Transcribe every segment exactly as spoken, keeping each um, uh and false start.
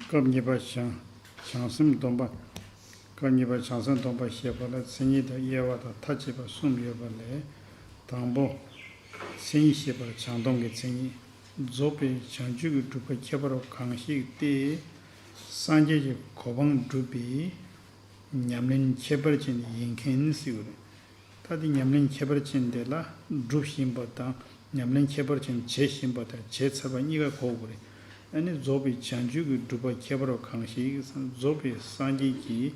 སྐབས་གཉིས་པ་བྱང་། བྱང་སེམས་སྡོམ་པ། སྐབས་གཉིས་པ་བྱང་སེམས་སྡོམ་པ་ཞེས་པ་ལ་མཚན་ཉིད་དང་དབྱེ་བ་དང་མཐའ་དཔྱད་པ་གསུམ་ཡོད་པ་ལས། དང་པོ། མཚན་ཉིད་བཤད་པར་བྱང་སྡོམ་གྱི་མཚན་ཉིད། རྫོགས་པའི་བྱང་ཆུབ་ཀྱི་སྒྲུབ་པ་ཁྱད་པར་བ་གང་ཞིག་སྟེ། སངས་རྒྱས་ཀྱི་གོ་འཕང་སྒྲུབ་པའི་ཉམས་ལེན་ཁྱད་པར་ཅན་ཡིན་མཁན་ཟེར་བ་རེད། ད་དེ་ཉམས་ལེན་ཁྱད་པར་ཅན་དེ་ལ་སྒྲུབ་བཞིན་པ་དང་ཉམས་ལེན་ཁྱད་པར་ཅན་བྱེད་བཞིན་པ་དང་བྱས་ཚར་བ་གཉིས་ཀ་གོ་དགོས་རེད། ཨ་ནི་རྫོགས་པའི་བྱང་ཆུབ་ཀྱི་སྒྲུབ་པ་ཁྱད་པར་བ་གང་ཞིག། རྫོགས་པའི་སངས་རྒྱས་ཀྱི་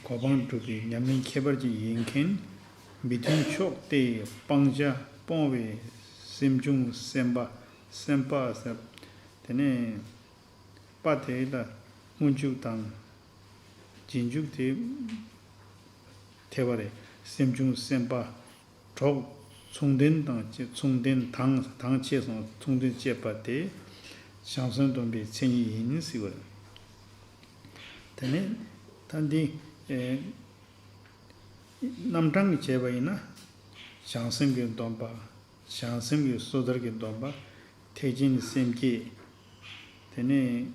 གོ་འཕང་སྒྲུབ་པའི་ཉམས་ལེན་ཁྱད་པར་ཅན་ཡིན་མཁན། མི་མཐུན་ཕྱོགས་ཏེ་སྤང་བྱ་སྤོང་བའི་སེམས་བྱུང་སེམས་པ། སེམས་པ་ཟེར། དེ་ནས་པ་དེ་ལ་སྔོན་འཇུག་དང་། རྗེས་འཇུག་དེ་ཐེ་བ་རེད། སེམས་བྱུང་སེམས་པ་གྲོགས་མཚུངས་ལྡན་དང་བཅས། མཚུངས་ལྡན་དང་དང་བཅས་སོང་མཚུངས་ལྡན་བཅས་པ་དེ་བྱང་སེམས་སྡོམ་པའི་མཚན་ཉིད་ཡིན་ཟེར་བ་རེད། དེ་ནས་ད་འདི་ཨེ་རྣམ་གྲངས་ཀྱིས་བྱས་པ་ཡིན་ན། བྱང་སེམས་ཀྱི་སྡོམ་པ། བྱང་སེམས་ཀྱི་སོ་ཐར་གྱི་སྡོམ་པ། ཐེག་ཆེན་སེམས་བསྐྱེད། དེ་ནས་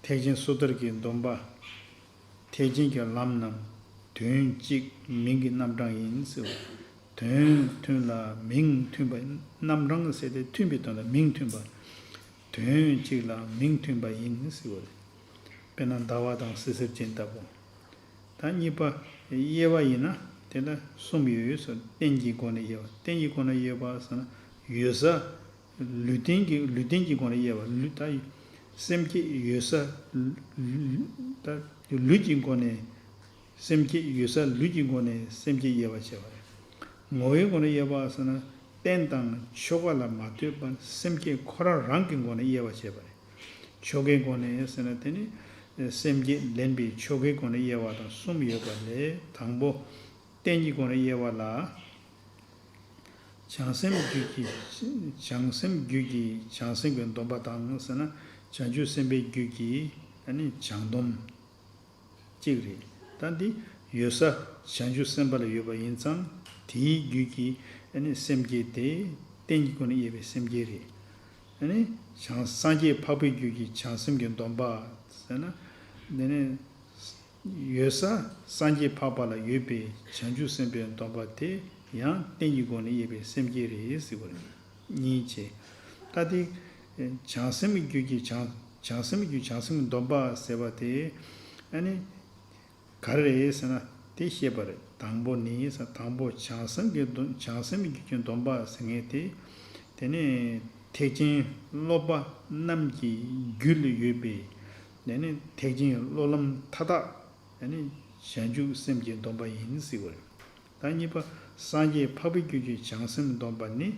ཐེག་ཆེན་སོ་ཐར་གྱི་སྡོམ་པ། ཐེག་ཆེན་གྱི་ལམ་རྣམས་དོན་གཅིག་མིང་གི་རྣམ་གྲངས་ཡིན་ཟེར་བ། དོན་མཐུན་ལ་མིང་མཐུན་པ། རྣམ་གྲངས་ཟེར་ཏེ་མཐུན་པའི་དོན་ལ་མིང་མཐུན་པ། དོན་གཅིག་ལ་མིང་མཐུན་པ་ཡིན་ཟེར་བ་རེད། དཔེར་ན་ཟླ་བ་དང་བསིལ་ཟེར་ཅན་ལྟ་བུ། ད་གཉིས་པ་དབྱེ་བ་ཡིན་ན་དེ་ལ་གསུམ་ཡོད་ཟེར། རྟེན་གྱི་སྒོ་ནས་དབྱེ་བ། རྟེན་གྱི་སྒོ་ནས་དབྱེ་བ་ཟེར་ན་ཡོད་ས། ལུས་རྟེན་གྱི་ལུས་རྟེན་གྱི་སྒོ་ནས་དབྱེ་བ། ལུས་ད་སེམས་བསྐྱེད་ཡོད་ས། ད་ལུས་ཀྱི་སྒོ་ནས་སེམས་བསྐྱེད་ཡོད་ས། ལུས་ཀྱི་སྒོ་ནས་སེམས་བསྐྱེད་དབྱེ་བ་བྱས་པ་རེད། ངོ་བོའི་སྒོ་ནས་དབྱེ་བ་ཟེར་ན་རྟེན་དང་ཆོ་ག་ལ་མ་ལྟོས་པར་སེམས་བསྐྱེད་ཁོ་རང་རང་གི་སྒོ་ནས་དབྱེ་བ་བྱས་པ་རེད། ཆོ་གའི་སྒོ་ནས་ཟེར་ན་དེ་ནི་སེམས་བསྐྱེད་ལེན་པའི་ཆོ་གའི་སྒོ་ནས་དབྱེ་བ་དང་གསུམ་ཡོད་པ་ལས། དང་པོ་རྟེན་གྱི་སྒོ་ནས་དབྱེ་བ་ལ། བྱང་སེམས་རྒྱུད་ཀྱི། བྱང་སེམས་རྒྱུད་ཀྱི་བྱང་སེམས་ཀྱི་སྡོམ་པ་དང་ཟེར་ན། བྱང་ཆུབ་སེམས་དཔའི་རྒྱུད་ཀྱི་ཨ་ནི་བྱང་སྡོམ་གཅིག་རེད། ད་འདི་ཡོད་ས་བྱང་ཆུབ་སེམས་དཔའ་ལ་ཡོད་པ་ཡིན་ཙང་དེའི་རྒྱུད་ཀྱི་ཨ་ནི་སེམས་བསྐྱེད་དེ་རྟེན་གྱི་སྒོ་ནས་དབྱེ་བའི་སེམས་བསྐྱེད་རེད། ཨ་ནི་བྱང་སངས་རྒྱས་འཕགས་པའི་རྒྱུད་ཀྱི་བྱང་སེམས་ཀྱི་སྡོམ་པ་ཟེར་ན། འདི་ནི་ཡོད་ས་སངས་རྒྱས་འཕགས་པ་ལ་ཡོད་པའི་བྱང་ཆུབ་སེམས་དཔའི་སྡོམ་པ་དེ་ཡང་རྟེན་གྱི་སྒོ་ནས་དབྱེ་བའི་སེམས་བསྐྱེད་རེད་ཟེར་བ་རེད། གཉིས་བྱས། ད་དེ་བྱང་སེམས་རྒྱུད་ཀྱི་བྱང་། བྱང་སེམས་རྒྱུད་བྱང་སེམས་སྡོམ་པ་ཟེར་བ་དེ་ཨ་ནི་ག་རེ་རེད་ཟེར་ན་དེ་བཤད་པ་རེད། དང་པོ་ནི་ཟེར། དང་པོ་བྱང་སེམས་ཀྱི་སྡོམ། བྱང་སེམས་རྒྱུད་ཀྱི་སྡོམ་པ་ཟེར་མཁན་དེ། དེ་ནས་ཐེག་ཆེན་སློབ་པ་རྣམས་ཀྱི་རྒྱུད་ལ་ཡོད་པའི། དེ་ནས་ཐེག་ཆེན་སློབ་ལམ་མཐའ་དག་ཨ་ནི་བྱང་ཆུབ་སེམས་ཀྱི་སྡོམ་པ་ཡིན་ཟེར་བ་རེད། ད་གཉིས་པ་སངས་རྒྱས་འཕགས་པའི་རྒྱུད་ཀྱི་བྱང་སེམས་སྡོམ་པ་ནི་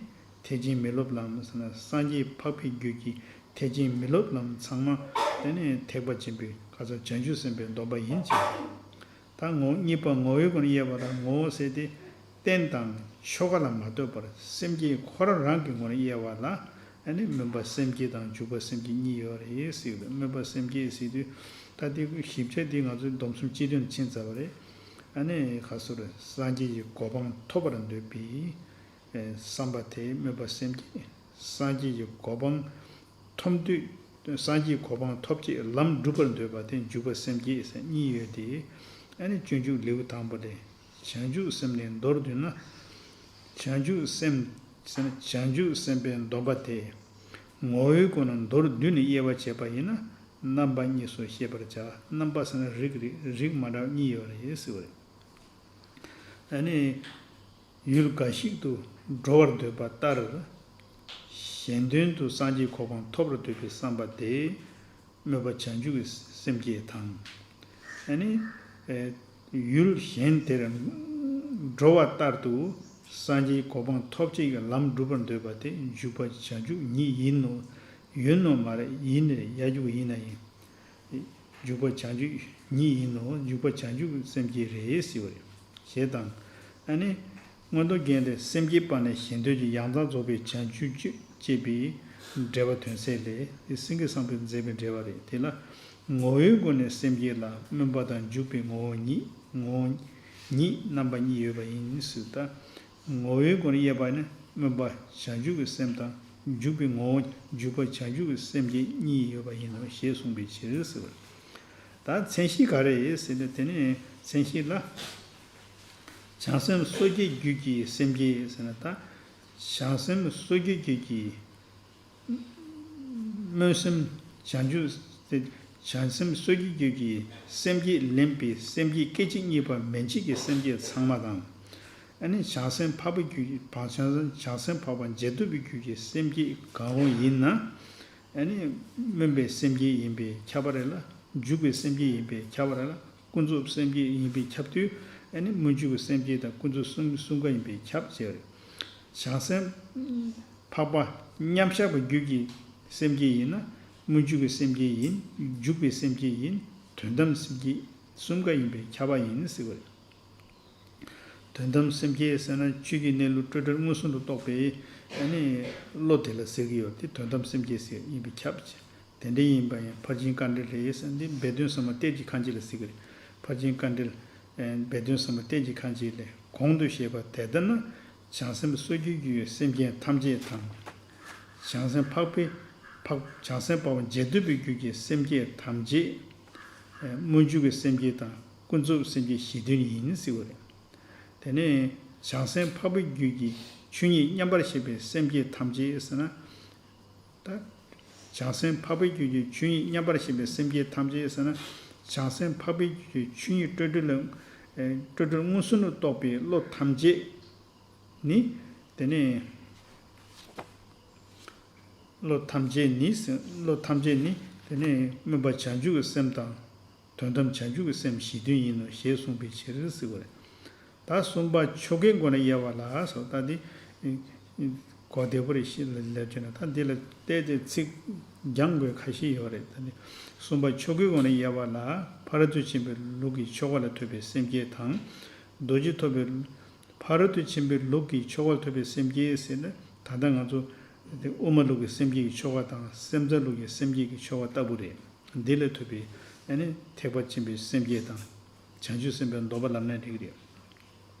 ཐེག་ཆེན་མི་སློབ་ལམ་ཟེར་ན། སངས་རྒྱས་འཕགས་པའི་རྒྱུད་ཀྱི་ཐེག་ཆེན་མི་སློབ་ལམ་ཚང་མ་དེ་ནི་ཐེག་པ་ཆེན་པོའི་ཁ་ཚ་བྱང་ཆུབ་སེམས་དཔའི་སྡོམ་པ་ཡིན་ཅིང་། ད་ངོ་། གཉིས་པ་ངོ་བོའི་སྒོ་ནས་དབྱེ་བ་ལ། ངོ་བོ་ཟེར་ཏེ་རྟེན་དང་ཆོ་ག་ལ་མ་ལྟོས་པར་སེམས་བསྐྱེད་ཁོ་རང་རང་གི་སྒོ་ནས་དབྱེ་བ་ལ། ཨ་ནི་སྨོན་པ་སེམས་བསྐྱེད་དང་འཇུག་པ་སེམས་བསྐྱེད་གཉིས་ཡོད་རེད་ཟེར་གི་འདུག་སྨོན་པ་སེམས་བསྐྱེད་ཟེར་དུས་ད་དེ་ཞིབ་ཆ་དེ་ང་ཚོའི་སྡོམ་གསུམ་སྤྱི་དོན་ཕྱིན་ཚར་བ་རེད། ཨ་ནི་ཁ་སོ་རེ་སངས་རྒྱས་ཀྱི་གོ་འཕང་ཐོབ་པར་འདོད་པའི་བསམ་པ་དེ་སྨོན་པ་སེམས་བསྐྱེད། སངས་རྒྱས་ཀྱི་གོ་འཕང་ཐོབ་འདོད། སངས་རྒྱས་གོ་འཕང་ཐོབ་ཆེད་ལམ་སྒྲུབ་པར་འདོད་པ་དེ་འཇུག་པ་སེམས་བསྐྱེད་ཟེར་གཉིས་ཡོད་དེ། ཨ་ནི་སྤྱོད་འཇུག་ལེའུ་དང་པོ་ལས། བྱང་ཆུབ་སེམས་ནི་མདོར་བསྡུ་ན། བྱང་ཆུབ་སེམས་ཟེར་ན་བྱང་ཆུབ་སེམས་དཔའི་སྡོམ་པ་དེ་ངོ་བོའི་སྒོ་ནས་མདོར་བསྡུས་ནས་དབྱེ་བ་བྱས་པ་ཡིན་ན་རྣམ་པ་གཉིས་སུ་ཤེས་པར་བྱ། རྣམ་པ་ཟེར་ན་རིགས་རེད། རིགས་མ་འདྲ་བ་གཉིས་ཡོད་རེད་ཟེར་བ་རེད། ཨ་ནི། ཡུལ་འགའ་ཞིག་ཏུ་འགྲོ་བར་འདོད་པ་ལྟར། གཞན་དོན་དུ་སངས་རྒྱས་གོ་འཕང་ཐོབ་པར་འདོད་པའི་བསམ་པ་དེ་སྨོན་པ་བྱང་ཆུབ་ཀྱི་སེམས་བསྐྱེད་དང་། ཨ་ནི་ཡུལ་གཞན་དེར་འགྲོ་བ་ལྟར་དུ་སངས་རྒྱས་གོ་འཕང་ཐོབ་བྱེད་ཀྱི་ལམ་སྒྲུབ་པར་འདོད་པ་དེ་འཇུག་པ་བྱང་ཆུབ་ཉིད་ཡིན་ནོ། ཡིན་ནོ་མ་རེད། ཡིན་ནི་རེད། ཡ་འཇུག་ཡིན་ན་ཡིན། འཇུག་པ་བྱང་ཆུབ་ཉིད་ཡིན་ནོ། འཇུག་པ་བྱང་ཆུབ་སེམས་བསྐྱེད་རེད་ཟེར་བ་རེད། ཞེས་དང་། ཨ་ནི། མངོན་རྟོགས་རྒྱན་ལས་སེམས་བསྐྱེད་པ་ནི་གཞན་དོན་གྱི་ཡང་དག་རྫོགས་པའི་བྱང་ཆུབ་ཅེས་པའི་འགྲེལ་པ་དོན་གསལ་ལས། དེ་སེང་གེ་བཟང་པོས་མཛད་པའི་འགྲེལ་པ་རེད། དེ་ལ་ངོ་བོའི་སྒོ་ནས་སེམས་བསྐྱེད་ལ་སྨོན་པ་དང་འཇུག་པའི་ངོ་བོ་ཉིད། ངོ་བོ་ཉིད་རྣམ་པ་གཉིས་ཡོད་པ་ཡིན་ཟེར། ད་ངོ་བོའི་སྒོ་ནས་དབྱེ་བ་ནི་སྨོན་པ་བྱང་ཆུབ་ཀྱི་སེམས་དང་ འཇུག་པའི་ངོ་བོ་འཇུག་པ་བྱང་ཆུབ་ཀྱི་སེམས་བསྐྱེད་གཉིས་ཡོད་པ་ཡིན་ནོ་ཞེས་གསུངས་པའི་ཕྱིར་ཟེར་བ་རེད། ད་མཚན་གཞི་ག་རེ་ཡིན་ཟེར་ན། དེ་ནས་མཚན་གཞི་ལ། བྱང་སེམས་སོ་སྐྱེའི་རྒྱུད་ཀྱི་སེམས་བསྐྱེད་ཟེར་ན། ད་བྱང་སེམས་སོ་སྐྱེའི་རྒྱུད་ཀྱི་སྨོན་སེམས་བྱང་ཆུབ་སེམས། བྱང་སེམས་སོ་སྐྱེའི་རྒྱུད་ཀྱི་སེམས་བསྐྱེད་ལེན་པའི་སེམས་བསྐྱེད་སྐད་ཅིག་གཉིས་པ་མན་ཆད་ཀྱི་སེམས་བསྐྱེད་ཚང་མ་དང་། ཨ་ནི་བྱང་སེམས་འཕགས་པའི་རྒྱུད་ཀྱི་བྱང་སེམས་བྱང་སེམས་འཕགས་པ་འབྱེད་སྡུད་པའི་རྒྱུད་ཀྱི་སེམས་བསྐྱེད་གང་རུང་ཡིན་ན། ཨ་ནི་སྨོན་པའི་སེམས་བསྐྱེད་ཡིན་པས་ཁྱབ་པ་རེད་ལ། འཇུག་པའི་སེམས་བསྐྱེད་ཡིན་པས་ཁྱབ་པ་རེད་ལ། ཀུན་རྫོབ་སེམས་བསྐྱེད་ཡིན་པས་ཁྱབ་དུས། ཨ་ནི་སྨོན་འཇུག་གི་སེམས་བསྐྱེད་དང་ཀུན་རྫོབ་གསུམ་གསུམ་ཀ་ཡིན་པས་ཁྱབ་ཅེས་རེད། བྱང་སེམས་འཕགས་པ་མཉམ་བཞག་པའི་རྒྱུད་ཀྱི་སེམས་བསྐྱེད་ཡིན་ན། སྨོན་འཇུག་གི་སེམས་བསྐྱེད་ཡིན། འཇུག་པའི་སེམས་བསྐྱེད་ཡིན། དོན་དམ་སེམས་བསྐྱེད་གསུམ་ཀ་ཡིན་པས་ཁྱབ་པ་ཡིན་ཟེར་བ་རེད། དོན་དམ་སེམས་བསྐྱེད་ཟེར་ན། ཆོས་ཀྱི་གནས་ལུགས་སྤྲོས་བྲལ་མངོན་སུམ་དུ་རྟོགས་པའི་ཨ་ནི་བློ་དེ་ལ་ཟེར་གྱི་ཡོད་དེ། དོན་དམ་སེམས་བསྐྱེད་ཟེར་ཡིན་པས་ཁྱབ་ཅེས། དེ་འདྲ་ཡིན་པ་ཡང་ཕར་ཕྱིན་དཀའ་འགྲེལ་ལས་ཟེར་འདི་སྦས་དོན་ཟབ་མོ་གཏེར་གྱི་ཁ་འབྱེད་ལ་ཟེར་གྱི་རེད། ཕར་ཕྱིན་དཀའ་འགྲེལ། ཨེ། སྦས་དོན་ཟབ་མོ་གཏེར་གྱི་ཁ་འབྱེད་ལས་གོང་དུ་བཤད་པ་དེ་ལྟར་ན། བྱང་སེམས་སོ་སྐྱེའི་རྒྱུད་ཀྱི་སེམས་བསྐྱེད་ཐམས་ཅད་དང་། བྱང་སེམས་འཕགས་པའི་འཕགས་བྱང་སེམས་འཕགས་པ་འབྱེད་སྡུད་པའི་རྒྱུད་ཀྱི་སེམས་བསྐྱེད་ཐམས་ཅད། ཨེ། སྨོན་འཇུག་གི་སེམས་བསྐྱེད་དང་ཀུན་རྫོབ་སེམས་བསྐྱེད་གཞི་མཐུན་ཡིན་ཟེར་བ་རེད། དེ་ནས་བྱང་སེམས་འཕགས་པའི་རྒྱུད་ཀྱི་ཆོས་ཉིད་མཉམ་པར་ཤེས་པའི་སེམས་བསྐྱེད་ཐམས་ཅད་ཟེར་ན། ད་བྱང་སེམས་འཕགས་པའི་རྒྱུད་ཀྱི་ཆོས་ཉིད་མཉམ་པར་ཤེས་པའི་སེམས་བསྐྱེད་ཐམས་ཅད་ཟེར་ན། བྱང་སེམས་འཕགས་པའི་རྒྱུད་ཀྱི་ཆོས་ཉིད་སྤྲོས་བྲལ་ལ། ཨེ། སྤྲོས་བྲལ་མངོན་སུམ་དུ་རྟོགས་པའི་བློ་ཐམས་ཅད་ནི། དེ་ནས་བློ་ཐམས་ཅད་ནི། བློ་ཐམས་ཅད་ནི། དེ་ནས་སྨོན་པ་བྱང་ཆུབ་ཀྱི་སེམས་དང་། དོན་དམ་བྱང་ཆུབ་ཀྱི་སེམས་གཞི་མཐུན་ཡིན་ནོ་ཞེས་གསུངས་པའི་ཕྱིར་ཟེར་བ་རེད། ད་གསུམ་པ་ཆོ་གའི་སྒོ་ནས་དབྱེ་བ་ལ་སོགས། ད་འདི་གོ་བདེ་པོ་རེ་ཞིག་ལ་ལབ་བྱས་ན། ད་འདི་ལ་བལྟས་ཏེ་ཚིག་སྦྱང་དགོས་ཁ་ཤས་ཡོད་རེད། ད་འདི་གསུམ་པ་ཆོ་གའི་སྒོ་ནས་དབྱེ་བ་ལ། ཕ་རོལ་ཏུ་ཕྱིན་པའི་ལུགས་ཀྱི་ཆོ་ག་ལ་ཐོབ་པའི་སེམས་བསྐྱེད་དང་། རྡོ་རྗེ་ཐེག་པའི། ཕ་རོལ་ཏུ་ཕྱིན་པའི་ལུགས་ཀྱི་ཆོ་ག་ལ་ཐོབ་པའི་སེམས་བསྐྱེད་ཟེར་ན། ད་ལྟ་ང་ཚོ་དབུ་མ་ལུགས་ཀྱི་སེམས་བསྐྱེད་ཀྱི་ཆོ་ག་དང་། སེམས་ཙམ་ལུགས་ཀྱི་སེམས་བསྐྱེད་ཀྱི་ཆོ་ག་ལྟ་བུ་རེད། འདི་ལས་ཐོབ་པའི་ཨ་ནི་ཐེག་པ་ཆེན་པོའི་སེམས་བསྐྱེད་དང་། བྱང་ཆུབ་སེམས་དཔའི་སྡོམ་པ་ལབ་ན་འགྲིག་གི་རེད།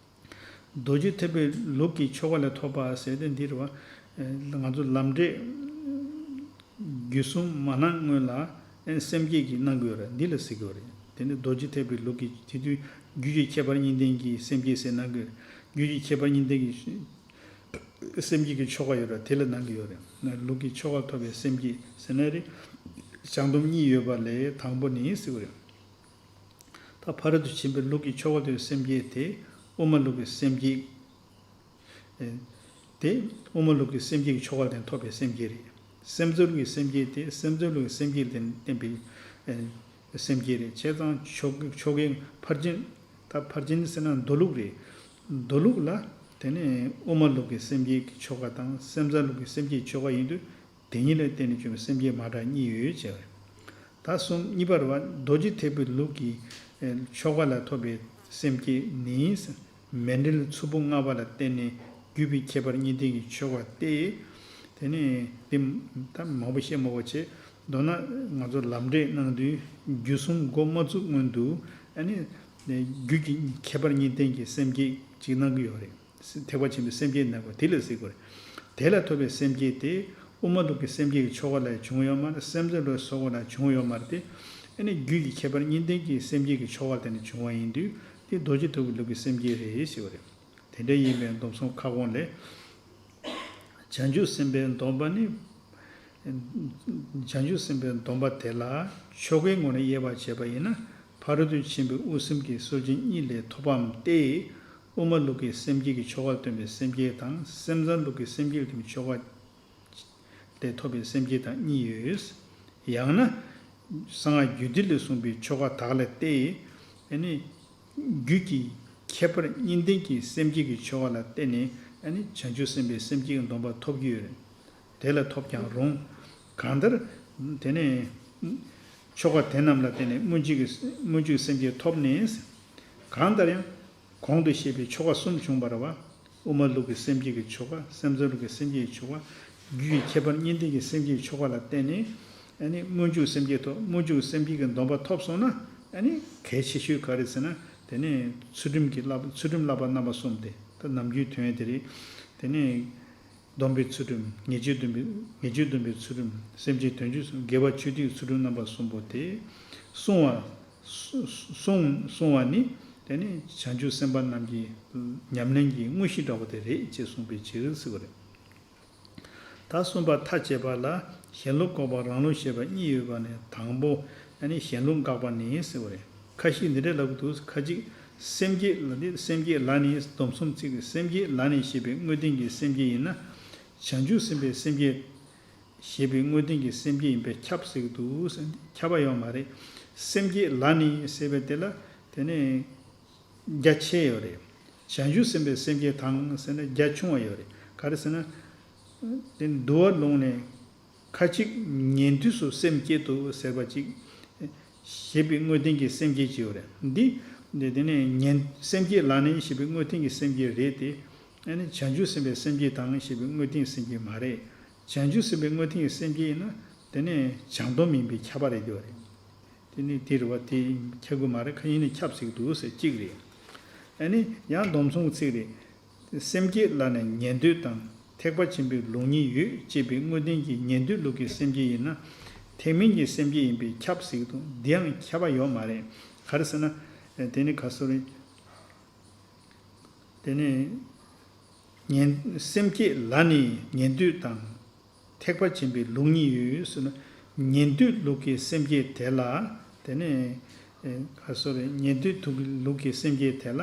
རྡོ་རྗེ་ཐེག་པའི་ལུགས་ཀྱི་ཆོ་ག་ལས་ཐོབ་པ་ཟེར་ཏེ་འདི་རེད་བ། ང་ཚོ་ལམ་འབྲས་རྒྱུད་གསུམ་མ་གནང་སྔོན་ལ་ཨ་ནི་སེམས་བསྐྱེད་ཀྱི་གནང་དགོས་རེད། འདི་ལ་ཟེར་གྱི་ཡོད་རེད། དེ་ནི་རྡོ་རྗེ་ཐེག་པའི་ལུགས་ཀྱི་དེ་དུས་རྒྱུད་ཀྱི་ཁྱད་པར་གཉིས་ལྡན་གྱི་སེམས་བསྐྱེད་ཟེར་གནང་དགོས་རེད། རྒྱུད་ཀྱི་ཁྱད་པར་གཉིས་ལྡན་གྱི་སེམས་བསྐྱེད་ཀྱི་ཆོ་ག་ཡོད་རེད། དེ་ལ་གནང་གི་ཡོད་རེད། ལུགས་ཀྱི་ཆོ་ག་ཐོབ་པའི་སེམས་བསྐྱེད་ཟེར་ན་རེད། བྱང་སྡོམ་གཉིས་ཡོད་པ་ལས་དང་པོ་ནི་ཟེར་བ་རེད། ད་ཕ་རོལ་ཏུ་ཕྱིན་པའི་ལུགས་ཀྱི་ཆོ་ག་ཐོབ་པའི་སེམས་བསྐྱེད་དེ་དབུ་མ་ལུགས་ཀྱི་སེམས་བསྐྱེད། ཨེ། དེ་དབུ་མ་ལུགས་ཀྱི་སེམས་བསྐྱེད་ཀྱི་ཆོ་ག་ལ་ཐོབ་པའི་སེམས་བསྐྱེད་རེད། སེམས་ཙམ་ལུགས་ཀྱི་སེམས་བསྐྱེད་དེ་སེམས་ཙམ་ལུགས་ཀྱི་སེམས་བསྐྱེད་ལ་བརྟེན་པའི་ཨེ་སེམས་བསྐྱེད་རེད། བྱས་ཙང་ཆོ་ཆོ་གའི་ཕར་ཕྱིན། ད་ཕར་ཕྱིན་ཟེར་ན་མདོ་ལུགས་རེད། མདོ་ལུགས་ལ་དེ་ནས་དབུ་མ་ལུགས་ཀྱི་སེམས་བསྐྱེད་ཀྱི་ཆོ་ག་དང་སེམས་ཙམ་ལུགས་ཀྱི་སེམས་བསྐྱེད་ཀྱི་ཆོ་ག་ཡིན་དུས། དེ་གཉིས་ལ་བརྟེན་ནས་བྱུང་བའི་སེམས་བསྐྱེད་མ་འདྲ་གཉིས་ཡོད་ཅེས། ད་གསུམ། གཉིས་པར་བ། རྡོ་རྗེ་ཐེག་པའི་ལུགས་ཀྱི་ཨེ་ཆོ་ག་ལ་ཐོབ་པའི་སེམས་བསྐྱེད་ནི། མཎྜལ་མཚུར་ཕུ་ལྔ་པ་ལ་བརྟེན་ནས་བརྒྱུད་པའི་ཁྱད་པར་གཉིས་ལྡན་གྱི་ཆོ་ག་སྟེ། དེ་ནས་དེ་ད་མང་པོ་བཤད་མ་དགོས་བྱས། མདོར་ན་ང་ཚོ་ལམ་འབྲས་གནང་དུས་རྒྱུད་གསུམ་འགོ་མ་བཙུགས་སྔོན་དུ་ཨ་ནི་རྒྱུད་ཀྱི་ཁྱད་པར་གཉིས་ལྡན་གྱི་སེམས་བསྐྱེད་ཅིག་གནང་གི་ཡོད་རེད། ཐེག་པ་ཆེན་པོའི་སེམས་བསྐྱེད་གནང་དགོས། དེ་ལ་ཟེར་དགོས་རེད། དེ་ལ་ཐོབ་པའི་སེམས་བསྐྱེད་དེ་དབུ་མ་ལུགས་ཀྱི་སེམས་བསྐྱེད་ཀྱི་ཆོ་ག་ལས་བྱུང་ཡོད་མ་རེད། སེམས་ཙམ་ལུགས་སོགས་ལས་བྱུང་ཡོད་མ་རེད་དེ། ཨ་ནི་རྒྱུད་ཀྱི་ཁྱད་པར་གཉིས་ལྡན་གྱི་སེམས་བསྐྱེད་ཀྱི་ཆོ་ག་ལ་བརྟེན་ནས་བྱུང་བ་ཡིན་དུས། དེ་རྡོ་རྗེ་ཐེག་པའི་ལུགས་ཀྱི་སེམས་བསྐྱེད་རེད་ཞེས་པ་རེད། དེ་འདྲ་ཡིན་པའི་སྡོམ་གསུམ་ཁ་སྐོང་ལས། བྱང་ཆུབ་སེམས་དཔའི་སྡོམ་པ་ནི། བྱང་ཆུབ་སེམས་དཔའི་སྡོམ་པ་དེ་ལ་ཆོ་གའི་ངོས་ནས་དབྱེ་བ་བྱས་པ་ཡིན་ན། ཕ་རོལ་ཏུ་ཕྱིན་པའི་དབུ་གསུམ་གྱི་སྲོལ་འབྱེད་གཉིས་ལས་ཐོབ་པའམ་སྟེ། དབུ་མ་ལུགས་ཀྱི་སེམས་བསྐྱེད་ཀྱི་ཆོ་ག་ལ་བརྟེན་པའི་སེམས་བསྐྱེད་དང་། སེམས་ཙམ་ལུགས་ཀྱི་སེམས་བསྐྱེད་ལ་བརྟེན་པའི་ཆོ་ག་ལས་ཐོབ་པའི་སེམས་བསྐྱེད་དང་གཉིས་ཡོད། ཡང་ན། གསང་སྔགས་རྒྱུད་སྡེ་ལས་གསུངས་པའི་ཆོ་ག་དག་ལ་སྟེ། ཨ་ནི། རྒྱུད་ཀྱི་ཁྱད་པར་གཉིས་ལྡན་གྱི་སེམས་བསྐྱེད་ཀྱི་ཆོ་ག་ལ་བརྟེན་ནས་ཨ་ནི་བྱང་ཆུབ་སེམས་དཔའི་སེམས་བསྐྱེད་ཀྱི་སྡོམ་པ་ཐོབ་ཀྱི་ཡོད་རེད། དེ་ལ་ཐོབ་ཀྱང་རུང་། གང་ལྟར། དེ་ནས་ཆོ་ག་དེ་རྣམས་ལ་བརྟེན་ནས་སྨོན་འཇུག་གི་སྨོན་འཇུག་སེམས་བསྐྱེད་ཐོབ་ནས། གང་ལྟར་ཡང་། གོང་དུ་བཤད་པའི་ཆོ་ག་གསུམ་བྱུང་བ་རེད་བ། དབུ་མ་ལུགས་ཀྱི་སེམས་བསྐྱེད་ཀྱི་ཆོ་ག། སེམས་ཙམ་ལུགས་ཀྱི་སེམས་བསྐྱེད་ཀྱི་ཆོ་ག། རྒྱུད་ཀྱི་ཁྱད་པར་གཉིས་ལྡན་གྱི་སེམས་བསྐྱེད་ཀྱི་ཆོ་ག་ལ་བརྟེན་ནས་ཨ་ནི་སྨོན་འཇུག་སེམས་བསྐྱེད་ཐོབ། སྨོན་འཇུག་སེམས་བསྐྱེད་ཀྱི་སྡོམ་པ་ཐོབ་སོང་ན། ཨ་ནི་གལ་ཆེ་ཤོས་ག་རེ་ཟེར་ན། དེ་ནས་ཚུལ་ཁྲིམས་ཀྱི་བསླབ། ཚུལ་ཁྲིམས་བསླབ་པ་རྣམ་པ་གསུམ་དེ་ད་ནམ་རྒྱུན་ཐོན་ཡ་དེ་རེད། དེ་ནས། སྡོམ་པའི་ཚུལ་ཁྲིམས། ཉེས་སྤྱོད་སྡོམ་པའི་ཉེས་སྤྱོད་སྡོམ་པའི་ཚུལ་ཁྲིམས། སེམས་ཅན་དོན་བྱེད་ཚུལ་དགེ་བ་ཆོས་སྡུད་ཚུལ་ཁྲིམས་རྣམ་པ་གསུམ་པོ་དེ་བསྲུང་བ། བསྲུང་བསྲུང་བ་ནི་དེ་ནི་བྱང་ཆུབ་སེམས་དཔའ་རྣམས་ཀྱི་ཉམས་ལེན་གྱི་དངོས་གཞི་འདྲ་བོ་དེ་རེད་ཅེས་གསུངས་པའི་ཕྱིར་ཟེར་བ་རེད། ད་གསུམ་པ་མཐའ་དཔྱད་པ་ལ་ཞེན་ལུགས་འགོག་པ་རང་ལུགས་ཞེས་པ་གཉིས་ཡོད་པ་ནས་དང་པོ་ཨ་ནི་ཞེན་ལུགས་འགག་པ་ནི་ཟེར་བ་རེད། ཁ་ཤས་འདི་འདྲ་ལབ་ཀྱི་འདུག་ཁ་ཅིག་སེམས་བསྐྱེད་ལ་ནི་སེམས་བསྐྱེད་ལ་ནི་སྡོམ་གསུམ་ཚིག་གི་སེམས་བསྐྱེད་ལ་ནི་ཞེས་པའི་དངོས་བསྟན་གྱི་སེམས་བསྐྱེད་ཡིན་ན་བྱང་ཆུབ་སེམས་དཔའི་སེམས་བསྐྱེད་ཞེས་པའི་དངོས་བསྟན་གྱི་སེམས་བསྐྱེད་ཡིན་པས་ཁྱབ་ཟེར་གྱི་འདུག་ཁྱབ་པ་ཡོད་མ་རེད། སེམས་བསྐྱེད་ལ་ནི་ཟེར་བའི་དེ་ལ་དེ་ནི། རྒྱ་ཆེ་ཡོད་རེད། བྱང་ཆུབ་སེམས་དཔའི་སེམས་བསྐྱེད་དང་ཟེར་ན་རྒྱ་ཆུང་བ་ཡོད་རེད། ག་རེ་ཟེར་ན། དེ་འདུལ་བ་ལུང་ནས་ཁ་ཅིག་ཉན་ཐོས་སུ་སེམས་བསྐྱེད་དོ་ཟེར་བ་ཅིག་ཞེས་པའི་དངོས་བསྟན་གྱི་སེམས་བསྐྱེད་ཅིག་ཡོད་རེད། འདི་འདི་དེ་ནས་ཉན་སེམས་བསྐྱེད་ལ་ནི་ཞེས་པའི་དངོས་བསྟན་གྱི་སེམས་བསྐྱེད་རེད་དེ། ཨ་ནི་བྱང་ཆུབ་སེམས་དཔའི་སེམས་བསྐྱེད་དང་ཞེས་པའི་དངོས་བསྟན་གྱི་སེམས་བསྐྱེད་མ་རེད། བྱང་ཆུབ་སེམས་དཔའི་དངོས་བསྟན་གྱི་སེམས་བསྐྱེད་ཡིན་ན་དེ་ནས་བྱང་སྡོམ་ཡིན་པས་ཁྱབ་པ་རེད་དེ་བ་རེད། དེ་ནི་དེ་རེད་བ། དེ་ཁྱབ་ཀྱི་མ་རེད། ཁ་ཡིན་ནི་ཁྱབ་ཟེར་གྱི་འདུག་ཟེར་གཅིག་རེད། ཨ་ནི་ཡང་སྡོམ་གསུམ་གྱི་ཚིག་རེད། སེམས་བསྐྱེད་ལ་ནི་ཉན་ཐོས་དང་ཐེག་པ་ཆེན་པོའི་ལུགས་གཉིས་ཡོད་ཅེས་པའི་དངོས་བསྟན་གྱི་ཉན་ཐོས་ལུགས་ཀྱི་སེམས་བསྐྱེད་ཡིན་ན། ཐེག་དམན་གྱི་སེམས་བསྐྱེད་ཡིན་པས་ཁྱབ་ཟེར་གྱི་འདུག་འདི་ཡང་ཁྱབ་པ་ཡོད་མ་རེད། ག་རེ་ཟེར་ན། དེ་ནི་ག་སོ་རེད། དེ་ནས་ཉན་སེམས་བསྐྱེད་ལ་ནི་ཉན་ཐོས་དང་ཐེག་པ་ཆེན་པོའི་ལུགས་གཉིས་ཡོད་ཟེར་ན། ཉན་ཐོས་ལུགས་ཀྱི་སེམས་བསྐྱེད་དེ་ལ་དེ་ནས་ཨེ་ག་སོ་རེ། ཉན་ཐོས་ཐུག་ལུགས་ཀྱི་སེམས་བསྐྱེད་དེ་ལ་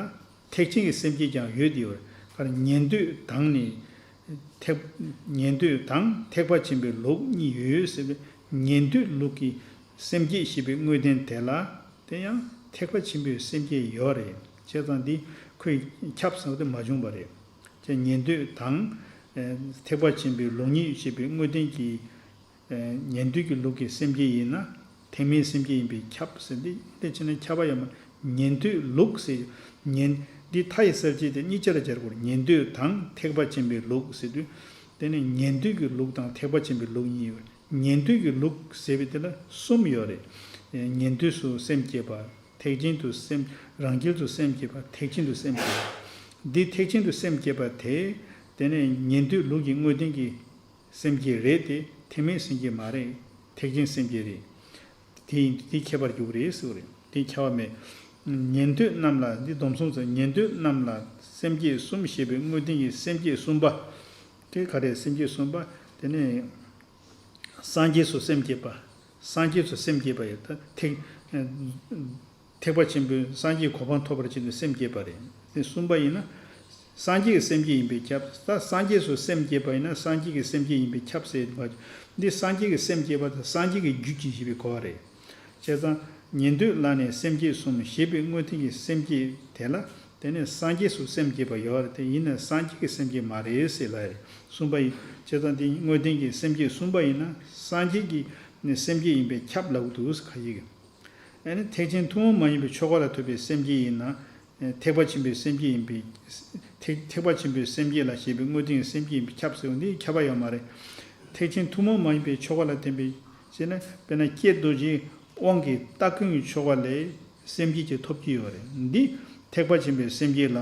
ཐེག་ཆེན་གྱི་སེམས་བསྐྱེད་ཀྱང་ཡོད་དེ་ཡོད། ག་རེ་ཉན་ཐོས་དང་ནི་ཐེག་ཉན་ཐོས་དང་ཐེག་པ་ཆེན་པོའི་ལུགས་གཉིས་ཡོད་ཟེར་བའི་ཉན་ཐོས་ལུགས་ཀྱི་སེམས་བསྐྱེད་ཞེས་པའི་དངོས་བསྟན་དེ་ལ། དེ་ཡང་ཐེག་པ་ཆེན་པོའི་སེམས་བསྐྱེད་ཡོད་རེད། བྱས་ཙང་འདི་ཁོས་ཁྱབ་ཟེར་བ་དེ་མ་བྱུང་བ་རེད། ཅེས་ཉན་ཐོས་དང་། ཨེ་ཐེག་པ་ཆེན་པོའི་ལུགས་གཉིས་ཞེས་པའི་དངོས་བསྟན་གྱི། ཨེ་ཉན་ཐོས་ཀྱི་ལུགས་ཀྱི་སེམས་བསྐྱེད་ཡིན་ན། ཐེག་དམན་སེམས་བསྐྱེད་ཡིན་པས་ཁྱབ་ཟེར་འདི་དེ་ཕྱིར་ན་ཁྱབ་པ་ཡོད་མ། ཉན་ཐོས་ལུགས་ཟེར། ཉན་འདི་མཐའ་ཡི་གསལ་བྱེད་དེ་གཉིས་ཆར་སྦྱར་དགོས། ཉན་ཐོས་དང་ཐེག་པ་ཆེན་པོའི་ལུགས་ཟེར་དུས། དེ་ནི་ཉན་ཐོས་ཀྱི་ལུགས་དང་ཐེག་པ་ཆེན་པོའི་ལུགས་གཉིས་ཡོད། ཉན་ཐོས་ཀྱི་ལུགས་ཟེར་བའི་དེ་ལ་གསུམ་ཡོད་རེད། ཉན་ཐོས་སུ་སེམས་བསྐྱེད་པ། ཐེག་ཆེན་དུ་སེམས་རང་རྒྱལ་དུ་སེམས་བསྐྱེད་པ། ཐེག་ཆེན་དུ་སེམས་བསྐྱེད་པ། འདི་ཐེག་ཆེན་དུ་སེམས་བསྐྱེད་པ་དེ། དེ་ནས་ཉན་ཐོས་ལུགས་ཀྱི་དངོས་བསྟན་གྱི་སེམས་བསྐྱེད་རེད་དེ། ཐེག་དམན་སེམས་བསྐྱེད་མ་རེད། ཐེག་ཆེན་སེམས་བསྐྱེད་རེད། དེ་ཡིན་དེ་ཁྱད་པར་འགྱུར་རེད་ཟེར་བ་རེད། དེ་ཁྱད་པར་མེད། ཉན་ཐོས་རྣམས་ལ་འདི་སྡོམ་གསུམ་ཟེར། ཉན་ཐོས་རྣམས་ལ་སེམས་བསྐྱེད་གསུམ་ཞེས་པའི་དངོས་བསྟན་གྱི་སེམས་བསྐྱེད་གསུམ་པ། དེ་ག་རེ་སེམས་བསྐྱེད་གསུམ་པ། དེ་ནི། སངས་རྒྱས་སུ་སེམས་བསྐྱེད་པ། སངས་རྒྱས་སུ་སེམས་བསྐྱེད་པ་ཡོད་ད་ཐེག་ཐེག་པ་ཆེན་པོའི་སངས་རྒྱས་གོ་འཕང་ཐོབ་པར་བྱེད་དུ་སེམས་བསྐྱེད་པ་རེད། དེ་གསུམ་པ་ཡིན་ན། སངས་རྒྱས་ཀྱི་སེམས་བསྐྱེད་ཡིན་པས་ཁྱབ། ད་སངས་རྒྱས་སུ་སེམས་བསྐྱེད་པ་ཡིན་ན་སངས་རྒྱས་ཀྱི་སེམས་བསྐྱེད་ཡིན་པས་ཁྱབ་ཟེར་བ། འདི་སངས་རྒྱས་ཀྱི་སེམས་བསྐྱེད་པ་དང་སངས་རྒྱས་ཀྱི་རྒྱུད་ཀྱིས་ཞེས་པའི་གོ་བ་རེད། བྱས་ཙང་། ཉན་ཐོས་ལ་ནི་སེམས་བསྐྱེད་གསུམ་ཞེས་པའི་དངོས་བསྟན་གྱི་སེམས་བསྐྱེད་དེ་ལ། དེ་ནས་སངས་རྒྱས་སུ་སེམས་བསྐྱེད་པ་ཡོད་རེད་དེ་ཡིན་ན་སངས་རྒྱས་ཀྱི་སེམས་བསྐྱེད་མ་རེད་ཟེར་ལ་རེད། གསུམ་པ་ཡིན། བྱས་ཙང་དེ་དངོས་བསྟན་གྱི་སེམས་བསྐྱེད་གསུམ་པ་ཡིན་ན་སངས་རྒྱས་ཀྱི་ནི་སེམས་བསྐྱེད་ཡིན་པས་ཁྱབ་ལབ་འདུག་ཁ་ཡིག་ཨ་ནི་ཐེག་ཆེན་ཐུན་མོང་མ་ཡིན་པའི་ཆོས་འཁོར་ལ་ཐུག་པའི་སེམས་བསྐྱེད་ཡིན་ན། ཐེག་པ་ཆེན་པོའི་སེམས་བསྐྱེད་ཡིན་པས། ཐེག་ཐེག་པ་ཆེན་པོའི་སེམས་བསྐྱེད་ལ་ཞེས་པའི་དངོས་བསྟན་གྱི་སེམས་བསྐྱེད་ཡིན་པས་ཁྱབ་ཟེར་བ་འདི་ཁྱབ་པ་ཡོད་མ་རེད། ཐེག་ཆེན་ཐུན་མོང་མ་ཡིན་པའི་ཆོས་འཁོར་ལ་བརྟེན་པའི་ཞེ་ན། དཔེར་ན་ཀྱེ་རྡོ་རྗེའི་དབང་གིས་སྟ་གོན་གྱི་ཆོ་ག་ལས་སེམས་བསྐྱེད་ཅིག་ཐོབ་ཀྱི་ཡོད་རེད། འདི་ཐེག་པ་ཆེན་པོའི་སེམས་བསྐྱེད་ལ་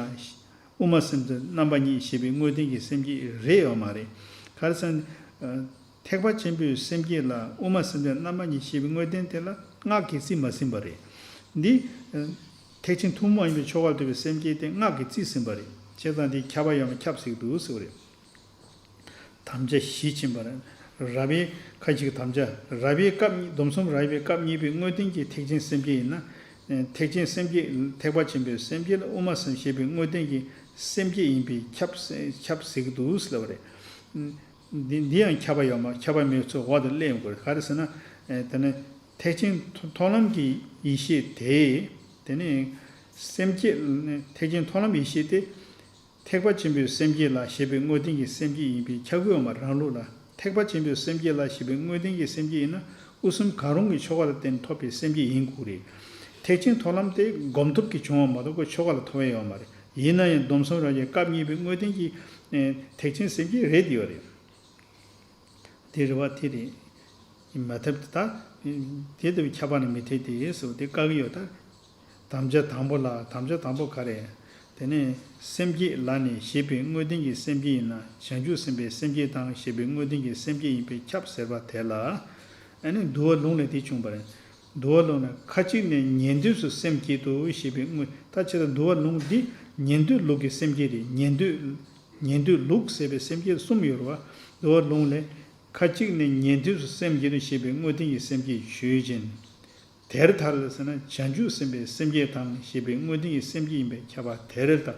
དབུ་མ་སེམས་ཙམ་རྣམ་པ་གཉིས་ཞེས་པའི་དངོས་བསྟན་གྱི་སེམས་བསྐྱེད་རེད་ཡོད་མ་རེད། ག་རེ་ཟེར་ན། ཐེག་པ་ཆེན་པོའི་སེམས་བསྐྱེད་ལ་དབུ་མ་སེམས་ཙམ་རྣམ་པ་གཉིས་ཞེས་པའི་དངོས་བསྟན་དེ་ལ་སྔགས་ཀྱིས་རྩིས་མ་ཟིན་པ་རེད། འདི། ཐེག་ཆེན་ཐུན་མོང་མ་ཡིན་པའི་ཆོ་ག་ལ་ཐུག་པའི་སེམས་བསྐྱེད་དེ་སྔགས་ཀྱིས་རྩིས་ཟིན་པ་རེད། བྱས་ཙང་འདི་ཁྱབ་པ་ཡོད་མ་ཁྱབ་ཟེར་གྱི་འདུག་ཟེར་བ་རེད། དམ་བཅའ་བཞི་ཕྱིན་པ་རེད། རབ་དབྱེ་ཁ་ཅིག་དམ་བཅའ། རབ་དབྱེ་སྐབས་གཉིས་སྡོམ་གསུམ་རབ་དབྱེ་སྐབས་གཉིས་པའི་དངོས་བསྟན་གྱི་ཐེག་ཆེན་སེམས་བསྐྱེད་ཡིན་ན། ཐེག་ཆེན་སེམས་བསྐྱེད་ཐེག་པ་ཆེན་པོའི་སེམས་བསྐྱེད་ལ་དབུ་མ་སེམས་ཞེས་པའི་དངོས་བསྟན་གྱི་སེམས་བསྐྱེད་ཡིན་པས་ཁྱབ་ཁྱབ་ཟེར་གྱི་འདུག་ཟེར་བ་རེད། འདི་འདི་ཡང་ཁྱབ་པ་ཡོད་མ་ཁྱབ་པ་མེད་ཚུལ་འོག་ཏུ་གླེང་དགོས། ག་རེ་ཟེར་ན། དེ་ནི་ཐེག་ཆེན་མཐོང་ལམ་གྱི་ཡེ་ཤེས་དེ། དེ་ནི་སེམས་བསྐྱེད་ཐེག་ཆེན་མཐོང་ལམ་ཡེ་ཤེས་དེ། ཐེག་པ་ཆེན་པོའི་སེམས་བསྐྱེད་ལ་ཞེས་པའི་དངོས་བསྟན་གྱི་སེམས་བསྐྱེད་ཡིན་པས་ཁྱབ་ཀྱི་ཡོད་མ་རང་ལུགས་ལ། ཐེག་པ་ཆེན་པོའི་སེམས་བསྐྱེད་ལ་ཞེས་པའི་དངོས་བསྟན་གྱི་སེམས་བསྐྱེད་ཡིན་ན་དབུ་གསུམ་གང་རུང་གི་ཆོ་ག་ལ་བརྟེན་ཐོབ་པའི་སེམས་བསྐྱེད་ཡིན་དགོས་རེད། ཐེག་ཆེན་མཐོང་ལམ་དེ་སྒོམ་ཐོབ་ཀྱིས་བྱུང་བ་མ་གཏོགས་ཁོ་ཆོ་ག་ལ་ཐོབ་ཡ་ཡོད་མ་རེད། ཡིན་ན་ཡང་སྡོམ་གསུམ་རབ་དབྱེ་སྐབས་གཉིས་པའི་དངོས་བསྟན་གྱི་ཐེག་ཆེན་སེམས་བསྐྱེད་རེད་ཡོད་རེད། དེ་རེད་བ་དེ་རེད། མ་ཐབས་དེ་དག་དེ་ལྟ་བུའི་ཁྱབ་པ་ནི་མི་འཐད་དེ་ཟེར་བ་དེ་བཀག་གི་ཡོད་ད། དམ་བཅའ་དང་པོ་ལ་དམ་བཅའ་དང་པོ་ག་རེ། དེ་ནས་སེམས་བསྐྱེད་ལ་ནི་ཞེས་པའི་དངོས་བསྟན་གྱི་སེམས་བསྐྱེད་ཡིན་ན། བྱང་ཆུབ་སེམས་དཔའི་སེམས་བསྐྱེད་དང་ཞེས་པའི་དངོས་བསྟན་གྱི་སེམས་བསྐྱེད་ཡིན་པས་ཁྱབ་ཟེར་བ་དེ་ལ། ཨ་ནི་འདུལ་བ་ལུང་ལས་དེ་བྱུང་བ་རེད། འདུལ་བ་ལུང་ལ་ཁ་ཅིག་ནི་ཉན་ཐོས་སུ་སེམས་བསྐྱེད་དོ་ཞེས་པའི་དངོས། ད་ཆེད་དུ་འདུལ་བ་ལུང་འདི་ཉན་ཐོས་ལུགས་ཀྱི་སེམས་བསྐྱེད་རེད། ཉན་ཐོས། ཉན་ཐོས་ལུགས་ཟེར་བའི་སེམས་བསྐྱེད་གསུམ་ཡོད་རེད་བ། འདུལ་བ་ལུང་ལས། ཁ་ཅིག་ནི་ཉན་ཐོས་སུ་སེམས་བསྐྱེད་དོ་ཞེས་པའི་དངོས་བསྟན་གྱི་སེམས་བསྐྱེད་ཆོས་ཅན། དེར་ཐལ་ཟེར་ན། བྱང་ཆུབ་སེམས་དཔའི་སེམས་བསྐྱེད་དང་ཞེས་པའི་དངོས་བསྟན་གྱི་སེམས་བསྐྱེད་ཡིན་པས་ཁྱབ་པ་དེར་ཐལ།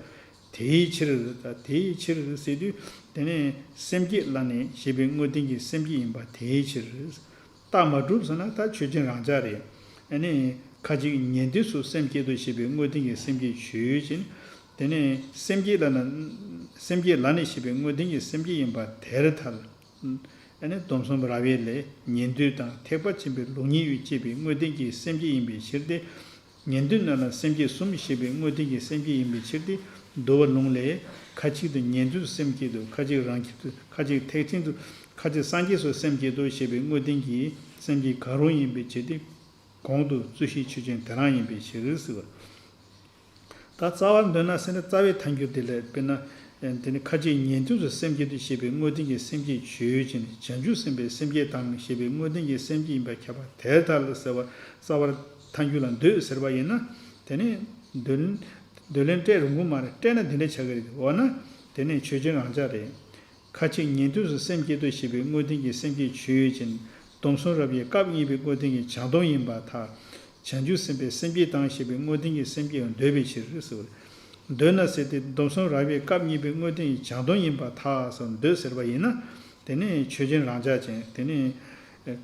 དེའི་ཕྱིར། ད་དེའི་ཕྱིར་ཟེར་དུས། དེ་ནས་སེམས་བསྐྱེད་ལ་ནི་ཞེས་པའི་དངོས་བསྟན་གྱི་སེམས་བསྐྱེད་ཡིན་པ་དེའི་ཕྱིར། རྟགས་མ་གྲུབ་ཟེར་ན་ད་ཆོས་ཅན་རང་འཇགས་རེད། ཨ་ནི་ཁ་ཅིག་ཉན་ཐོས་སུ་སེམས་བསྐྱེད་དོ་ཞེས་པའི་དངོས་བསྟན་གྱི་སེམས་བསྐྱེད་ཆོས་ཅན། དེ་ནས་སེམས་བསྐྱེད་ལ་ན། སེམས་བསྐྱེད་ལ་ནི་ཞེས་པའི་དངོས་བསྟན་གྱི་སེམས་བསྐྱེད་ཡིན་པ་དེར་ཐལ། ཨ་ནི་སྡོམ་གསུམ་རབ་དབྱེ་ལས། ཉན་ཐོས་དང་ཐེག་པ་ཆེན་པོའི་ལུགས་གཉིས་ཡོད་ཅེས་པའི་དངོས་བསྟན་གྱི་སེམས་བསྐྱེད་ཡིན་པའི་ཕྱིར་ཏེ། ཉན་ཐོས་རྣམས་ལ་སེམས་བསྐྱེད་གསུམ་ཞེས་པའི་དངོས་བསྟན་གྱི་སེམས་བསྐྱེད་ཡིན་པའི་ཕྱིར་ཏེ། འདུལ་བ་ལུང་ལས། ཁ་ཅིག་ཏུ་ཉན་ཐོས་སུ་སེམས་བསྐྱེད་དོ། ཁ་ཅིག་རང་རྒྱལ་དུ། ཁ་ཅིག་ཐེག་ཆེན་དུ། ཁ་ཅིག་སངས་རྒྱས་སུ་སེམས་བསྐྱེད་དོ་ཞེས་པའི་དངོས་བསྟན་གྱི་སེམས་བསྐྱེད་གང་རུང་ཡིན་པའི་ཕྱིར་ཏེ། གོང་དུ་རྩོད་གཞི་ཆོས་ཅན་དེ་རང་ཡིན་པའི་ཕྱིར་ཟེར་བ། ད་རྩ་བར་འདོད་ན་ཟེར་ན། རྩ་བའི་ཐལ་འགྱུར་དེ་ལས། དཔེར་ན། དེ་ནི་ཁ་ཅིག་ཉན་ཐོས་སུ་སེམས་བསྐྱེད་དོ་ཞེས་པའི་དངོས་བསྟན་གྱི་སེམས་བསྐྱེད་ཆོས་ཅན། བྱང་ཆུབ་སེམས་དཔའི་སེམས་བསྐྱེད་དང་ཞེས་པའི་དངོས་བསྟན་གྱི་སེམས་བསྐྱེད་ཡིན་པས་ཁྱབ་པ་དེར་ཐལ་ཟེར་བ། རྩ་བར་ཐལ་འགྱུར་ལ་འདོད་ཟེར་བ་ཡིན་ན། དེ་ནི་འདོད། འདོད་ལན་སྤྲད་རུང་གི་མ་རེད། སྤྲད་ན་འདི་འདྲ་ཆགས་ཀྱི་རེད། འོ་ན་དེ་ནི་ཆོས་ཅན་རང་འཇགས་རེད། ཁ་ཅིག་ཉན་ཐོས་སུ་སེམས་བསྐྱེད་དོ་ཞེས་པའི་དངོས་བསྟན་གྱི་སེམས་བསྐྱེད་ཆོས་ཅན། སྡོམ་གསུམ་རབ་དབྱེ་སྐབས་གཉིས་པའི་དངོས་བསྟན་གྱི་བྱང་སྡོམ་ཡིན་པར་ཐལ། བྱང་ཆུབ་སེམས་དཔའི་སེམས་བསྐྱེད་དང་ཞེས་པའི་དངོས་བསྟན་གྱི་སེམས་བསྐྱེད་ཡང་འདོད་པའི་ཕྱིར་ཟེར་བ་རེད། འདོད་ན་ཟེར་ཏེ། སྡོམ་གསུམ་རབ་དབྱེ་སྐབས་གཉིས་པའི་དངོས་བསྟན་གྱི་བྱང་སྡོམ་ཡིན་པར་ཐལ་ཟེར་འདོད་ཟེར་བ་ཡིན་ན། དེ་ནི་ཆོས་ཅན་རང་འཇགས་ཅན། དེ་ནི་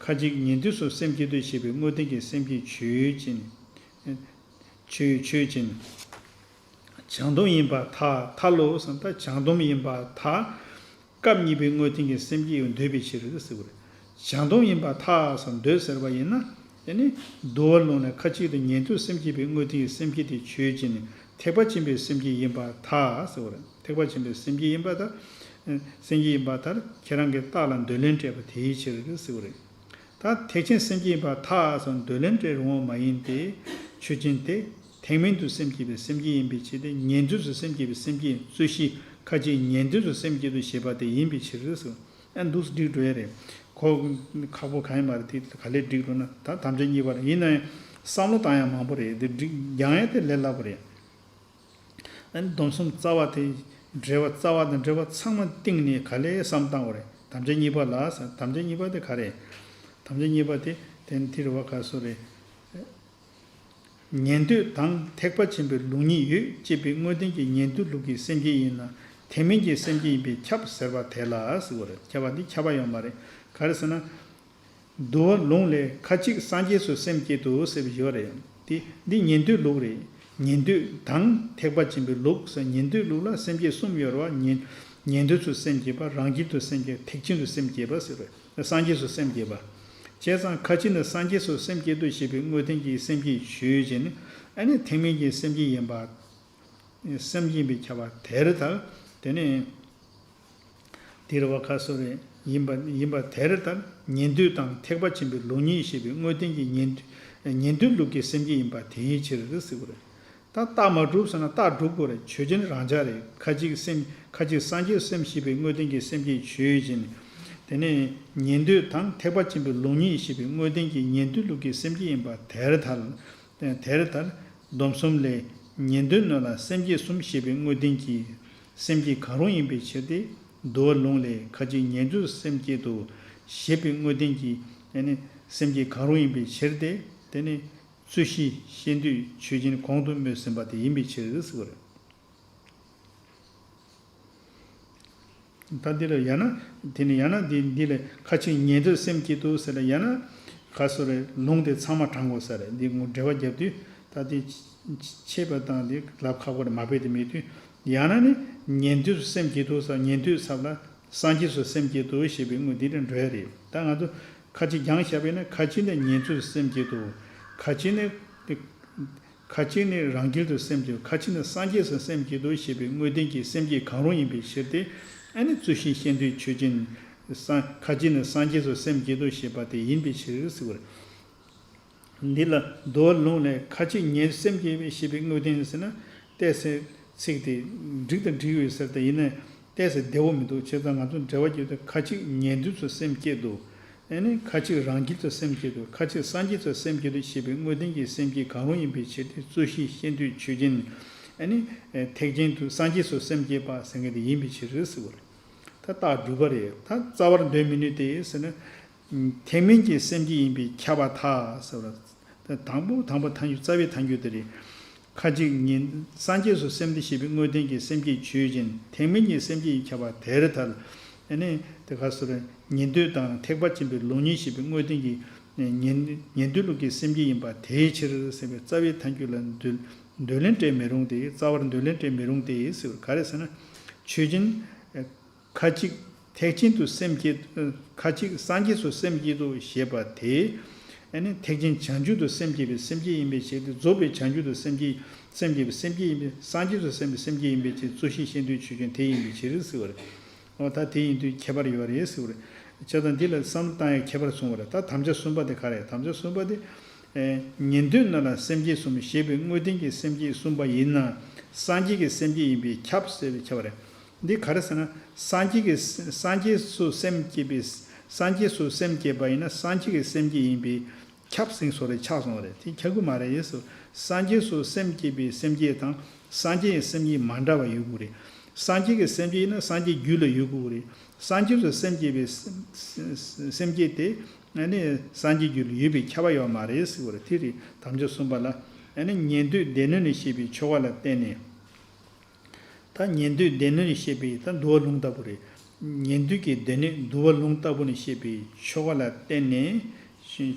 ཁ་ཅིག་ཉན་ཐོས་སུ་སེམས་བསྐྱེད་དོ་ཞེས་པའི་དངོས་བསྟན་གྱི་སེམས་བསྐྱེད་ཆོས་ཅན། ཆོས་ཆོས་ཅན། བྱང་སྡོམ་ཡིན་པར་ཐལ། ཐལ་ལོ་ཟེར་ན། ད་བྱང་སྡོམ་ཡིན་པར་ཐལ། སྐབས་གཉིས་པའི་དངོས་བསྟན་གྱི་སེམས་བསྐྱེད་ཡང་འདོད་པའི་ཕྱིར་ཟེར་བ་རེད། བྱང་སྡོམ་ཡིན་པར་ཐལ་ཟེར་འདོད་ཟེར་བ་ཡིན་ན། དེ་ནི་འདུལ་བ་ལུང་ནས། ཁ་ཅིག་ཏུ་ཉན་ཐོས་སེམས་བསྐྱེད་པའི་དངོས་བསྟན་གྱི་སེམས་བསྐྱེད་དེ་ཆོས་ཅན། ཐེག་པ་ཆེན་པོའི་སེམས་བསྐྱེད་ཡིན་པར་ཐལ་ཟེར་བ་རེད། ཐེག་པ་ཆེན་པོའི་སེམས་བསྐྱེད་ཡིན་པར་ཐལ། སེམས་བསྐྱེད་ཡིན་པར་ཐལ། ཁྱེད་རང་གིས་རྟགས་ལ་འདོད་ལན་སྤྲད་པ་དེའི་ཕྱིར་ཟེར་བ་རེད། ད་ཐེག་ཆེན་སེམས་བསྐྱེད་ཡིན་པར་ཐལ་ཟེར་འདོད་ལན་སྤྲད་རུང་བ་མ་ཡིན་ཏེ། ཆོས་ཅན་ཏེ། ཐེག་དམན་དུ་སེམས་བསྐྱེད་པའི་སེམས་བསྐྱེད་ཡིན་པའི་ཕྱིར་ཏེ། ཉན་ཐོས་སུ་སེམས་བསྐྱེད་པའི་སེམས་བསྐྱེད་རྩོད་གཞི་ཁ་ཅིག་ཉན་ཐོས་སུ་སེམས་བསྐྱེད་དོ་ཞེས་པ་དེ་ཡིན་པའི་ཕྱིར་ཟེར། ཨ་འདུག་སེ་འགྲིག་འགྲོ་ཡ་རེད། གོ་ཁག་པོ་གང་ཡང་མ་རེད། དེ་ག་ལེར་འགྲིག་འགྲོ་ན། ད་དམ་བཅའ་གཉིས་པ་ལ་ཡིན་ན་ཡང་བསམ་བློ་བཏང་ཡ་མང་པོ་རེད། དེ་འགྲིག་སྦྱང་ཡ་དེ་ལས་སླ་པོ་རེད། ཨ་ནི་སྡོམ་གསུམ་རྩ་བ་དེ། འགྲེལ་པ་རྩ་བ་དང་འགྲེལ་པ་ཚང་མ་སྟེང་ནས་ག་ལེར་བསམ་བཏང་བ་རེད། དམ་བཅའ་གཉིས་པ་ལ་ཟེར། དམ་བཅའ་གཉིས་པ་དེ་ག་རེད། དམ་བཅའ་གཉིས་པ་དེ་དེ་ནི་དེ་རེད་བ། ག་སོ་རེད། ཉན་ཐོས་དང་ཐེག་པ་ཆེན་པོའི་ལུགས་གཉིས་ཡོད་ཅེས་པའི་དངོས་བསྟན་གྱི་ཉན་ཐོས་ལུགས་ཀྱི་སེམས་བསྐྱེད་ཡིན་ན། ཐེག་དམན་གྱི་སེམས་བསྐྱེད་ཡིན་པས་ཁྱབ་ཟེར་བ་དེ་ལ་ཟེར་བ་རེད། ཁྱབ་པ་འདི་ཁྱབ་པ་ཡོད་མ་རེད། ག་རེ་ཟེར་ན། འདུལ་བ་ལུང་ལས། ཁ་ཅིག་སངས་རྒྱས་སུ་སེམས་བསྐྱེད་དོ་ཟེར་བ་ཡོད་རེད། དེ་འདི་ཉན་ཐོས་ལུགས་རེད། ཉན་ཐོས་དང་ཐེག་པ་ཆེན་པོའི་ལུགས་ཟེར། ཉན་ཐོས་ལུགས་ལ་སེམས་བསྐྱེད་གསུམ་ཡོད་རེད་བ། ཉན། ཉན་ཐོས་སུ་སེམས་བསྐྱེད་པ། རང་རྒྱལ་དུ་སེམས་བསྐྱེད། ཐེག་ཆེན་དུ་སེམས་བསྐྱེད་པ་ཟེར་བ། སངས་རྒྱས་སུ་སེམས་བསྐྱེད་པ། བྱས་ཙང་ཁ་ཅིག་ནི་སངས་རྒྱས་སུ་སེམས་བསྐྱེད་དོ་ཞེས་པའི་དངོས་བསྟན་གྱི་སེམས་བསྐྱེད་ཆོས་ཅན། ཨ་ནི་ཐེག་དམན་གྱི་སེམས་བསྐྱེད་ཡིན་པ། སེམས་ཡིན་པས་ཁྱབ་པ་དེར་ཐལ། དེ་ནི་དེ་རེད་བ། ག་སོ་རེད། ཡིན་པ་ཡིན་པ་དེར་ཐལ། ཉན་ཐོས་དང་ཐེག་པ་ཆེན་པོའི་ལུགས་གཉིས་ཞེས་པའི་དངོས་བསྟན་གྱི་ཉན། ཉན་ཐོས་ལུགས་ཀྱི་སེམས་བསྐྱེད་ཡིན་པ་དེའི་ཕྱིར་ཟེར་བ་རེད། ད་རྟགས་མ་གྲུབ་ཟེར་ན། རྟགས་གྲུབ་དགོས་རེད། ཆོས་ཅན་རང་འཇགས་རེད། ཁ་ཅིག་སེམས། ཁ་ཅིག་སངས་རྒྱས་སེམས་ཞེས་པའི་དངོས་བསྟན་གྱི་སེམས་བསྐྱེད་ཆོས་ཅན། དེ་ནས་ཉན་ཐོས་དང་ཐེག་པ་ཆེན་པོའི་ལུགས་གཉིས་ཞེས་པའི་དངོས་བསྟན་གྱི་ཉན་ཐོས་ལུགས་ཀྱི་སེམས་བསྐྱེད་ཡིན་པ་དེར་ཐལ། དེར་ཐལ། སྡོམ་གསུམ་ལས། ཉན་ཐོས་རྣམས་ལ་སེམས་བསྐྱེད་གསུམ་ཞེས་པའི་དངོས་བསྟན་གྱི་སེམས་བསྐྱེད་གང་རུང་ཡིན་པའི་ཕྱིར་ཏེ། འདུལ་བ་ལུང་ལས། ཁ་ཅིག་ཉན་ཐོས་སེམས་བསྐྱེད་དོ་ཞེས་པའི་དངོས་བསྟན་གྱི། ཨ་ནི་སེམས་བསྐྱེད་གང་རུང་ཡིན་པའི་ཕྱིར་ཏེ། དེ་ནི་རྩོད་གཞི་ཤེས་འདོད་ཆོས་ཅན་གོང་དུ་སྨོས་ཟིན་པ་དེ་ཡིན་པའི་ཕྱིར་ཟེར་བ་རེད། ད་འདི་ལ་ཡང་ན། དེ་ནི་ཡང་ན་འདི། འདི་ལ་ཁ་ཅིག་ཉན་ཐོས་སེམས་བསྐྱེད་དོ་ཟེར་ལ། ཡང་ན་ག་སོ་རེད། ལུང་དེ་ཚང་མ་དྲངས་དགོས་ས་རེད། འདི་ངོ་འགྲེལ་པ་རྒྱབ་དུས་ད་དེ་ཆད་པ་དང་དེ་ལབ་ཁག་པོ་རེད། མ་དཔེ་དེ་མེད་དུས། ཡང་ན་ནི་ཉན་ཐོས་སུ་སེམས་བསྐྱེད་དོ་ཟེར། ཉན་ཐོས་ཚབ་ལ་སངས་རྒྱས་སུ་སེམས་བསྐྱེད་དོ་ཞེས་པའི་དངོས་འདི་ལ་འགྲོ་ཡ་རེད། ད་ང་ཚོ་ཁ་ཅིག་རྒྱང་བཞག་པས་ན། ཁ་ཅིག་ནི་ཉན་ཐོས་སུ་སེམས་བསྐྱེད་དོ། ཁ་ཅིག་ནི། ཁ་ཅིག་ནི་རང་རྒྱལ་དུ་སེམས་བསྐྱེད། ཁ་ཅིག་ནི་སངས་རྒྱས་སུ་སེམས་བསྐྱེད་དོ་ཞེས་པའི་དངོས་བསྟན་གྱི་སེམས་བསྐྱེད་གང་རུང་ཡིན་པའི་ཕྱིར་ཏེ། ཨ་ནི་རྩོད་གཞི་ཤེས་འདོད་ཆོས་ཅན། སངས། ཁ་ཅིག་ནི་སངས་རྒྱས་སུ་སེམས་བསྐྱེད་དོ་ཞེས་པ་དེ་ཡིན་པའི་ཕྱིར་ཟེར་བ་རེད། འདི་ལ་འདུལ་བ་ལུང་ལས། ཁ་ཅིག་ཉན་སེམས་བསྐྱེད་པའི་ཞེས་པའི་དངོས་བསྟན་ཟེར་ན། ཏེ་ཟེར། ཚིག་དེ་འགྲིག་དང་འགྲིག་ཡོད་ཟེར་ཏེ་ཡིན་ནའི་ཏོག་ཙམ་བདེ་བོ་མི་འདུག་བྱས་ཙང་ང་ཚོ་འགྲེལ་པ་བརྒྱབ་དུས་ཁ་ཅིག་ཉན་ཐོས་ཚོའི་སེམས་བསྐྱེད་དུ། ཨ་ནི་ཁ་ཅིག་རང་རྒྱལ་ཚོའི་སེམས་བསྐྱེད་དུ། ཁ་ཅིག་སངས་རྒྱས་ཚོའི་སེམས་བསྐྱེད་དུ་ཞེས་པའི་དངོས་བསྟན་གྱི་སེམས་བསྐྱེད་གང་རུང་ཡིན་པའི་ཕྱིར་ཏེ། རྩོད་གཞི་ཤེས་འདོད་ཆོས་ཅན། ཨ་ནི་ཐེག་ཆེན་དུ་སངས་རྒྱས་ཚོའི་སེམས་བསྐྱེད་པ་ཟེར་མཁན་དེ་ཡིན་པའི་ཕྱིར་ཟེར་བ་རེད། ད་རྟགས་གྲུབ་པ་རེད། ད་རྩ་བར་འདོད་མི་ནུས་ཏེ་ཟེར་ན། ཐེག་དམན་གྱི་སེམས་བསྐྱེད་ཡིན་པས་ཁྱབ་པར་ཐལ་ཟེར་བ། དང་པོ་དང་པོ་ཐལ་འགྱུར། རྩ་བའི་ཐལ་འགྱུར་དེ་རེད། ཁ་ཅིག་ཉན། སངས་རྒྱས་སུ་སེམས་འདི་ཞེས་པའི་དངོས་བསྟན་གྱི་སེམས་བསྐྱེད་ཆོས་ཅན། ཐེག་དམན་གྱི་སེམས་བསྐྱེད་ཡིན་ཁྱབ་པ་དེར་ཐལ། ཨ་ནི་དེ་ག་སོ་རེད། ཉན་ཐོས་དང་ཐེག་པ་ཆེན་པོའི་ལུགས་གཉིས་ཞེས་པའི་དངོས་བསྟན་གྱི་ཉན་ཉན་ཐོས་ལུགས་ཀྱི་སེམས་བསྐྱེད་ཡིན་པ་དེའི་ཕྱིར་ཟེར་བའི་རྩ་བའི་ཐལ་འགྱུར་ལ་འདོད་འདོད་ལན་སྤྲད་མི་རུང་སྟེ། རྩ་བར་འདོད་ལན་སྤྲད་མི་རུང་སྟེ་ཟེར་བ་ག་རེ་ཟེར་ན། ཆོས་ཅན། ཁ་ཅིག་ཐེག་ཆེན་དུ་སེམས་བསྐྱེད། ཁ་ཅིག་སངས་རྒྱས་སུ་སེམས་བསྐྱེད་དོ་ཞེས་པ་དེ། ཨ་ནི་ཐེག་ཆེན་བྱང་ཆུབ་ཏུ་སེམས་བསྐྱེད་པའི་སེམས་བསྐྱེད་ཡིན་པའི་ཕྱིར་ཏེ། རྫོགས་པའི་བྱང་ཆུབ་ཏུ་སེམས་བསྐྱེད་སེམས་བསྐྱེད་པའི་སེམས་བསྐྱེད་ཡིན་པས། སངས་རྒྱས་སུ་སེམས་པའི་སེམས་བསྐྱེད་ཡིན་པའི་ཕྱིར། རྩོད་གཞི་ཤེས་འདོད་ཆོས་ཅན་དེ་ཡིན་པའི་ཕྱིར་ཟེར་བ་རེད། འོ་ད་དེ་ཡིན་དུས་ཁྱད་པར་ཡོད་རེད་ཟེར་བ་རེད། བྱས་ཙང་འདི་ལ་བསམ་བློ་བཏང་ཡ་ཁྱད་པར་གསུངས་པ་རེད། ད་དམ་བཅའ་གསུམ་པ་དེ་ག་རེད། དམ་བཅའ་གསུམ་པ་དེ། ཨེ། ཉན་ཐོས་རྣམས་ལ་སེམས་བསྐྱེད་གསུམ་ཞེས་པའི་དངོས་བསྟན་གྱི་སེམས་བསྐྱེད་གསུམ་པ་ཡིན་ན། སངས་རྒྱས་ཀྱི་སེམས་བསྐྱེད་ཡིན་པས་ཁྱབ་ཟེར་བའི་ཁྱབ་པ་རེད། འདི་ག་རེ་ཟེར་ན། སངས་རྒྱས་ཀྱི་སངས་རྒྱས་སུ་སེམས་བསྐྱེད་པའི། སངས་རྒྱས་སུ་སེམས་བསྐྱེད་པ་ཡིན་ན་སངས་རྒྱས་ཀྱི་སེམས་བསྐྱེད་ཡིན་པས་ཁྱབ་ཟིན་སོང་རེད། ཆགས་སོང་བ་རེད། དེ་ཁྱབ་ཀྱི་མ་རེད་ཟེར། སངས་རྒྱས་སུ་སེམས་བསྐྱེད་པའི་སེམས་བསྐྱེད་དང་སངས་རྒྱས་ཀྱི་སེམས་བསྐྱེད་མ་འདྲ་བ་ཡོད་དགོས་རེད། སངས་རྒྱས་ཀྱི་སེམས་བསྐྱེད་ཡིན་ན་སངས་རྒྱས་རྒྱུད་ལ་ཡོད་དགོས་རེད། སངས་རྒྱས་སུ་སེམས་བསྐྱེད་པའི་སེམས་བསྐྱེད་དེ་ཨ་ནི་སངས་རྒྱས་རྒྱུད་ལ་ཡོད་པས་ཁྱབ་པ་ཡོད་མ་རེད་ཟེར་བ་རེད། དེ་རེད། དམ་བཅའ་གསུམ་པ་ལ། ཨ་ནི་ཉན་ཐོས་སྡེ་སྣོད་ནས་བཤད་པའི་ཆོ་ག་ལ་བརྟེན་ནས། ད་ཉན་ཐོས་སྡེ་སྣོད་ནས་བཤད་པའི་ད་འདུལ་བ་ལུང་ལྟ་བུ་རེད། ཉན་ཐོས་ཀྱི་སྡེ་སྣོད་འདུལ་བ་ལུང་ལྟ་བུ་ནས་བཤད་པའི་ཆོ་ག་ལ་བརྟེན་ནས།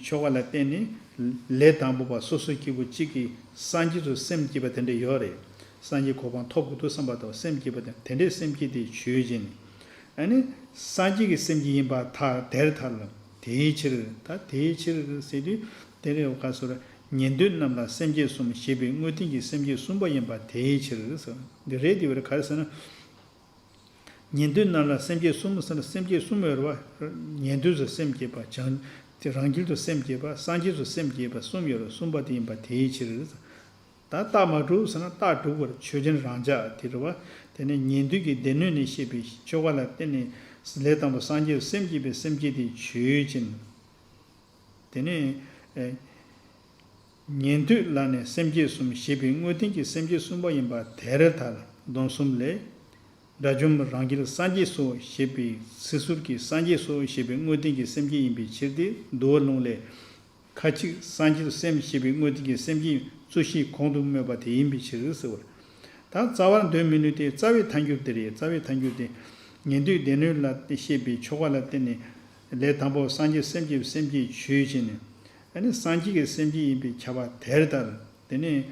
ཆོ་ག་ལ་བརྟེན་ནས། ལས་དང་པོ་པ་སོ་སོ་སྐྱེ་བོ་གཅིག་གིས་སངས་རྒྱས་སུ་སེམས་བསྐྱེད་པ་དེ་འདྲ་ཡོད་རེད། སངས་རྒྱས་གོ་འཕང་ཐོབ་དགོས་འདུག་བསམ་པ་དང་སེམས་བསྐྱེད་པ་དེ་དེ་འདྲའི་སེམས་བསྐྱེད་དེ་ཆོས་ཅན། ཨ་ནི་སངས་རྒྱས་ཀྱི་སེམས་བསྐྱེད་ཡིན་པ་ཐལ། དེར་ཐལ། དེའི་ཕྱིར། ད་དེའི་ཕྱིར་ཟེར་དུས་དེ་རེད། ག་སོ་རེད། ཉན་ཐོས་རྣམས་ལ་སེམས་བསྐྱེད་གསུམ་ཞེས་པའི་དངོས་བསྟན་གྱི་སེམས་བསྐྱེད་གསུམ་པ་ཡིན་པ་དེའི་ཕྱིར་ཟེར། འདི་རེད། དེ་བས་ག་རེ་ཟེར་ན། ཉན་ཐོས་རྣམས་ལ་སེམས་བསྐྱེད་གསུམ་ཟེར་ན་སེམས་བསྐྱེད་གསུམ་ཡོད་རེད་བ། ཉན་ཐོས་སུ་སེམས་བསྐྱེད་པ། བྱང་། དེ་རང་རྒྱུད་དུ་སེམས་བསྐྱེད་པ། སངས་རྒྱས་སུ་སེམས་བསྐྱེད་པ་གསུམ་ཡོད་རེད། གསུམ་པ་དེ་ཡིན་པ་དེའི་ཕྱིར། ད་རྟགས་མ་གྲུབ་ཟེར་ན་རྟགས་གྲུབ་པར་ཆོས་ཅན་རང་ཅག་དེ་རེད་བ། དེ་ནས་ཉན་ཐོས་ཀྱི་སྡེ་སྣོད་ནས་བཤད་པའི་ཆོ་ག་ལ་བརྟེན་ནས་ལས་དང་པོ་སངས་རྒྱས་སུ་སེམས་བསྐྱེད་པའི་སེམས་བསྐྱེད་དེ་ཆོས་ཅན། དེ་ནས། ཨེ། ཉན་ཐོས་ལ་ནི་སེམས་བསྐྱེད་གསུམ་ཞེས་པའི་དངོས་བསྟན་གྱི་སེམས་བསྐྱེད་གསུམ་པ་ཡིན་པ་དེར་ཐལ། སྡོམ་གསུམ་ལས། དགྲ་བཅོམ་རང་རྒྱལ་སངས་རྒྱས་སོ་ཞེས་པའི་ཚིག་ཟུར་གྱི་སངས་རྒྱས་སོ་ཞེས་པའི་དངོས་བསྟན་གྱི་སེམས་བསྐྱེད་ཡིན་པའི་ཕྱིར་ཏེ། འདུལ་བ་ལུང་ལས། ཁ་ཅིག་སངས་རྒྱས་སུ་སེམས་ཞེས་པའི་དངོས་བསྟན་གྱི་སེམས་བསྐྱེད་རྩོད་གཞི་གོང་དུ་སྨོས་པ་དེ་ཡིན་པའི་ཕྱིར་ཟེར་བ། ད་རྩ་བར་འདོད་མི་ནུས་ཏེ། རྩ་བའི་ཐལ་འགྱུར་དེ་རེད། རྩ་བའི་ཐལ་འགྱུར་དེ། ཉན་ཐོས་སྡེ་སྣོད་ལ་བཤད་པའི་ཆོ་ག་ལ་བརྟེན་ནས་ལས་དང་པོ་སངས་རྒྱས་སེམས་བསྐྱེད་སེམས་བསྐྱེད་ཆོས་ཅན། ཨ་ནི་སངས་རྒྱས་ཀྱི་སེམས་བསྐྱེད་ཡིན་པས་ཁྱབ་པ་དེར་ཐལ། དེ་ནས་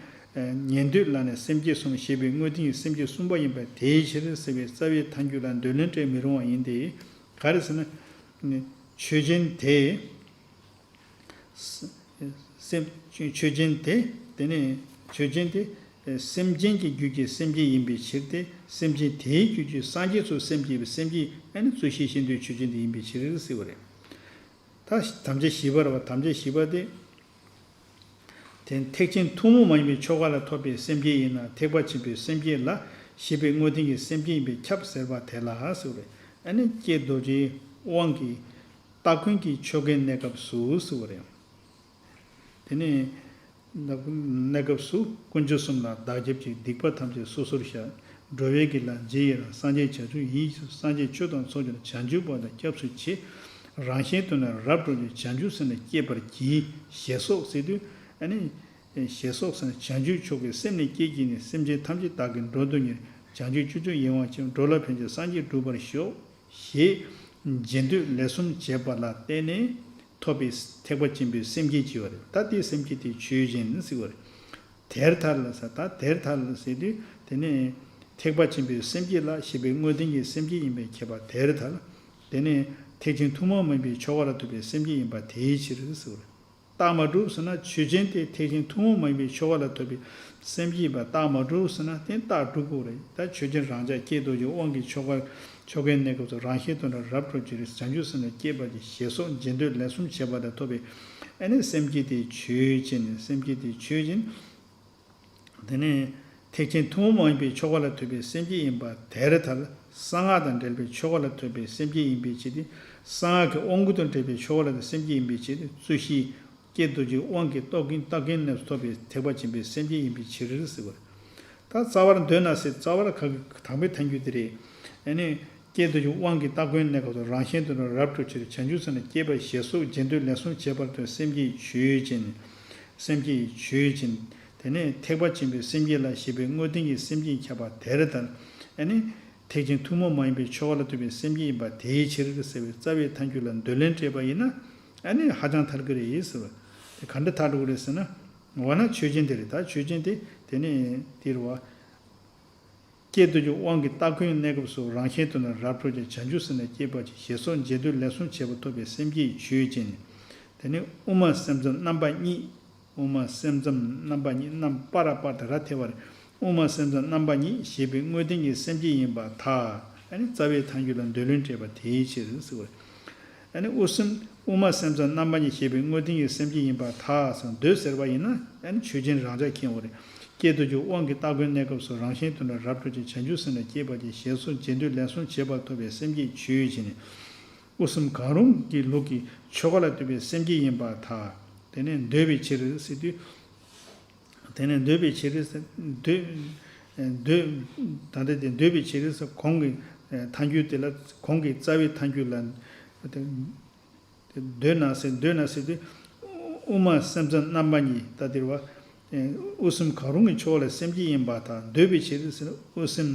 ཉན་ཐོས་ལ་ནི་སེམས་བསྐྱེད་གསུམ་ཞེས་པའི་དངོས་བསྟན་གྱི་སེམས་བསྐྱེད་གསུམ་པ་ཡིན་པ་དེའི་ཕྱིར་ཟེར་བའི་རྩ་བའི་ཐལ་འགྱུར་ལ་འདོད་ལན་སྤྲད་མི་རུང་བ་ཡིན་ཏེ། ག་རེ་ཟེར་ན། ཆོས་ཅན་དེ། སེམས། ཆོས་ཅན་དེ། དེ་ནས་ཆོས་ཅན་དེ། སེམས་ཅན་གྱི་རྒྱུད་ཀྱི་སེམས་བསྐྱེད་ཡིན་པའི་ཕྱིར་ཏེ། སེམས་ཅན་དེའི་རྒྱུད་ཀྱི་སངས་རྒྱས་སུ་སེམས་བསྐྱེད་པའི་སེམས་བསྐྱེད་ཨ་ནི་རྩོད་གཞི་ཤེས་འདོད་ཆོས་ཅན་དེ་ཡིན་པའི་ཕྱིར་ཟེར་བ་རེད། ད་དམ་བཅའ་བཞི་པ་རེད་བ། དམ་བཅའ་བཞི་པ་དེ། དེ་ཐེག་ཆེན་ཐུན་མོང་མ་ཡིན་པའི་ཆོ་ག་ལ་ཐོབ་པའི་སེམས་བསྐྱེད་ཡིན་ན་ཐེག་པ་ཆེན་པོའི་སེམས་བསྐྱེད་ལ་ཞེས་པའི་དངོས་བསྟན་གྱི་སེམས་བསྐྱེད་ཡིན་པས་ཁྱབ་ཟེར་བ་དེ་ལ་ཟེར་བ་རེད། ཨ་ནི་ཀྱེ་རྡོ་རྗེའི་དབང་གིས། སྟ་གོན་གྱི་ཆོ་གའི་གནས་སྐབས་སུ་ཟེར་བ་རེད། དེ་ནས་གནས་སྐབས་སུ་དཀོན་མཆོག་གསུམ་ལ་བདག་སྐྱབས་ཀྱིས། སྡིག་པ་ཐམས་ཅད་སོ་སོར་བཤགས། འགྲོ་བའི་དགེ་ལ་རྗེས་ཡི་རང་། སངས་རྒྱས་བྱང་ཆུབ་ཡིད་བཞིན་དུ། སངས་རྒྱས་ཆོས་དང་ཚོགས་ཀྱང་བྱང་ཆུབ་བར་དུ་སྐྱབས་སུ་མཆི། རང་གཞན་དོན་ལ་རབ་སྤྲོ་སྟེ། བྱང་ཆུབ་སེམས་ལ་སྐྱེ་བར་གྱིས། ཞེས་སོགས་ཟེར་དུས་ཨ་ནི། ཞེས་སོགས་ཟེར་ན་བྱང་ཆུབ་མཆོག་གི་སེམས་ནི་བསྐྱེད་བགྱིས་ནས། སེམས་ཅན་ཐམས་ཅད་བདག་གིས་འགྲོ་འདོད་ཉེར། བྱང་ཆུབ་སྤྱོད་མཆོག་ཡིད་དབང་ཅན། འགྲོ་ལ་ཕན་ཕྱིར་སངས་རྒྱས་འགྲུབ་པར་ཤོག་ཞེས་རྗེས་ཟློས་ལན་གསུམ་བྱས་པ་ལ་བརྟེན་ནས་ཐོབ་པའི་ཐེག་པ་ཆེན་པོའི་སེམས་བསྐྱེད་ཅེས་པ་རེད། ད་དེའི་སེམས་བསྐྱེད་དེ་ཆོས་ཅན་ཟེར་བ་རེད། དེར་ཐལ་ཟེར། ད་དེར་ཐལ་ཟེར་དུས་དེ་ནས་ཐེག་པ་ཆེན་པོའི་སེམས་བསྐྱེད་ལ་ཞེས་པའི་དངོས་བསྟན་གྱི་སེམས་བསྐྱེད་ཡིན་པས་ཁྱབ་པ་དེར་ཐལ། དེ་ནས་ཐེག་ཆེན་ཐུན་མོང་མ་ཡིན་པའི་ཆོ་ག་ལ་ཐོབ་པའི་སེམས་བསྐྱེད་ཡིན་པ་དེའི་ཕྱིར་ཟེར་བ་རེད། རྟགས་མ་གྲུབ་ཟེར་ན་ཆོས་ཅན་དེ་ཐེག་ཆེན་ཐུན་མོང་མ་ཡིན་པའི་ཆོ་ག་ལ་ཐོབ་པའི་སེམས་བསྐྱེད་པ་རྟགས་མ་གྲུབ་ཟེར་ན་དེ་རྟགས་གྲུབ་དགོས་རེད། ད་ཆོས་ཅན་རང་ཅག་ཀྱེ་རྡོ་རྗེའི་དབང་གིས་ཆོ་ག་ཆོ་གའི་གནས་སྐབས་སུ་རང་གཞན་དོན་ལ་རབ་སྤྲོ་སྤྱོད་རེས་བྱང་ཆུབ་སེམས་ལ་སྐྱེ་བར་གྱིས་ཞེས་སོགས་རྗེས་ཟློས་ལན་གསུམ་བྱས་པ་དང་ཐོབ་པའི་ཨ་ནི་སེམས་བསྐྱེད་དེ་ཆོས་ཅན། སེམས་བསྐྱེད་དེ་ཆོས་ཅན། དེ་ནས་ ཐེག་ཆེན་ཐུན་མོང་མ་ཡིན་པའི་ཆོས་འཁོར་ལ་ཐུག་པའི་སེམས་བསྐྱེད་ཡིན་པ་དེར་ཐལ། གསང་སྔགས་དང་འབྲེལ་བའི་ཆོས་འཁོར་ལ་ཐུག་པའི་སེམས་བསྐྱེད་ཡིན་པའི་ཕྱིར་ཏེ། གསང་སྔགས་ཀྱི་དབང་བསྐུར་དང་འབྲེལ་བའི་ཆོས་འཁོར་ལ་ཐུག་པའི་སེམས་བསྐྱེད་ཡིན་པའི་ཕྱིར་ཏེ། རྩོད་གཞི། ཀྱེ་རྡོ་རྗེ་དབང་གི་སྟོབས་ཀུན་སྟོབས་ཀུན་གནས་སུ་ཐོབ་པའི་ཐེག་པ་ཆེན་པོའི་སེམས་བསྐྱེད་ཡིན་པའི་ཕྱིར་ཟེར་བ། ད་རྩ་བར་འདོད་ན་ཟེར། རྩ་བར་ག་གི་དང་པོའི་ཐལ་འགྱུར་དེ་རེད། ཨ་ནི། ཀྱེ་རྡོ་རྗེ་དབང་གི་སྟོབས་ཀུན་གནས་སྐབས་སུ་རང་གཞན་དོན་དུ་རབ་བསྒྲུབ་ཕྱིར་བྱང་ཆུབ་སེམས་ལ་སྐྱེས་པ་ཞེས་སོགས་རྗེས་ཟློས་ལན་གསུམ་བྱས་པར་ཐུག་སེམས་བསྐྱེད་ཆོས་ཅན། སེམས་བསྐྱེད་ཆོས་ཅན། དེ་ནས་ཐེག་པ་ཆེན་པོའི་སེམས་བསྐྱེད་ལ་ཞེས་པའི་དངོས་བསྟན་གྱི་སེམས་བསྐྱེད་ཁྱབ་པ་དེར་ཐལ། ཨ་ནི། ཐེག་ཆེན་ཐུན་མོང་མ་ཡིན་པའི་ཆོས་འཁོར་ལ་ཐུག་པའི་སེམས་བསྐྱེད་ཡིན་པ་དེའི་ཕྱིར་ཟེར་བའི་རྩ་བའི་ཐལ་འགྱུར་ལ་འདོད་ལན་སྤྲད་པ་ཡིན་ན། ཨ་ནི་ཧ་ཅང་ཐལ་གྱི་རེད་ཟེར་བ། དེ་ག་འདྲ་ཐལ་འགྲོ་གི་རེད་ཟེར་ན། འོ་ན་ཆོས་ཅན་དེ་རེད། ད་ཆོས་ཅན་དེ་དེ་ནི་དེ་རེད་བ། ཀྱེ་རྡོ་རྗེ་དབང་གི་སྟོབས་ཀུན་གནས་སྐབས་སུ་རང་གཞན་དོན་དུ་རབ་བསྒྲུབ་ཅིང་བྱང་ཆུབ་སེམས་ལ་སྐྱེས་པ་ཅིག་ཞེས་སོགས་རྗེས་ཟློས་ལན་གསུམ་བྱས་པ་ཐོབ་པའི་སེམས་བསྐྱེད་ཆོས་ཅན། དེ་ནི་དབུ་མ་སེམས་ཙམ་རྣམ་པ་གཉིས། དབུ་མ་སེམས་ཙམ་རྣམ་པ་གཉིས། རྣམ་པར་པ་དང་ར་ཐེ་བ་རེ། དབུ་མ་སེམས་ཙམ་རྣམ་པ་གཉིས་ཞེས་པའི་དངོས་བསྟན་གྱི་སེམས་བསྐྱེད་ཡིན་པར་ཐལ། ཨ་ནི་རྩ་བའི་ཐལ་འགྱུར་ལ་འདོད་ལན་སྤྲད་པ་དེའི་ཕྱིར་ཟེར་བ་རེད། ཨ་ནི་དབུ་སེམས་དབུ་མ་སེམས་ཙམ་རྣམ་པ་གཉིས་ཞེས་པའི་དངོས་བསྟན་གྱི་སེམས་བསྐྱེད་ཡིན་པར་ཐལ་ཟེར་འདོད་ཟེར་བ་ཡིན་ན། ཨ་ནི་ཆོས་ཅན་རང་འཇགས་མཁྱེན་འོ་རེད། ཀྱེ་རྡོ་རྗེ་དབང་གི་སྟོབས་ཀུན་གནས་སྐབས་སུ་རང་གཞན་དོན་དུ་རབ་བསྒྲུབ་ཅིང་བྱང་ཆུབ་སེམས་ལ་སྐྱེས་པ་ཅིག་ཞེས་སོགས་རྗེས་ཟློས་ལན་གསུམ་བྱས་པ་ཐོབ་པའི་སེམས་བསྐྱེད་ཆོས་ཅན། དབུ་གསུམ་གང་རུང་གི་ལུགས་ཀྱི་ཆོས་འཁོར་ལ་ཐུག་པའི་སེམས་བསྐྱེད་ཡིན་པར་ཐལ། དེ་ནས་འདོད་པའི་ཕྱིར་ཟེར་དུས། དེ་ནས་འདོད་པའི་ཕྱིར་ཟེར། འདོད། འདོད། ད་ལྟ་དེ་འདོད་པའི་ཕྱིར་ཟེར་གོང་གི་ཐལ་འགྱུར་དེ་ལ། གོང་གི་རྩ་བའི་ཐལ་འགྱུར་ལ། འདོད་ན་ཟེར། འདོད་ན་ཟེར་དུས། དབུ་མ་སེམས་ཙམ་རྣམ་པ་གཉིས། ད་དེ་རེད་བ། དབུ་གསུམ་གང་རུང་གི་ཆོས་འཁོར་ལ་སེམས་བསྐྱེད་ཡིན་པར་ཐལ། འདོད་པའི་ཕྱིར་ཟེར། དབུ་གསུམ།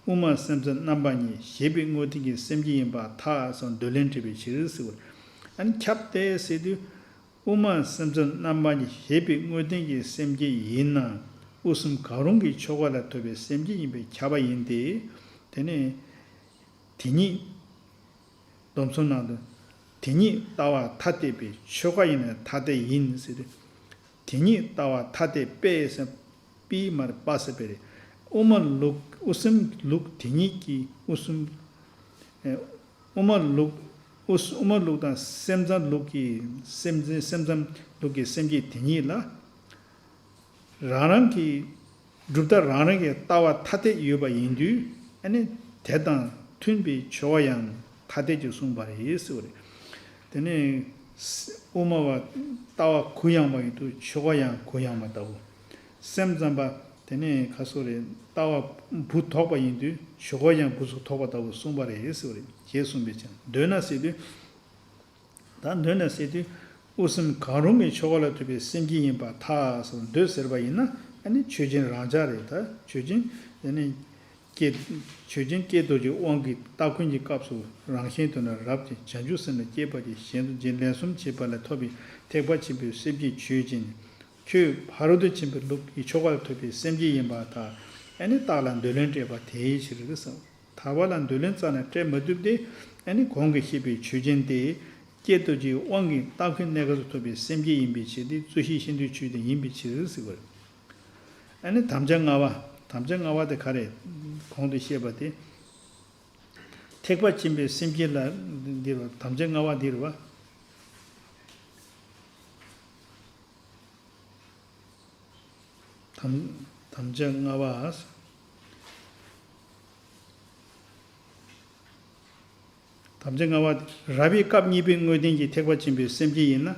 དབུ་མ་སེམས་ཙམ་རྣམ་པ་གཉིས་ཞེས་པའི་དངོས་བསྟན་གྱི་སེམས་བསྐྱེད་ཡིན་པར་ཐལ་ཟེར་འདོད་ལན་སྤྲད་པའི་ཕྱིར་ཟེར་བ། ཨ་ནི་ཁྱབ་སྟེ་ཟེར་དུས། དབུ་མ་སེམས་ཙམ་རྣམ་པ་གཉིས་ཞེས་པའི་དངོས་བསྟན་གྱི་སེམས་བསྐྱེད་ཡིན་ན། དབུ་གསུམ་གང་རུང་གི་ཆོས་འཁོར་ལ་ཐུག་པའི་སེམས་བསྐྱེད་ཡིན་པས་ཁྱབ་པ་ཡིན་ཏེ། དེ་ནི། དེ་ཉིད། སྡོམ་གསུམ་ནང་དུ། དེ་ཉིད་ལྟ་བ་ཐ་དད་པའི་ཆོས་འཁོར་ཡིན་ན་ཐ་དད་ཡིན་ཟེར་ཏེ། དེ་ཉིད་ལྟ་བ་ཐ་དད་པས་ཟེར། པའི་མར་པ་ཟེར་བས་རེད། དབུ་མ་ལུགས། དབུ་གསུམ་ལུགས་དེ་ཉིད་ཀྱི་དབུ་གསུམ། ཨེ། དབུ་མ་ལུགས། དབུ་གསུམ། དབུ་མ་ལུགས་དང་སེམས་ཙམ་ལུགས་ཀྱི་སེམས་ཙམ། སེམས་ཙམ་ལུགས་ཀྱི་སེམས་བསྐྱེད་དེ་ཉིད་ལ། རང་རང་གི་གྲུབ་མཐའ་རང་རང་གི་ལྟ་བ་ཐ་དད་ཡོད་པ་ཡིན་དུས། ཨ་ནི་དེ་དང་མཐུན་པའི་ཆོས་འཁོར་ཡང་ཐ་དད་ཅེས་གསུངས་པ་རེད་ཟེར་བ་རེད། དེ་ནས་དབུ་མ་བ་ལྟ་བ་གུ་ཡངས་པ་ཡིན་དུས་ཆོས་འཁོར་ཡང་གུ་ཡངས་པ་ལྟ་བུ། སེམས་ཙམ་པ་དེ་ནས་ག་སོགས་རེད། ལྟ་བ་བུ་དོག་པ་ཡིན་དུས་ཆོས་འཁོར་ཡང་བུ་ཚུགས་དོག་པ་ལྟ་བུ་གསུངས་པ་རེད་ཟེར་བ་རེད། ཞེས་གསུངས་པའི་ཕྱིར། འདོད་ན་ཟེར་དུས། ད་འདོད་ན་ཟེར་དུས། དབུ་གསུམ་གང་རུང་གི་ཆོས་འཁོར་ལ་ཐུག་པའི་སེམས་བསྐྱེད་ཡིན་པར་ཐལ་ཟེར་འདོད་ཟེར་བ་ཡིན་ན། ཨ་ནི་ཆོས་ཅན་རང་འཇགས་རེད། ད་ཆོས་ཅན། ཨ་ནི། ཀྱེ། ཆོས་ཅན། ཀྱེ་རྡོ་རྗེ་དབང་གི་སྟོབས་ཀུན་གྱི་སྐབས་སུ་རང་གཞན་དོན་ལ་རབ་ཅིང་བྱང་ཆུབ་སེམས་ལ་སྐྱེས་པ་ཅིག་ཞེས་སོགས་རྗེས་ཟློས་ལན་གསུམ་བྱས་པ་ལ་ཐོབ་པའི་ཐེག་པ་ཆེན་པོའི་སེམས་བསྐྱེད་ཆོས་ཅན། ཁྱོད་ཕ་རོལ་ཏུ་ཕྱིན་པའི་ལུགས་ཀྱི་ཆོས་འཁོར་ལ་ཐུག་པའི་སེམས་བསྐྱེད་ཡིན་པར་ཐལ། ཨ་ནི་རྟགས་ལ་འདོད་ལན་སྤྲད་པ་དེའི་ཕྱིར་ཟེར། ཐར་པ་ལ་འདོད་ལན་རྩ་ནས་སྤྲད་མ་ཐུབ་སྟེ། ཨ་ནི་གོང་གི་བཤད་པའི་ཆོས་ཅན་དེ། ཀྱེ་རྡོ་རྗེའི་དབང་གི་སྟོབས་ཀྱིས་གནས་སྐབས་སུ་ཐོབ་པའི་སེམས་བསྐྱེད་ཡིན་པའི་ཕྱིར་ཏེ། རྩོད་གཞི་ཤེས་འདོད་ཆོས་ཅན་ཡིན་པའི་ཕྱིར་ཟེར་བ་རེད། ཨ་ནི་དམ་བཅའ་ལྔ་པ། དམ་བཅའ་ལྔ་པ་དེ་ག་རེ། གོང་དུ་བཤད་པ་དེ། ཐེག་པ་ཆེན་པོའི་སེམས་བསྐྱེད་ལ་འདི་རུ། དམ་བཅའ་ལྔ་པ་འདི་རུ་བ། དམ། དམ་བཅའ་ལྔ་པ། དམ་བཅའ་ལྔ་པ། རབ་དབྱེ་སྐབས་གཉིས་པའི་དངོས་བསྟན་གྱི་ཐེག་པ་ཆེན་པོའི་སེམས་བསྐྱེད་ཡིན་ན།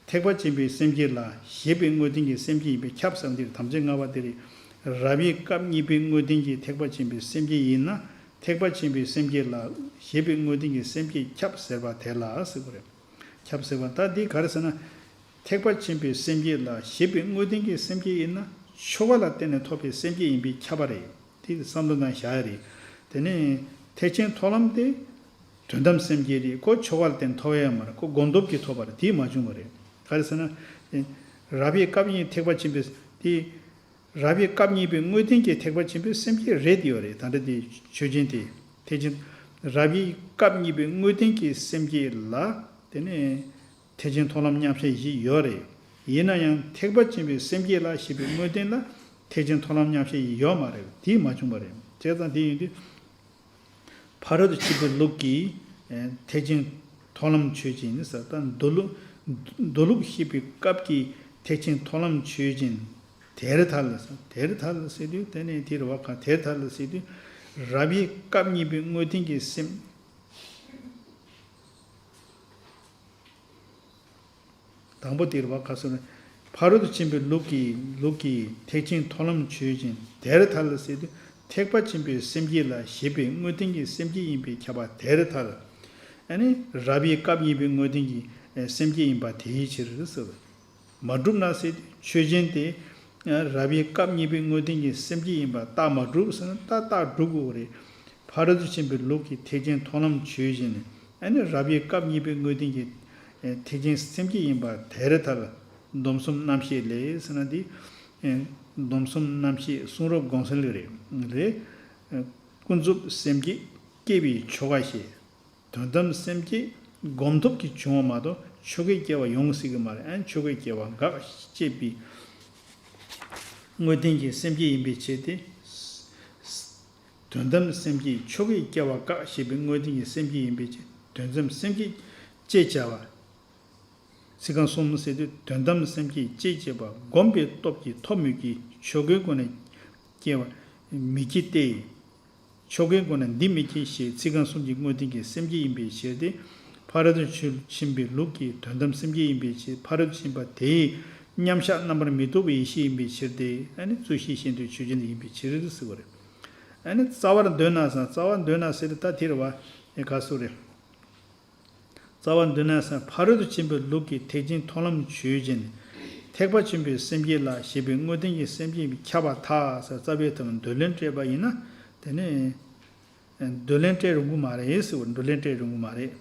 ཐེག་པ་ཆེན་པོའི་སེམས་བསྐྱེད་ལ་ཞེས་པའི་དངོས་བསྟན་གྱི་སེམས་བསྐྱེད་ཡིན་པས་ཁྱབ་བསམ་སྟེ། དམ་བཅའ་ལྔ་པ་དེ་རེད། རབ་དབྱེ་སྐབས་གཉིས་པའི་དངོས་བསྟན་གྱི་ཐེག་པ་ཆེན་པོའི་སེམས་བསྐྱེད་ཡིན་ན། ཐེག་པ་ཆེན་པོའི་སེམས་བསྐྱེད་ལ་ཞེས་པའི་དངོས་བསྟན་གྱི་སེམས་བསྐྱེད་ཁྱབ་ཟེར་བ་དེ་ལ་ཟེར་བ་རེད། ཁྱབ་ཟེར་བ། ད་འདི་ག་རེ་ཟེར་ན། ཐེག་པ་ཆེན་པོའི་སེམས་བསྐྱེད་ལ་ཞེས་པའི་དངོས་བསྟན་གྱི་སེམས་བསྐྱེད་ཡིན་ན། ཆོས་འཁོར་ལ་བརྟེན་ནས་ཐོབ་པའི་སེམས་བསྐྱེད་ཡིན་པས་ཁྱབ་པ་རེད། དེ་བསམ་བློ་ནང་བཞག་ཡ་རེད། དེ་ནས་ཐེག་ཆེན་མཐོང་ལམ་དེ་དོན་དམ་སེམས་བསྐྱེད་རེད། ཁོ་ཆོས་འཁོར་ལ་བརྟེན་ཐོབ་ཡ་མ་རེད། ཁོ་སྒོམ་སྟོབས་ཀྱིས་ཐོབ་པ་རེད། དེ་མ་བྱུང་བ་རེད། ག་རེ་ཟེར་ན། རབ་དབྱེ་སྐབས་གཉིས་ཐེག་པ་ཆེན་པོའི་དེ། རབ་དབྱེ་སྐབས་གཉིས་པའི་དངོས་བསྟན་གྱི་ཐེག་པ་ཆེན་པོའི་སེམས་བསྐྱེད་རེད་ཡོད་རེད། ད་ལྟ་དེ་ཆོས་ཅན་དེ། ཐེག་ཆེན། རབ་དབྱེ་སྐབས་གཉིས་པའི་དངོས་བསྟན་གྱི་སེམས་བསྐྱེད་ལ། དེ་ནས་ཐེག་ཆེན་མཐོང་ལམ་མཉམ་བཞག་བཞི་ཡོད་རེད། ཡིན་ན་ཡང་ཐེག་པ་ཆེན་པོའི་སེམས་བསྐྱེད་ལ་ཞེས་པའི་དངོས་བསྟན་ལ་ཐེག་ཆེན་མཐོང་ལམ་མཉམ་བཞག་བཞི་ཡོད་མ་རེད། དེ་མ་བྱུང་བ་རེད། བྱས་ཙང་དེ་ཡིན་དུས། ཕ་རོལ་ཏུ་ཕྱིན་པའི་ལུགས་ཀྱི་ཐེག་ཆེན་མཐོང་ལམ་ཆོས་ཅན་ཟེར། ད་མདོ་ལུགས། མདོ་ལུགས་བཤད་པའི་སྐབས་ཀྱི་ཐེག་ཆེན་མཐོང་ལམ་ཆོས་ཅན། དེར་ཐལ་ཟེར། དེར་ཐལ་ཟེར་དུས་དེ་ནས་དེར་བ་ག་དེར་ཐལ་ཟེར་དུས། རབ་དབྱེ་སྐབས་གཉིས་པའི་དངོས་བསྟན་གྱི་སེམས། དང་པོ་དེར་བ་ག་ཟེར་ན། ཕ་རོལ་ཏུ་ཕྱིན་པའི་ལུགས་ཀྱི་ལུགས་ཀྱི་ཐེག་ཆེན་མཐོང་ལམ་ཆོས་ཅན། དེར་ཐལ་ཟེར་དུས་ཐེག་པ་ཆེན་པོའི་སེམས་བསྐྱེད་ལ་བཞེད་པའི་དངོས་བསྟན་གྱི་སེམས་བསྐྱེད་ཡིན་པས་ཁྱབ་པ་དེར་ཐལ། ཨ་ནི་རབ་དབྱེ་སྐབས་གཉིས་པའི་དངོས་བསྟན་གྱི་སེམས་བསྐྱེད་ཡིན་པ་དེའི་ཕྱིར་ཟེར། མ་གྲུབ་ན་ཟེར་དུས་ཆོས་ཅན་དེ། རབ་དབྱེ་སྐབས་གཉིས་པའི་དངོས་བསྟན་གྱི་སེམས་བསྐྱེད་ཡིན་པ་རྟགས་མ་གྲུབ་ཟེར་ན་རྟགས་རྟགས་གྲུབ་དགོས་རེད། ཕ་རོལ་ཏུ་ཕྱིན་པའི་ལུགས་ཀྱི་ཐེག་ཆེན་མཐོང་ལམ་ཆོས་ཅན། ཨ་ནི་རབ་དབྱེ་སྐབས་གཉིས་པའི་དངོས་བསྟན་གྱི་ཐེག་ཆེན་སེམས་བསྐྱེད་ཡིན་པ་དེར་ཐལ། སྡོམ་གསུམ་རྣམ་བཤད་ལས་ཟེར་ན་འདི། སྡོམ་གསུམ་རྣམ་བཤད་གསུང་རབ་དགོངས་གསལ་རེད། རེད། ཀུན་རྫོབ་སེམས་བསྐྱེད་སྐྱེ་བའི་ཆོ་ག་ཞེས། དོན་དམ་སེམས་བསྐྱེད་སྒོམ་ཐོབ་ཀྱིས་བྱུང་བ་མ་གཏོགས་ཆོ་གས་སྐྱེ་བ་ཡོང་སྲིད་ཀྱི་མ་རེད། ཨ་ནི་ཆོ་གས་སྐྱེ་བ་འགག་ཅེས་པའི་དངོས་བསྟན་གྱི་སེམས་བསྐྱེད་ཡིན་པའི་ཕྱིར་ཏེ། དོན་དམ་སེམས་བསྐྱེད་ཆོ་གས་སྐྱེ་བ་འགག་ཞེས་པའི་དངོས་བསྟན་གྱི་སེམས་བསྐྱེད་ཡིན་པའི་ཕྱིར། དོན་དམ་སེམས་བསྐྱེད་ཅེས་བྱ་བ། ཚིག་རྐང་གསུམ་ཟེར་དུས་དོན་དམ་སེམས་བསྐྱེད་ཅེས་བྱ་བ་སྒོམ་པའི་སྟོབས་ཀྱིས་ཐོབ་མོད་ཀྱི་ཆོ་གའི་སྒོ་ནས་སྐྱེ་བ་མི་བྱེད་དེ། ཆོ་གའི་སྒོ་ནས་འདི་མི་བྱེད་ཞེས་ཚིག་རྐང་གསུམ་གྱི་དངོས་བསྟན་གྱི་སེམས་བསྐྱེད་ཡིན་པའི་ཕྱིར་ཏེ། ཕ་རོལ་ཏུ་ཕྱིན་པའི་ལུགས་ཀྱི་དོན་དམ་སེམས་བསྐྱེད་ཡིན་པའི་ཕྱིར། ཕ་རོལ་ཏུ་ཕྱིན་པ་དེའི་མཉམ་གཞག་རྣམ་པར་མི་རྟོག་པའི་ཡེ་ཤེས་ཡིན་པའི་ཕྱིར་ཏེ། ཨ་ནི་རྩོད་གཞི་ཤེས་འདོད་ཆོས་ཅན་ཡིན་པའི་ཕྱིར་ཟེར་བ་རེད། ཨ་ནི་རྩ་བར་འདོད་ན་ཟེར། རྩ་བར་འདོད་ན་ཟེར་ཏེ་ད་དེ་རེད་བ། ཨེ་ག་སུ་རེད། རྩ་བར་འདོད་ན་ཟེར། ཕ་རོལ་ཏུ་ཕྱིན་པའི་ལུགས་ཀྱི་ཐེག་ཆེན་མཐོང་ལམ་ཆོས་ཅན། ཐེག་པ་ཆེན་པོའི་སེམས་བསྐྱེད་ལ་བཞེད་པའི་དངོས་བསྟན་གྱི་སེམས་བསྐྱེད་ཁྱབ་པར་ཐལ་ཟེར། རྩ་བའི་ཐོག་ནས་འདོད་ལན་སྤྲད་པ་ཡིན་ན། དེ་ནས་འདོད་ལན་སྤྲད་རུང་གི་མ་རེད་ཟེར་བ། འདོད་ལན་སྤྲད་རུང་གི་མ་རེད།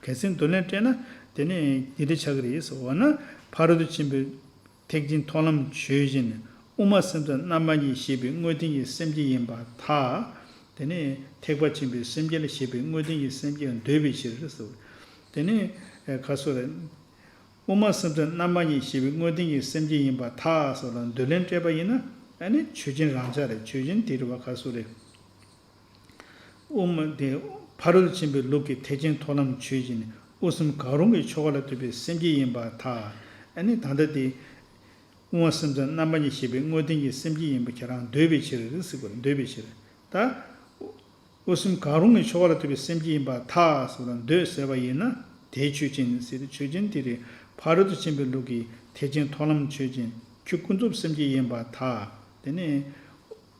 གལ་སྲིད་འདོད་ལན་སྤྲད་ན་དེ་ནས་འདི་འདྲ་ཆགས་ཀྱི་རེད་ཟེར་བ་ན། ཕ་རོལ་ཏུ་ཕྱིན་པའི་ཐེག་ཆེན་མཐོང་ལམ་ཆོས་ཅན། དབུ་མ་སེམས་ཙམ་རྣམ་པ་གཉིས་བཞེད་པའི་དངོས་བསྟན་གྱི་སེམས་བསྐྱེད་ཡིན་པར་ཐལ། དེ་ནས་ཐེག་པ་ཆེན་པོའི་སེམས་བསྐྱེད་ལ་བཞེད་པའི་དངོས་བསྟན་གྱི་སེམས་བསྐྱེད་འདོད་པའི་ཕྱིར་ཟེར། དེ་ནས་ག་སོ་རེད། དབུ་མ་སེམས་ཙམ་རྣམ་པ་གཉིས་བཞེད་པའི་དངོས་བསྟན་གྱི་སེམས་བསྐྱེད་ཡིན་པར་ཐལ་ཟེར་ལ་འདོད་ལན་སྤྲད་པ་ཡིན་ན། ཨ་ནི་ཆོས་ཅན་རང་འཇགས་རེད། ཆོས་ཅན་དེ་རེད་བ། ག་སོ་རེད། དབུ་མ་དེ་ཕ་རོལ་ཏུ་ཕྱིན་པའི་ལུགས་ཀྱི་ཐེག་ཆེན་མཐོང་ལམ་ཆོས་ཅན། དབུ་གསུམ་གང་རུང་གི་ཆོ་ག་ལ་ལྟོས་པའི་སེམས་བསྐྱེད་ཡིན་པར་ཐལ། ཨ་ནི་ད་ལྟ་དེ་དབུ་མ་སེམས་ཙམ་རྣམ་པ་གཉིས་བཞེད་པའི་དངོས་བསྟན་གྱི་སེམས་བསྐྱེད་ཡིན་པ་ཁྱེད་རང་འདོད་པའི་ཕྱིར་ཟེར་དགོས་རེད། འདོད་པའི་ཕྱིར། ད་དབུ་གསུམ་གང་རུང་གི་ཆོ་ག་ལ་ལྟོས་པའི་སེམས་བསྐྱེད་ཡིན་པར་ཐལ་ཟེར་བ་ལ་འདོད་ཟེར་བ་ཡིན་ན་དེ་ཆོས་ཅན་ཟེར་ཏེ། ཆོས་ཅན་དེ་རེད། ཕ་རོལ་ཏུ་ཕྱིན་པའི་ལུགས་ཀྱི་ཐེག་ཆེན་མཐོང་ལམ་ཆོས་ཅན། ཁྱོད་ཀུན་རྫོབ་སེམས་བསྐྱེད་ཡིན་པར་ཐལ། དེ་ནས་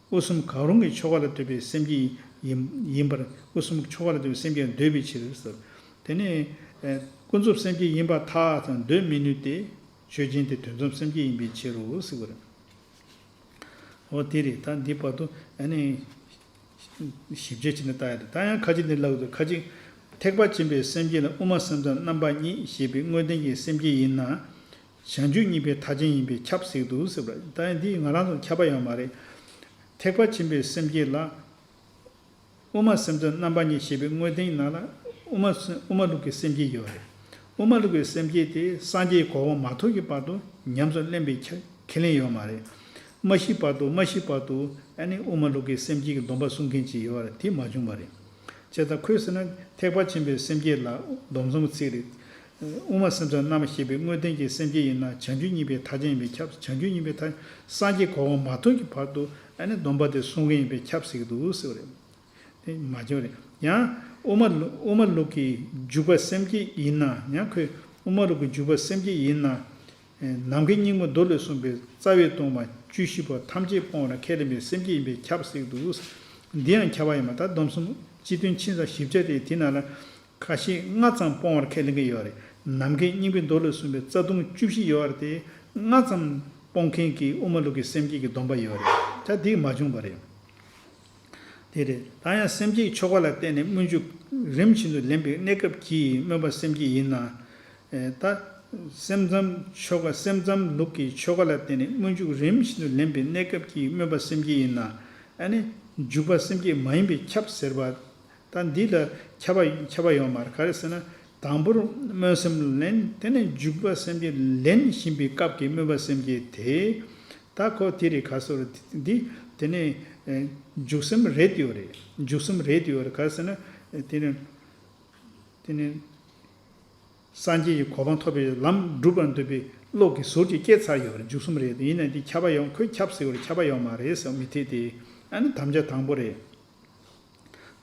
དབུ་གསུམ་གང་རུང་གི་ཆོ་ག་ལ་ལྟོས་པའི་སེམས་བསྐྱེད་ཡིན་ཡིན་པར། དབུ་གསུམ་ཆོ་ག་ལ་ལྟོས་པའི་སེམས་བསྐྱེད་འདོད་པའི་ཕྱིར་ཟེར། དེ་ནས་ཀུན་རྫོབ་སེམས་བསྐྱེད་ཡིན་པར་ཐལ་ཟེར་འདོད་མི་ནུས་ཏེ། ཆོས་ཅན་དེ་དོན་དམ་སེམས་བསྐྱེད་ཡིན་པའི་ཕྱིར་རོ་ཟེར་བ་རེད། འོ་དེ་རེད། ད་འདི་བར་དུ་ཨ་ནི་ཞིབ་དཔྱད་བྱས་ནས་ལྟ་ཡ་རེད། ད་ཡང་ཁ་ཅིག་འདི་ལབ་འདུག་ཁ་ཅིག་ཐེག་པ་ཆེན་པོའི་སེམས་བསྐྱེད་ལ་དབུ་མ་སེམས་ཙམ་རྣམ་པ་གཉིས་བཞེད་པའི་དངོས་བསྟན་གྱི་སེམས་བསྐྱེད་ཡིན་ན། བྱང་ཆུབ་གཉིས་པའི་མཐའ་ཅན་ཡིན་པས་ཁྱབ་ཟེར་འདུག་ཟེར་བ་རེད། ད་ཡང་འདི་ང་རང་ཚོར་ཁྱབ་པ་ཡོད་མ་རེད། ཐེག་པ་ཆེན་པོའི་སེམས་བསྐྱེད་ལ། དབུ་མ་སེམས་ཙམ་རྣམ་པ་གཉིས་བཞེད་པའི་དངོས་བསྟན་ནང་ལ་དབུ་མ་སེམས་དབུ་མ་ལུགས་ཀྱི་སེམས་བསྐྱེད་ཡོད་རེད། དབུ་མ་ལུགས་ཀྱི་སེམས་བསྐྱེད་དེ་སངས་རྒྱས་གོ་འཕང་མ་ཐོབ་ཀྱི་བར་དུ་ཉམས་སུ་ལེན་པའི་ཁས་ཁས་ལེན་ཡོད་མ་རེད། མ་ཤི་བར་དུ་མ་ཤི་བར་དུ་ཨ་ནི་དབུ་མ་ལུགས་ཀྱི་སེམས་བསྐྱེད་ཀྱི་སྡོམ་པ་སྲུང་མཁན་ཅིག་ཡོད་རེད། དེ་མ་བྱུང་བ་རེད། བྱས་ཙང་ཁོས་ཟེར་ན་ཐེག་པ་ཆེན་པོའི་སེམས་བསྐྱེད་ལ་སྡོམ་གསུམ་ཚིག་རེད། དབུ་མ་སེམས་ཙམ་རྣམ་པ་བཞེད་པའི་དངོས་བསྟན་གྱི་སེམས་བསྐྱེད་ཡིན་ན་བྱང་ཆུབ་གཉིས་པའི་མཐའ་ཅན་ཡིན་པས་ཁྱབ། བྱང་ཆུབ་གཉིས་པའི་མཐའ་སངས་རྒྱས་གོ་འཕང་མ་ཐོབ་ཀྱི་བར་དུ་ཨ་ནི་སྡོམ་པ་དེ་སྲུང་མཁན་ཡིན་པས་ཁྱབ་ཟེར་གྱི་འདུག་ཟེར་བ་རེད། དེ་མ་བྱུང་རེད། ཡང་དབུ་མ་ལུ་དབུ་མ་ལུགས་ཀྱི་འཇུག་པ་སེམས་བསྐྱེད་ཡིན་ན། ཡང་ཁོས་དབུ་མ་ལུགས་ཀྱི་འཇུག་པ་སེམས་བསྐྱེད་ཡིན་ན། ནམ་མཁའི་སྙིང་པོ་མདོ་ལས་གསུངས་པའི་རྩ་བའི་སྟོང་པ་བཅུ་བཞི་པོ་ཐམས་ཅད་སྤོང་བར་ཁས་ལེན་པའི་སེམས་བསྐྱེད་ཡིན་པས་ཁྱབ་ཟེར་གྱི་འདུག་འདི་ཡང་ཁྱབ་པ་ཡིན་པ། ད་སྡོམ་གསུམ་སྤྱི་དོན་ཕྱིན་ཙང་ཞིབ་ཆ་དེ་དེ་ནང་ལ་ཁ་ཤས་ལྔ་ཙམ་སྤོང་བར་ཁས་ལེན་གྱི་ཡོད་རེད། ནམ་མཁའི་སྙིང་པོའི་མདོ་ལས་གསུངས་པའི་རྩ་ལྟུང་བཅུ་བཞི་ཡོད་རེད། དེ་ལྔ་ཙམ་སྤོང་མཁན་གྱི་དབུ་མ་ལུགས་ཀྱི་སེམས་བསྐྱེད་ཀྱི་སྡོམ་པ་ཡོད་རེད། ད་དེ་མ་བྱུང་བ་རེད། དེ་རེད། ད་ཡང་སེམས་བསྐྱེད་ཆོ་ག་ལ་བརྟེན་ནས་སྨོན་འཇུག་རིམ་བཞིན་དུ་ལེན་པའི་གནས་སྐབས་ཀྱི་སྨོན་པ་སེམས་བསྐྱེད་ཡིན་ན། ཨེ་ད་སེམས་ཙམ་ཆོ་ག་སེམས་ཙམ་ལུགས་ཀྱི་ཆོ་ག་ལ་བརྟེན་ནས་སྨོན་འཇུག་རིམ་བཞིན་དུ་ལེན་པའི་གནས་སྐབས་ཀྱི་སྨོན་པ་སེམས་བསྐྱེད་ཡིན་ན། ཨ་ནི་འཇུག་པ་སེམས་བསྐྱེད་མ་ཡིན་པས་ཁྱབ་ཟེར་བ། ད་འདི་ལ་ཁྱབ་པ་ཁྱབ་པ་ཡོད་མ་རེད། ག་རེ་ཟེར་ན། དང་པོར་སྨོན་སེམས་ལེན། དེ་ནས་འཇུག་པ་སེམས་བསྐྱེད་ལེན་བཞིན་པའི་སྐབས་ཀྱི་སྨོན་པ་སེམས་བསྐྱེད་དེ། ད་ཁོ་དེ་རེད། ག་སོ་རེད། འདི་དེ་ནས་ཨེ་འཇུག་སེམས་རེད་ཡོད་རེད། འཇུག་སེམས་རེད་ཡོད་རེད། ག་རེ་ཟེར་ན། ཨེ་དེ་ནས་དེ་ནས་སངས་རྒྱས་ཀྱི་གོ་འཕང་ཐོབ་པའི་ལམ་སྒྲུབ་པར་འདོད་པའི་ གློག་གི་ཟུར་གྱིས་བསྐྱེད་ཚར་ཡོད་རེད། མཇུག་གསུམ་རེད། ཡིན་ནའི་འདི་ཁྱབ་པ་ཡོང་། ཁོས་ཁྱབ་ཟེར་བ་རེད། ཁྱབ་པ་ཡོང་མ་རེད་ཟེར་མི་འཐད་དེ། ཨ་ནི་དམ་བཅའ་དང་པོ་རེད།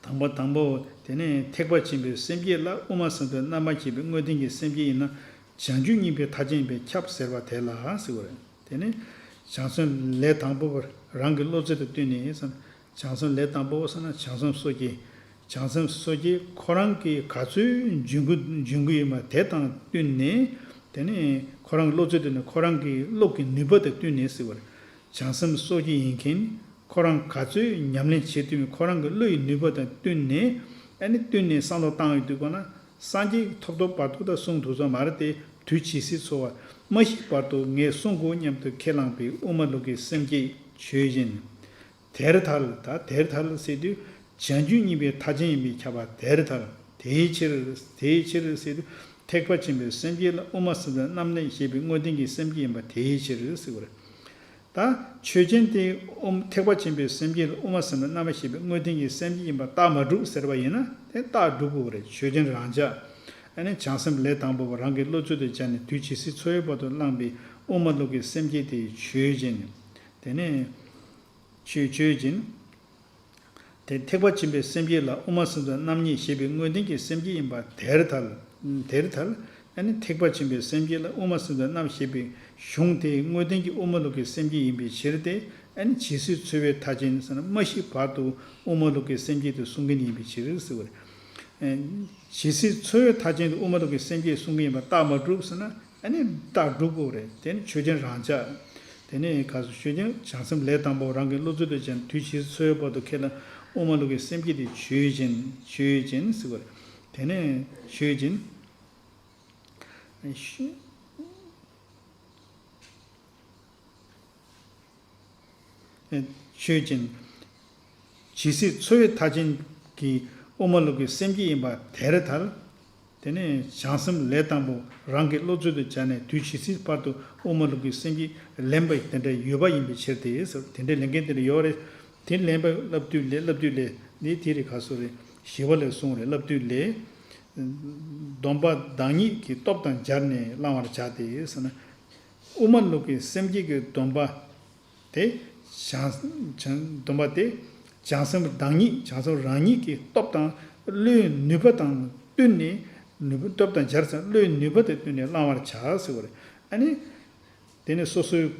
དང་པོ་དང་པོ། དེ་ནས་ཐེག་པ་ཆེན་པོའི་སེམས་བསྐྱེད་ལ་དབུ་མ་སེམས་དང་རྣམ་པར་ཤེས་པའི་དངོས་བསྟན་གྱི་སེམས་བསྐྱེད་ཡིན་ན། བྱང་ཆུབ་སྙིང་པོའི་མཐའ་ཅན་ཡིན་པས་ཁྱབ་ཟེར་བ་དེ་ལ་ཟེར་བ་རེད། དེ་ནས་བྱང་སེམས་ལས་དང་པོ་པ་རང་གི་བློ་ཚོད་དང་བསྟུན་ནས་བསམ། བྱང་སེམས་ལས་དང་པོ་ཟེར་ན་བྱང་སེམས་སོ་སྐྱེ། བྱང་སེམས་སོ་སྐྱེ་ཁོ་རང་གིས་ག་ཚོད་འཇོན་གྱི་འཇོན་གྱི་ཡོད་མེད་དེ་དང་བསྟུན་ནས། དེ་ནས་ཁོ་རང་གི་བློ་ཚོད་དེ་ནི་ཁོ་རང་གི་བློ་གི་ནུས་པ་དང་བསྟུན་ནས་ཟེར་བ་རེད། བྱང་སེམས་སོ་སྐྱེ་ཡིན་མཁན་ཁོ་རང་ག་ཚོད་ཉམས་ལེན་བྱེད་ཐུབ་མིན་ཁོ་རང་གི་བློ་ཡི་ནུས་པ་དང་བསྟུན་ནས། ཨ་ནི་བསྟུན་ནས་བསམ་བློ་བཏང་ཡོང་དུས་གོ་ན། སངས་རྒྱས་ཐོབ་ཐོབ་བར་དུ་ད་གསུང་ཐུབ་ས་མ་རེད་དེ། དུས་ཇི་སྲིད་འཚོ་བ་མ་ཤི་བར་དུ་ངས་གསུང་དགོས་སྙམ་དུ་ཁས་བླངས་པའི་དབུ་མ་ལུགས་ཀྱི་སེམས་བསྐྱེད་ཆོས་ཅན། དེར་ཐལ། ད་དེར་ཐལ་ཟེར་དུས། བྱང་ཆུབ་སྙིང་པོའི་མཐའ་ཅན་ཡིན་པས་ཁྱབ་པ་དེར་ཐལ། དེའི་ཕྱིར། དེའི་ཕྱིར་ཟེར་དུས། ཐེག་པ་ཆེན་པོའི་སེམས་བསྐྱེད་ལ་དབུ་མ་སེམས་དང་རྣམ་གནས་ཞེས་པའི་དངོས་བསྟན་གྱི་སེམས་བསྐྱེད་ཡིན་པ་དེའི་ཕྱིར་ཟེར་བ་རེད། ད་ཆོས་ཅན་དེ་དབུ་ཐེག་པ་ཆེན་པོའི་སེམས་བསྐྱེད་ལ་དབུ་མ་སེམས་དང་རྣམ་པར་ཤེས་པའི་དངོས་བསྟན་གྱི་སེམས་བསྐྱེད་ཡིན་པ་རྟགས་མ་གྲུབ་ཟེར་བ་ཡིན་ན། དེ་རྟགས་གྲུབ་དགོས་རེད། ཆོས་ཅན་རང་འཇགས། ཨ་ནི་བྱང་སེམས་ལས་དང་པོ་པ་རང་གི་བློ་ཚོད་དུ་སྦྱར་ནས་དུས་ཇི་སྲིད་འཚོ་བའི་བར་དུ་བླངས་པའི་དབུ་མ་ལུགས་ཀྱི་སེམས་བསྐྱེད་དེ་ཆོས་ཅན། དེ་ནས། ཆོས་ཆོས་ཅན། དེ་ཐེག་པ་ཆེན་པོའི་སེམས་བསྐྱེད་ལ་དབུ་མ་སེམས་དང་རྣམ་གཉིས་ཞེས་པའི་དངོས་བསྟན་གྱི་སེམས་བསྐྱེད་ཡིན་པ་དེར་ཐལ། དེར་ཐལ། ཨ་ནི་ཐེག་པ་ཆེན་པོའི་སེམས་བསྐྱེད་ལ་དབུ་མ་སེམས་དང་རྣམ་ཞེས་པའི་གཞུང་དེའི་དངོས་བསྟན་གྱི་དབུ་མ་ལུགས་ཀྱི་སེམས་བསྐྱེད་ཡིན་པའི་ཕྱིར་ཏེ། ཨ་ནི་ཇི་སྲིད་འཚོ་བའི་མཐའ་ཅན་ཟེར་ན་མ་ཤི་བར་དུ་དབུ་མ་ལུགས་ཀྱི་སེམས་བསྐྱེད་དེ་གསུང་མཁན་ཡིན་པའི་ཕྱིར་ཟེར་བ་རེད། ཇི་སྲིད་འཚོ་བའི་མཐའ་ཅན་དུ་དབུ་མ་ལུགས་ཀྱི་སེམས་བསྐྱེད་གསུང་གི་ཡིན་པ་རྟགས་མ་གྲུབ་ཟེར་ན། ཨ་ནི་རྟགས་གྲུབ་དགོས་རེད། དེ་ནི་ཆོས་ཅན་རང་འཇགས། དེ་ནི་ག་སོ་ཆོས་ཅན་བྱང་སེམས་ལས་དང་པོ་རང་གི་བློ་ཚོད་དུ་བྱས་ནས་དུས་ཇི་སྲིད་འཚོ་བའི་བར་དུ་ཁས་ལེན་དབུ་མ་ལུགས་ཀྱི་སེམས་བསྐྱེད་དེ་ཆོས་ཅན། ཆོས་ཅན་ཟེར་བ་རེད། དེ་ནི་ཆོས་ཅན། ཆོས་ཅན། ཇི་སྲིད་འཚོ་བའི་མཐའ་ཅན་གྱི་དབུ་མ་ལུགས་ཀྱི་སེམས་བསྐྱེད་ཡིན་པ་དེར་ཐལ། དེ་ནས་བྱང་སེམས་ལས་དང་པོ་རང་གི་བློ་ཚོད་དུ་བྱས་ནས་དུས་ཇི་སྲིད་བར་དུ་དབུ་མ་ལུགས་ཀྱི་སེམས་བསྐྱེད་ལེན་པ་དེ་འདྲ་ཡོད་པ་ཡིན་པའི་ཕྱིར་ཏེ་ཟེར། དེ་འདྲའི་ལེན་མཁན་དེ་འདྲ་ཡོད་རེད། དེ་ལེན་པ་བསླབ་བཏུས་ལས། བསླབ་བཏུས་ལས་ནི་དེ་རེད། ག་སོ་རེད། ཞི་བ་ལྷས་གསུངས་རེད། བསླབ་བཏུས་ལས། སྡོམ་པ་བདག་ཉིད་ཀྱི་སྟོབས་དང་སྦྱར་ནས་བླང་བར་བྱ་སྟེ་ཟེར་ན། དབུ་མ་ལུགས་ཀྱི་སེམས་བསྐྱེད་ཀྱི་སྡོམ་པ་དེ། བྱང་བྱང་སྡོམ་པ་དེ་བྱང་སེམས་བདག་ཉིད། བྱང་སེམས་རང་ཉིད་ཀྱི་སྟོབས་དང་བློའི་ནུས་པ་དང་བསྟུན་ནས། ནུས་པ་སྟོབས་དང་སྦྱར་ཙང་བློའི་ནུས་པ་དང་བསྟུན་ནས་བླང་བར་བྱ་ཟེར་བ་རེད། ཨ་ནི། དེ་ནི་སོ་སོའི་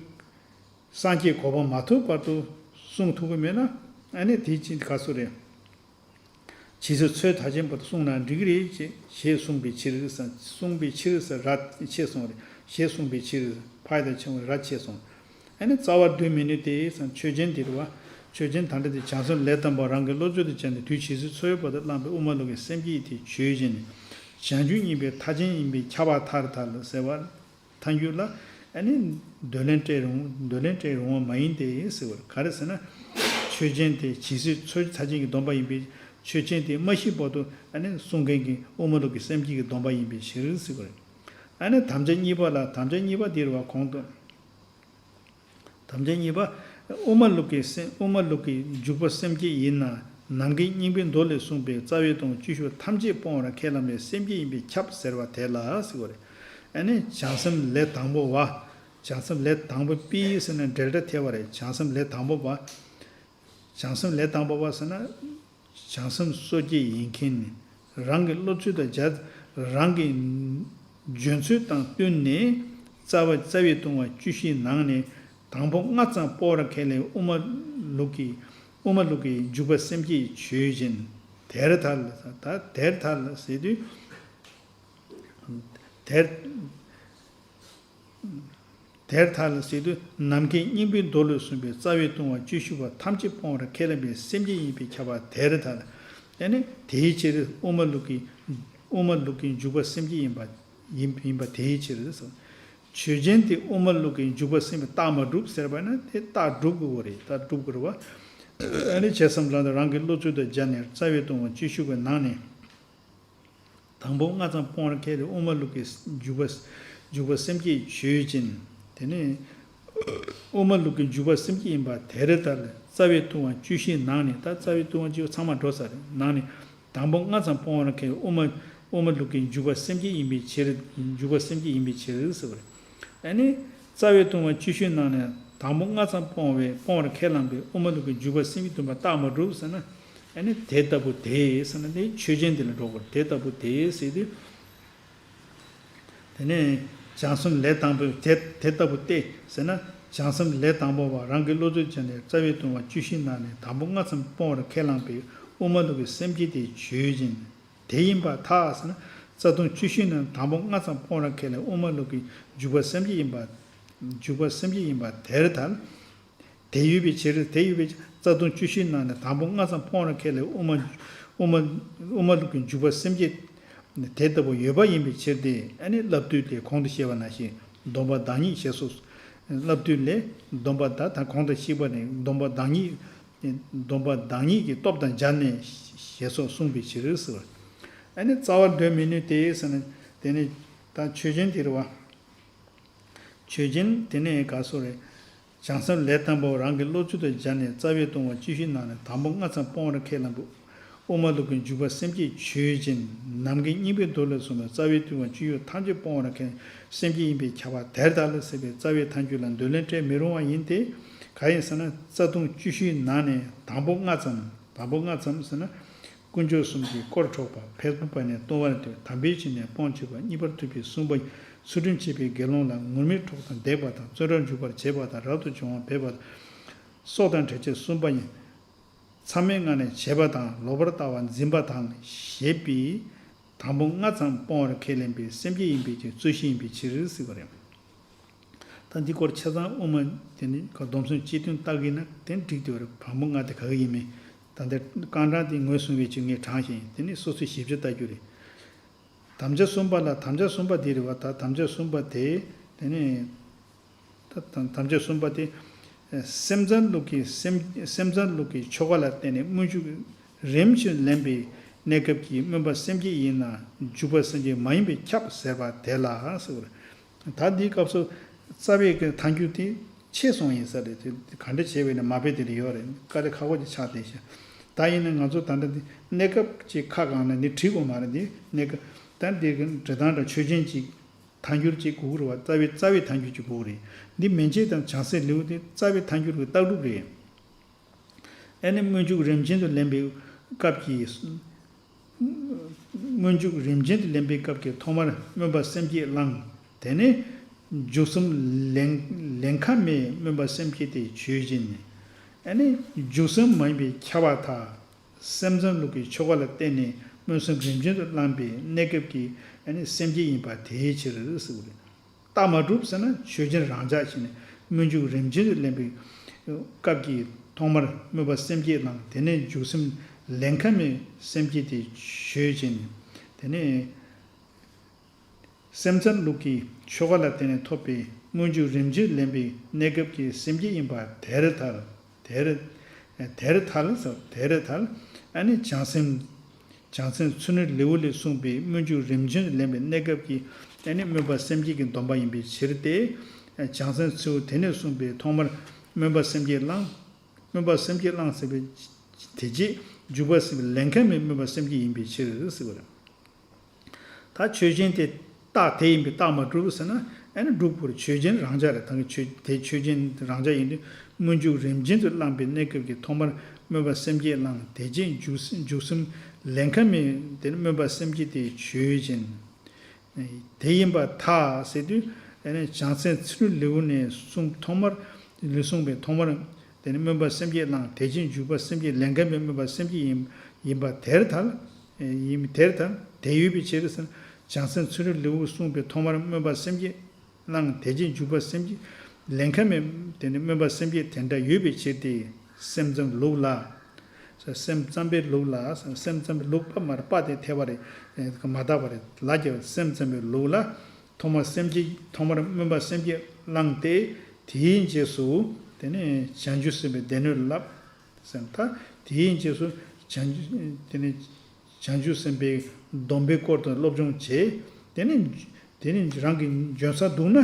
སངས་རྒྱས་གོ་འཕང་མ་ཐོབ་བར་དུ་གསུང་ཐུབ་ཀྱི་མེད་ན། ཨ་ནི་དེ་ཅི་ག་སུ་རེད། ཇི་སྲིད་འཚོའི་མཐའ་ཅན་བར་དུ་གསུངས་ན་འགྲིག་གི་རེད་ཅེས་ཞེས་གསུངས་པའི་ཕྱིར་ཟེར། གསུངས་པའི་ཕྱིར་ཟེར་ར་ཆེ་གསུངས་རེད། ཞེས་གསུངས་པའི་ཕྱིར་ཕའི་དང་ཆེན་པོ་ར་ཆེ་གསུངས། ཨ་ནི་རྩ་བར་སྡོད་མི་ནུས་ཏེ་ཟེར། ཆོས་ཅན་དེ་རེད་བ། ཆོས་ཅན་ད་ལྟ་དེ་བྱང་སེམས་ལས་དང་པོ་རང་གི་བློ་ཚོད་དུ་བྱས་ནས་དུས་ཇི་སྲིད་འཚོ་བའི་བར་དུ་བླངས་པའི་དབུ་མ་ལུགས་ཀྱི་སེམས་བསྐྱེད་དེ་ཆོས་ཅན། བྱང་ཆུབ་སྙིང་པོའི་མཐའ་ཅན་ཡིན་པས་ཁྱབ་པ་ཐལ་ཐལ་ཟེར་བ། ཐལ་འགྱུར་ལ། ཨ་ནི། འདོད་ལན་སྤྲད་རུང་། འདོད་ལན་སྤྲད་རུང་བ་མ་ཡིན་ཏེ་ཟེར་བར་ག་རེ་ཟེར་ན། ཆོས་ཅན་དེ་ཇི་སྲིད་འཚོ་མཐའ་ཅན་གྱི་སྡོམ་པ་ཡིན་པས། ཆོས་ཅན་དེ་མ་ཤི་བར་དུ་ཨ་ནི་གསུང་མཁན་གྱི་དབུ་མ་ལུགས་ཀྱི་སེམས་བསྐྱེད་ཀྱི་སྡོམ་པ་ཡིན་པའི་ཕྱིར་ཟེར་བ་རེད། ཨ་ནི་དམ་བཅའ་གཉིས་པ་ལ། དམ་བཅའ་གཉིས་པ་འདིར་བ་གོང་དུ། དམ་བཅའ་གཉིས་པ། དབུ་མ་ལུགས་ཀྱི་སེམས། དབུ་མ་ལུགས་ཀྱི་འཇུག་པ་སེམས་བསྐྱེད་ཡིན་ན། ནམ་མཁའི་སྙིང་པོའི་མདོ་ལས་གསུངས་པའི་རྩ་བའི་ལྟུང་བ་བཅུ་བཞི་པ་ཐམས་ཅད་སྤོང་བར་ཁས་བླངས་པའི་སེམས་བསྐྱེད་ཡིན་པས་ཁྱབ་ཟེར་བ་དེ་ལ་ཟེར་བ་རེད། ཨ་ནི་བྱང་སེམས་ལས་དང་པོ་བ། བྱང་སེམས་ལས་དང་པོ་པའི་ཟེར་ན་འབྲེལ་སྒྲ་ཐེ་བ་རེད། བྱང་སེམས་ལས་དང་པོ་བ། བྱང་སེམས་ལས་དང་པོ་བ་ཟེར་ན། བྱང་སེམས་སོ་སྐྱེ་ཡིན་མཁན་ནི། རང་གི་བློ་ཚོད་དང་སྦྱར། རང་གི་འཇོན་ཚོད་དང་བསྟུན་ནས། རྩ་བ་རྩ་བའི་ལྟུང་བ་བཅུ་བཞིའི་ནང་ནས། དང་པོ་ལྔ་ཙམ་སྤོང་བར་ཁས་ལེན་དབུ་མ་ལུགས་ཀྱི། དབུ་མ་ལུགས་ཀྱི་འཇུག་པ་སེམས་བསྐྱེད་ཆོས་ཅན། དེར་ཐལ། ད་དེར་ཐལ་ཟེར་དུས། དེར། དེར་ཐལ་ཟེར་དུས། ནམ་མཁའི་སྙིང་པོའི་མདོ་ལས་གསུངས་པའི་རྩ་བའི་ལྟུང་བ་བཅུ་བཞི་པ་ཐམས་ཅད་སྤོང་བར་ཁས་ལེན་པའི་སེམས་བསྐྱེད་ཡིན་པས་ཁྱབ་པ་དེར་ཐལ། ཨ་ནི་དེའི་ཕྱིར་དབུ་མ་ལུགས་ཀྱི། དབུ་མ་ལུགས་ཀྱི་འཇུག་པ་སེམས་བསྐྱེད་ཡིན་པ། ཡིན་ཡིན་པ་དེའི་ཕྱིར་ཟེར། ཆོས་ཅན་དེ་དབུ་མ་ལུགས་ཀྱི་འཇུག་པ་སེམས་བསྐྱེད་རྟགས་མ་གྲུབ་ཟེར་བ་ན་དེ་རྟགས་གྲུབ་དགོས་པ་རེད། རྟགས་གྲུབ་དགོས་རེད་བ། ཨ་ནི་བྱས་ཙང་ལ་རང་གི་བློ་ཚོད་དང་སྦྱར་ནས་རྩ་བའི་ལྟུང་བ་བཅུ་བཞི་པའི་ནང་ནས། དང་པོ་ལྔ་ཙམ་སྤོང་བར་ཁས་ལེན་དབུ་མ་ལུགས་ཀྱི་འཇུག་པ། འཇུག་པ་སེམས་བསྐྱེད་ཆོས་ཅན། དེ་ནས་དབུ་མ་ལུགས་ཀྱི་འཇུག་པ་སེམས་བསྐྱེད་ཡིན་པ་དེར་ཐལ། རྩ་བའི་ལྟུང་བ་བཅུ་བཞིའི་ནང་ནས། ད་རྩ་བའི་ལྟུང་བ་བཅུ་ཚང་མ་འགྲོ་ས་རེད། ནང་ནས་དང་པོ་ལྔ་ཙམ་སྤོང་བར་ཁས་ལེན་དབུ་མ། དབུ་མ་ལུགས་ཀྱི་འཇུག་པ་སེམས་བསྐྱེད་ཡིན་པའི་ཕྱིར། འཇུག་པ་སེམས་བསྐྱེད་ཡིན་པའི་ཕྱིར་ཟེར་བ་རེད། ཨ་ནི་རྩ་བའི་ལྟུང་བ་བཅུ་བཞི་ནང་ནས་དང་པོ་ལྔ་ཙམ་སྤོང་བའི་སྤོང་བར་ཁས་བླངས་པའི་དབུ་མ་ལུགས་ཀྱི་འཇུག་པ་སེམས་བསྐྱེད་བདུན་པ་རྟགས་མ་གྲུབ་ཟེར་ན། ཨ་ནི་དེ་ལྟ་བུ་དེ་ཟེར་ན་དེ་ཆོས་ཅན་དེ་ལ་འགྲོ་དགོས། དེ་ལྟ་བུ་དེ་ཟེར་དུས། དེ་ནས་བྱང་སེམས་ལས་དང་པོའི་དེ་དེ་ལྟ་བུ་སྟེ་ཟེར་ན། བྱང་སེམས་ལས་དང་པོ་བ་རང་གི་བློ་ཚོད་ཅན་ནས་རྩ་བའི་ལྟུང་བ་བཅུ་བཞི་ནང་ནས་དང་པོ་ལྔ་ཙམ་སྤོང་བར་ཁས་བླངས་པའི་དབུ་མ་ལུགས་ཀྱི་སེམས་བསྐྱེད་དེ་ཆོས་ཅན། དེ་ཡིན་པར་ཐལ་ཟེར་ན། རྩ་ལྟུང་བཅུ་བཞི་ནང་དང་པོ་ལྔ་ཙམ་སྤོང་བར་ཁས་ལེན་དབུ་མ་ལུགས་ཀྱི་འཇུག་པ་སེམས་བསྐྱེད་ཡིན་པ། འཇུག་པ་སེམས་བསྐྱེད་ཡིན་པ་དེར་ཐལ། དེ་ཡོད་པའི་ཕྱིར། དེ་ཡོད་པའི་ཕྱིར། རྩ་ལྟུང་བཅུ་བཞི་ནང་ནས་དང་པོ་ལྔ་ཙམ་སྤོང་བར་ཁས་ལེན་དབུ་མ་དབུ་མ་དབུ་མ་ལུགས་ཀྱི་འཇུག་པ་སེམས་བསྐྱེད་དེ་ལྟ་བུ་ཡོད་པ་ཡིན་པའི་ཕྱིར་ཏེ། ཨ་ནི་བསླབ་བཏུས་ལས་གོང་དུ་བཤད་པ་ནང་བཞིན་སྡོམ་པ་བདག་ཉིད་ཞེས་སོགས། བསླབ་བཏུས་ལས་སྡོམ་པ་བདག་དང་གོང་དུ་བཤད་པ་ནི་སྡོམ་པ་བདག་ཉིད། སྡོམ་པ་བདག་ཉིད་ཀྱི་སྟོབས་དང་སྦྱར་ནས་ཞེས་སོགས་གསུངས་པའི་ཕྱིར་ཟེར་བ། ཨ་ནི་རྩ་བར་འདོད་མི་ནུས་ཏེ་ཟེར་ན། དེ་ནི་ད་ཆོས་ཅན་དེ་རེད་བ། ཆོས་ཅན་དེ་ནི་ག་སོགས་རེད། བྱང་སེམས་ལས་དང་པོ་རང་གི་བློ་ཚོད་དུ་སྦྱར་ནས་རྩ་བའི་ལྟུང་བ་བཅུ་བཞི་ནང་ནས་དང་པོ་ལྔ་ཙམ་སྤོང་བར་ཁས་བླངས་པའི་དབུ་མ་ལུགས་ཀྱི་འཇུག་པ་སེམས་བསྐྱེད་ཆོས་ཅན། ནམ་མཁའི་སྙིང་པོའི་མདོ་ལས་གསུངས་པའི་རྩ་བའི་ལྟུང་བ་བཅུ་ཡོད་ཐམས་ཅད་སྤོང་བར་ཁས་སེམས་བསྐྱེད་ཡིན་པས་ཁྱབ་པ་དེར་ཐལ་ཟེར་བའི་རྩ་བའི་ཐལ་འགྱུར་ལ་འདོད་ལན་སྤྲད་མི་རུང་བ་ཡིན་ཏེ། གང་ཡིན་ཟེར་ན། རྩ་ལྟུང་བཅུ་བཞིའི་ནང་ནས་དང་པོ་ལྔ་ཙམ། དང་པོ་ལྔ་ཙམ་ཟེར་ན། དཀོན་མཆོག་གསུམ་གྱི་དཀོར་འཕྲོག་པ། ཕལ་པ་ནས་ལྟུང་བར་འདོད། དམ་པའི་ཆོས་ནས་སྤོང་བྱེད་པ། གཉིས་པར་ཐུབ་པའི་གསུམ་པ། ཚུལ་ཁྲིམས་བཅད་པའི་དགེ་སློང་ལ། ངུར་སྨྲིག་འཕྲོག་དང་བརྡེག་པ་དང་། བཙོན་རར་འཇུག་པར་བྱེད་པ་དང་། རབ་ཏུ་བྱུང་བ་འབེབས་པ་དང་། སྲོག་དང་འཕྲལ་ཕྱིན་གསུམ་པ་ཡིན། མཚམས་མེད་ལྔ་ནས་བྱེད་པ་དང་། ལོག་པར་ལྟ་བ་འཛིན་པ་དང་ཞེས་པའི་དང་པོ་ལྔ་ཙམ་སྤོང་བར་ཁས་ལེན་པའི་སེམས་བསྐྱེད་ཡིན་པའི་ཕྱིར། རྩོད་གཞི་ཡིན་པའི་ཕྱིར་ཟེར་བ་རེད། ད་འདི་སྐོར་ཆ་ཚང་དབུ་མ་དེ་ནི་སྡོམ་གསུམ་སྤྱི་དོན་ལྟ་གི་ན་དེ་འགྲིག་དེ་བར་དང་པོ་ལྔ་དེ་ག་གི་ཡིན་མིན། ད་ལྟ་རྐང་གྲངས་དེ་ངོས་བཟུང་བའི་ཆེད་ངས་དྲངས་ཤིང་། དེ་ནི་སོ་སོའི་ཞིབ་ཆ་ལྟ་རྒྱུ་རེད། དམ་བཅའ་གསུམ་པ་ལ། དམ་བཅའ་གསུམ་པ་དེ་རེད་བ། ད་དམ་བཅའ་གསུམ་པ་དེ་དེ་ནི། ད་དམ་དམ་བཅའ་གསུམ་པ་དེ། སེམས་ཙམ་ལུགས་ཀྱི་སེམས་སེམས་ཙམ་ལུགས་ཀྱི་ཆོ་ག་ལ་བརྟེན་ནས་སྨོན་འཇུག་རིམ་བཞིན་ལེན་པའི་གནས་སྐབས་ཀྱི་སྨོན་པ་སེམས་བསྐྱེད་ཡིན་ན་འཇུག་པ་སེམས་བསྐྱེད་མ་ཡིན་པས་ཁྱབ་ཟེར་བ་དེ་ལ་ཟེར་བ་རེད། ད་འདིའི་སྐབས་སུ་རྩ་བའི་གི་ཐལ་འགྱུར་དེ་ཆད་སོང་ཡིན་ས་རེད། དེ་ག་འདྲ་བྱས་པས་ན་མ་དཔེ་དེ་འདྲ་ཡོད་རེད། དཀའ་ལས་ཁག་པོ་ཅིག་ཆགས་བསྡད་ཤག་ད་ཡིན་ན་ང་ཚོ་ད་ལྟ་འདི་གནས་སྐབས་ཅིག་ཁ་གང་ན་འདི་བྲིས་དགོས་མ་རེད། འདི་གནས་སྐབས་ད་འདི་གི་འབྲི་སྟངས་འདྲ་ཆོས་ཅན་ཅིག་ཐལ་འགྱུར་གཅིག་དགོས་ཀྱི་རེད་བ། རྩ་བའི་རྩ་བའི་ཐལ་འགྱུར་གཅིག་དགོས་ཀྱི་རེད། འདི་མན་ཆད་དང་བྱང་སེམས་ལེའུ་སྟེ་རྩ་བའི་ཐལ་འགྱུར་གྱི་ལྟ་གྲུབ་རེད། ཨ་ནི་སྨོན་འཇུག་རིམ་བྱོན་དུ་ལེན་པའི་སྐབས་ཀྱི། སྨོན་འཇུག་རིམ་བྱོན་དུ་ལེན་པའི་སྐབས་ཀྱི་ཐོག་མར་སྨོན་པ་སེམས་བསྐྱེད་བླངས། དེ་ནས་འཇུག་གསུམ་ལེན་ལེན་ཁ་མའི་སྨོན་པ་སེམས་བསྐྱེད་དེ་ཆོས་ཅན། ཨ་ནི་འཇུག་གསུམ་མ་ཡིན་པས་ཁྱབ་པར་ཐལ། སེམས་ཙམ་ལུགས་ཀྱི་ཆོ་ག་ལ་བརྟེན་ནས་སྨོན་གསུམ་རིམ་བྱོན་དུ་བླངས་པའི་གནས་སྐབས་ཀྱི་ཨ་ནི་སེམས་བསྐྱེད་ཡིན་པ་དེའི་ཕྱིར་ཟེར་བ་རེད། རྟགས་མ་གྲུབ་ཟེར་ན་ཆོས་ཅན་རང་འཇགས་བྱས་ནས་སྨོན་འཇུག་རིམ་བྱོན་དུ་ལེན་པའི་སྐབས་ཀྱི་ཐོག་མར་སྨོན་པ་སེམས་བསྐྱེད་བླངས། དེ་ནས་འཇུག་གསུམ་ལེན་ཁ་མའི་སེམས་བསྐྱེད་དེ་ཆོས་ཅན། དེ་ནས། སེམས་ཙམ་ལུགས་ཀྱི་ཆོ་ག་ལ་བརྟེན་ནས་ཐོབ་པའི་སྨོན་འཇུག་རིམ་བྱོན་ལེན་པའི་གནས་སྐབས་ཀྱི་སེམས་བསྐྱེད་ཡིན་པ་དེར་ཐལ། དེར། དེར་ཐལ་ཟེར། དེར་ཐལ། ཨ་ནི་བྱང་སེམས། བྱང་སེམས་ཚུལ་ཁྲིམས་ལེའུ་ལས་གསུངས་པའི་སྨོན་འཇུག་རིམ་བྱོན་ལེན་པའི་གནས་སྐབས་ཀྱི་ཨ་ནི་སྨོན་པ་སེམས་བསྐྱེད་ཀྱི་སྡོམ་པ་ཡིན་པའི་ཕྱིར་ཏེ། བྱང་སེམས་ཚུལ་དེ་ནས་གསུངས་པའི་ཐོག་མར་སྨོན་པ་སེམས་བསྐྱེད་བླངས། སྨོན་པ་སེམས་བསྐྱེད་བླངས་ཟེར་བའི་དེ་རྗེས་འཇུག་པ་སེམས་ལེན་ཁ་མའི་སྨོན་པ་སེམས་བསྐྱེད་ཡིན་པའི་ཕྱིར་ཟེར་བ་རེད། ད་ཆོས་ཅན་དེ་རྟགས་དེ་ཡིན་པས་རྟགས་མ་གྲུབ་ཟེར་ན། ཨ་ནི་གྲུབ་པར་ཆོས་ཅན་རང་འཇགས་རེད། ད་གི་ཆོས་དེ་ཆོས་ཅན་རང་འཇགས་ཡིན་དུས་སྨོན་འཇུག་རིམ་བྱོན་དུ་བླངས་པའི་གནས་སྐབས་ཀྱི་ཐོག་མར་སྨོན་པ་སེམས་བསྐྱེད་བླངས། དེ་རྗེས་འཇུག་འཇུག་གསུམ་ལེན་ཁ་མའི་དེ་ནི་སྨོན་པ་སེམས་བསྐྱེད་དེ་ཆོས་ཅན། དེ་ཡིན་པར་ཐལ་ཟེར་དུས། ཨ་ནི་བྱང་སེམས་ཚུལ་ཁྲིམས་ལེའུ་ནས་གསུངས་ཐོག་མར་ལུས་གསུངས་པའི་ཐོག་མར། དེ་ནི་སྨོན་པ་སེམས་བསྐྱེད་བླངས། དེ་རྗེས་འཇུག་པ་སེམས་བསྐྱེད་ལེན་ཁ་མའི་སྨོན་པ་སེམས་བསྐྱེད་ཡིན་ཡིན་པ་དེར་ཐལ། ཡིན་དེར་ཐལ། དེ་ཡོད་པའི་ཕྱིར་ཟེར། བྱང་སེམས་ཚུལ་ཁྲིམས་ལེའུ་གསུངས་པའི་ཐོག་མར་སྨོན་པ་སེམས་བསྐྱེད་བླངས། དེ་རྗེས་འཇུག་པ་སེམས་བསྐྱེད་ལེན་ཁ་མའི་དེ་ནི་སྨོན་པ་སེམས་བསྐྱེད་དེ་འདྲ་ཡོད་པའི་ཕྱིར་ཏེ། སེམས་ཙམ་ལུགས་ལ། སེམས་ཙམ་པའི་ལུགས་ལ། སེམས་ཙམ་པའི་ལུགས་པ་མར་པ་དེ་ཐལ་བ་རེད། མ་དག་པ་རེད། ལ་རྒྱབ་སེམས་ཙམ་པའི་ལུགས་ལ། ཐོག་མར་སེམས་བསྐྱེད་ཐོག་མར་སྨོན་པ་སེམས་བསྐྱེད་བླངས་ཏེ། དེའི་རྗེས་སུ་དེ་ནས་བྱང་ཆུབ་སེམས་དཔའི་སྡེ་སྣོད་བསླབ། སེམས་ད་དེའི་རྗེས་སུ་བྱང་དེ་ནས་བྱང་ཆུབ་སེམས་དཔའི་སྡོམ་པའི་སྐོར་དུ་སློབ་སྦྱོང་བྱེད། དེ་ནས་དེ་ནས་རང་གི་འཇོན་ས་འདུག་ན།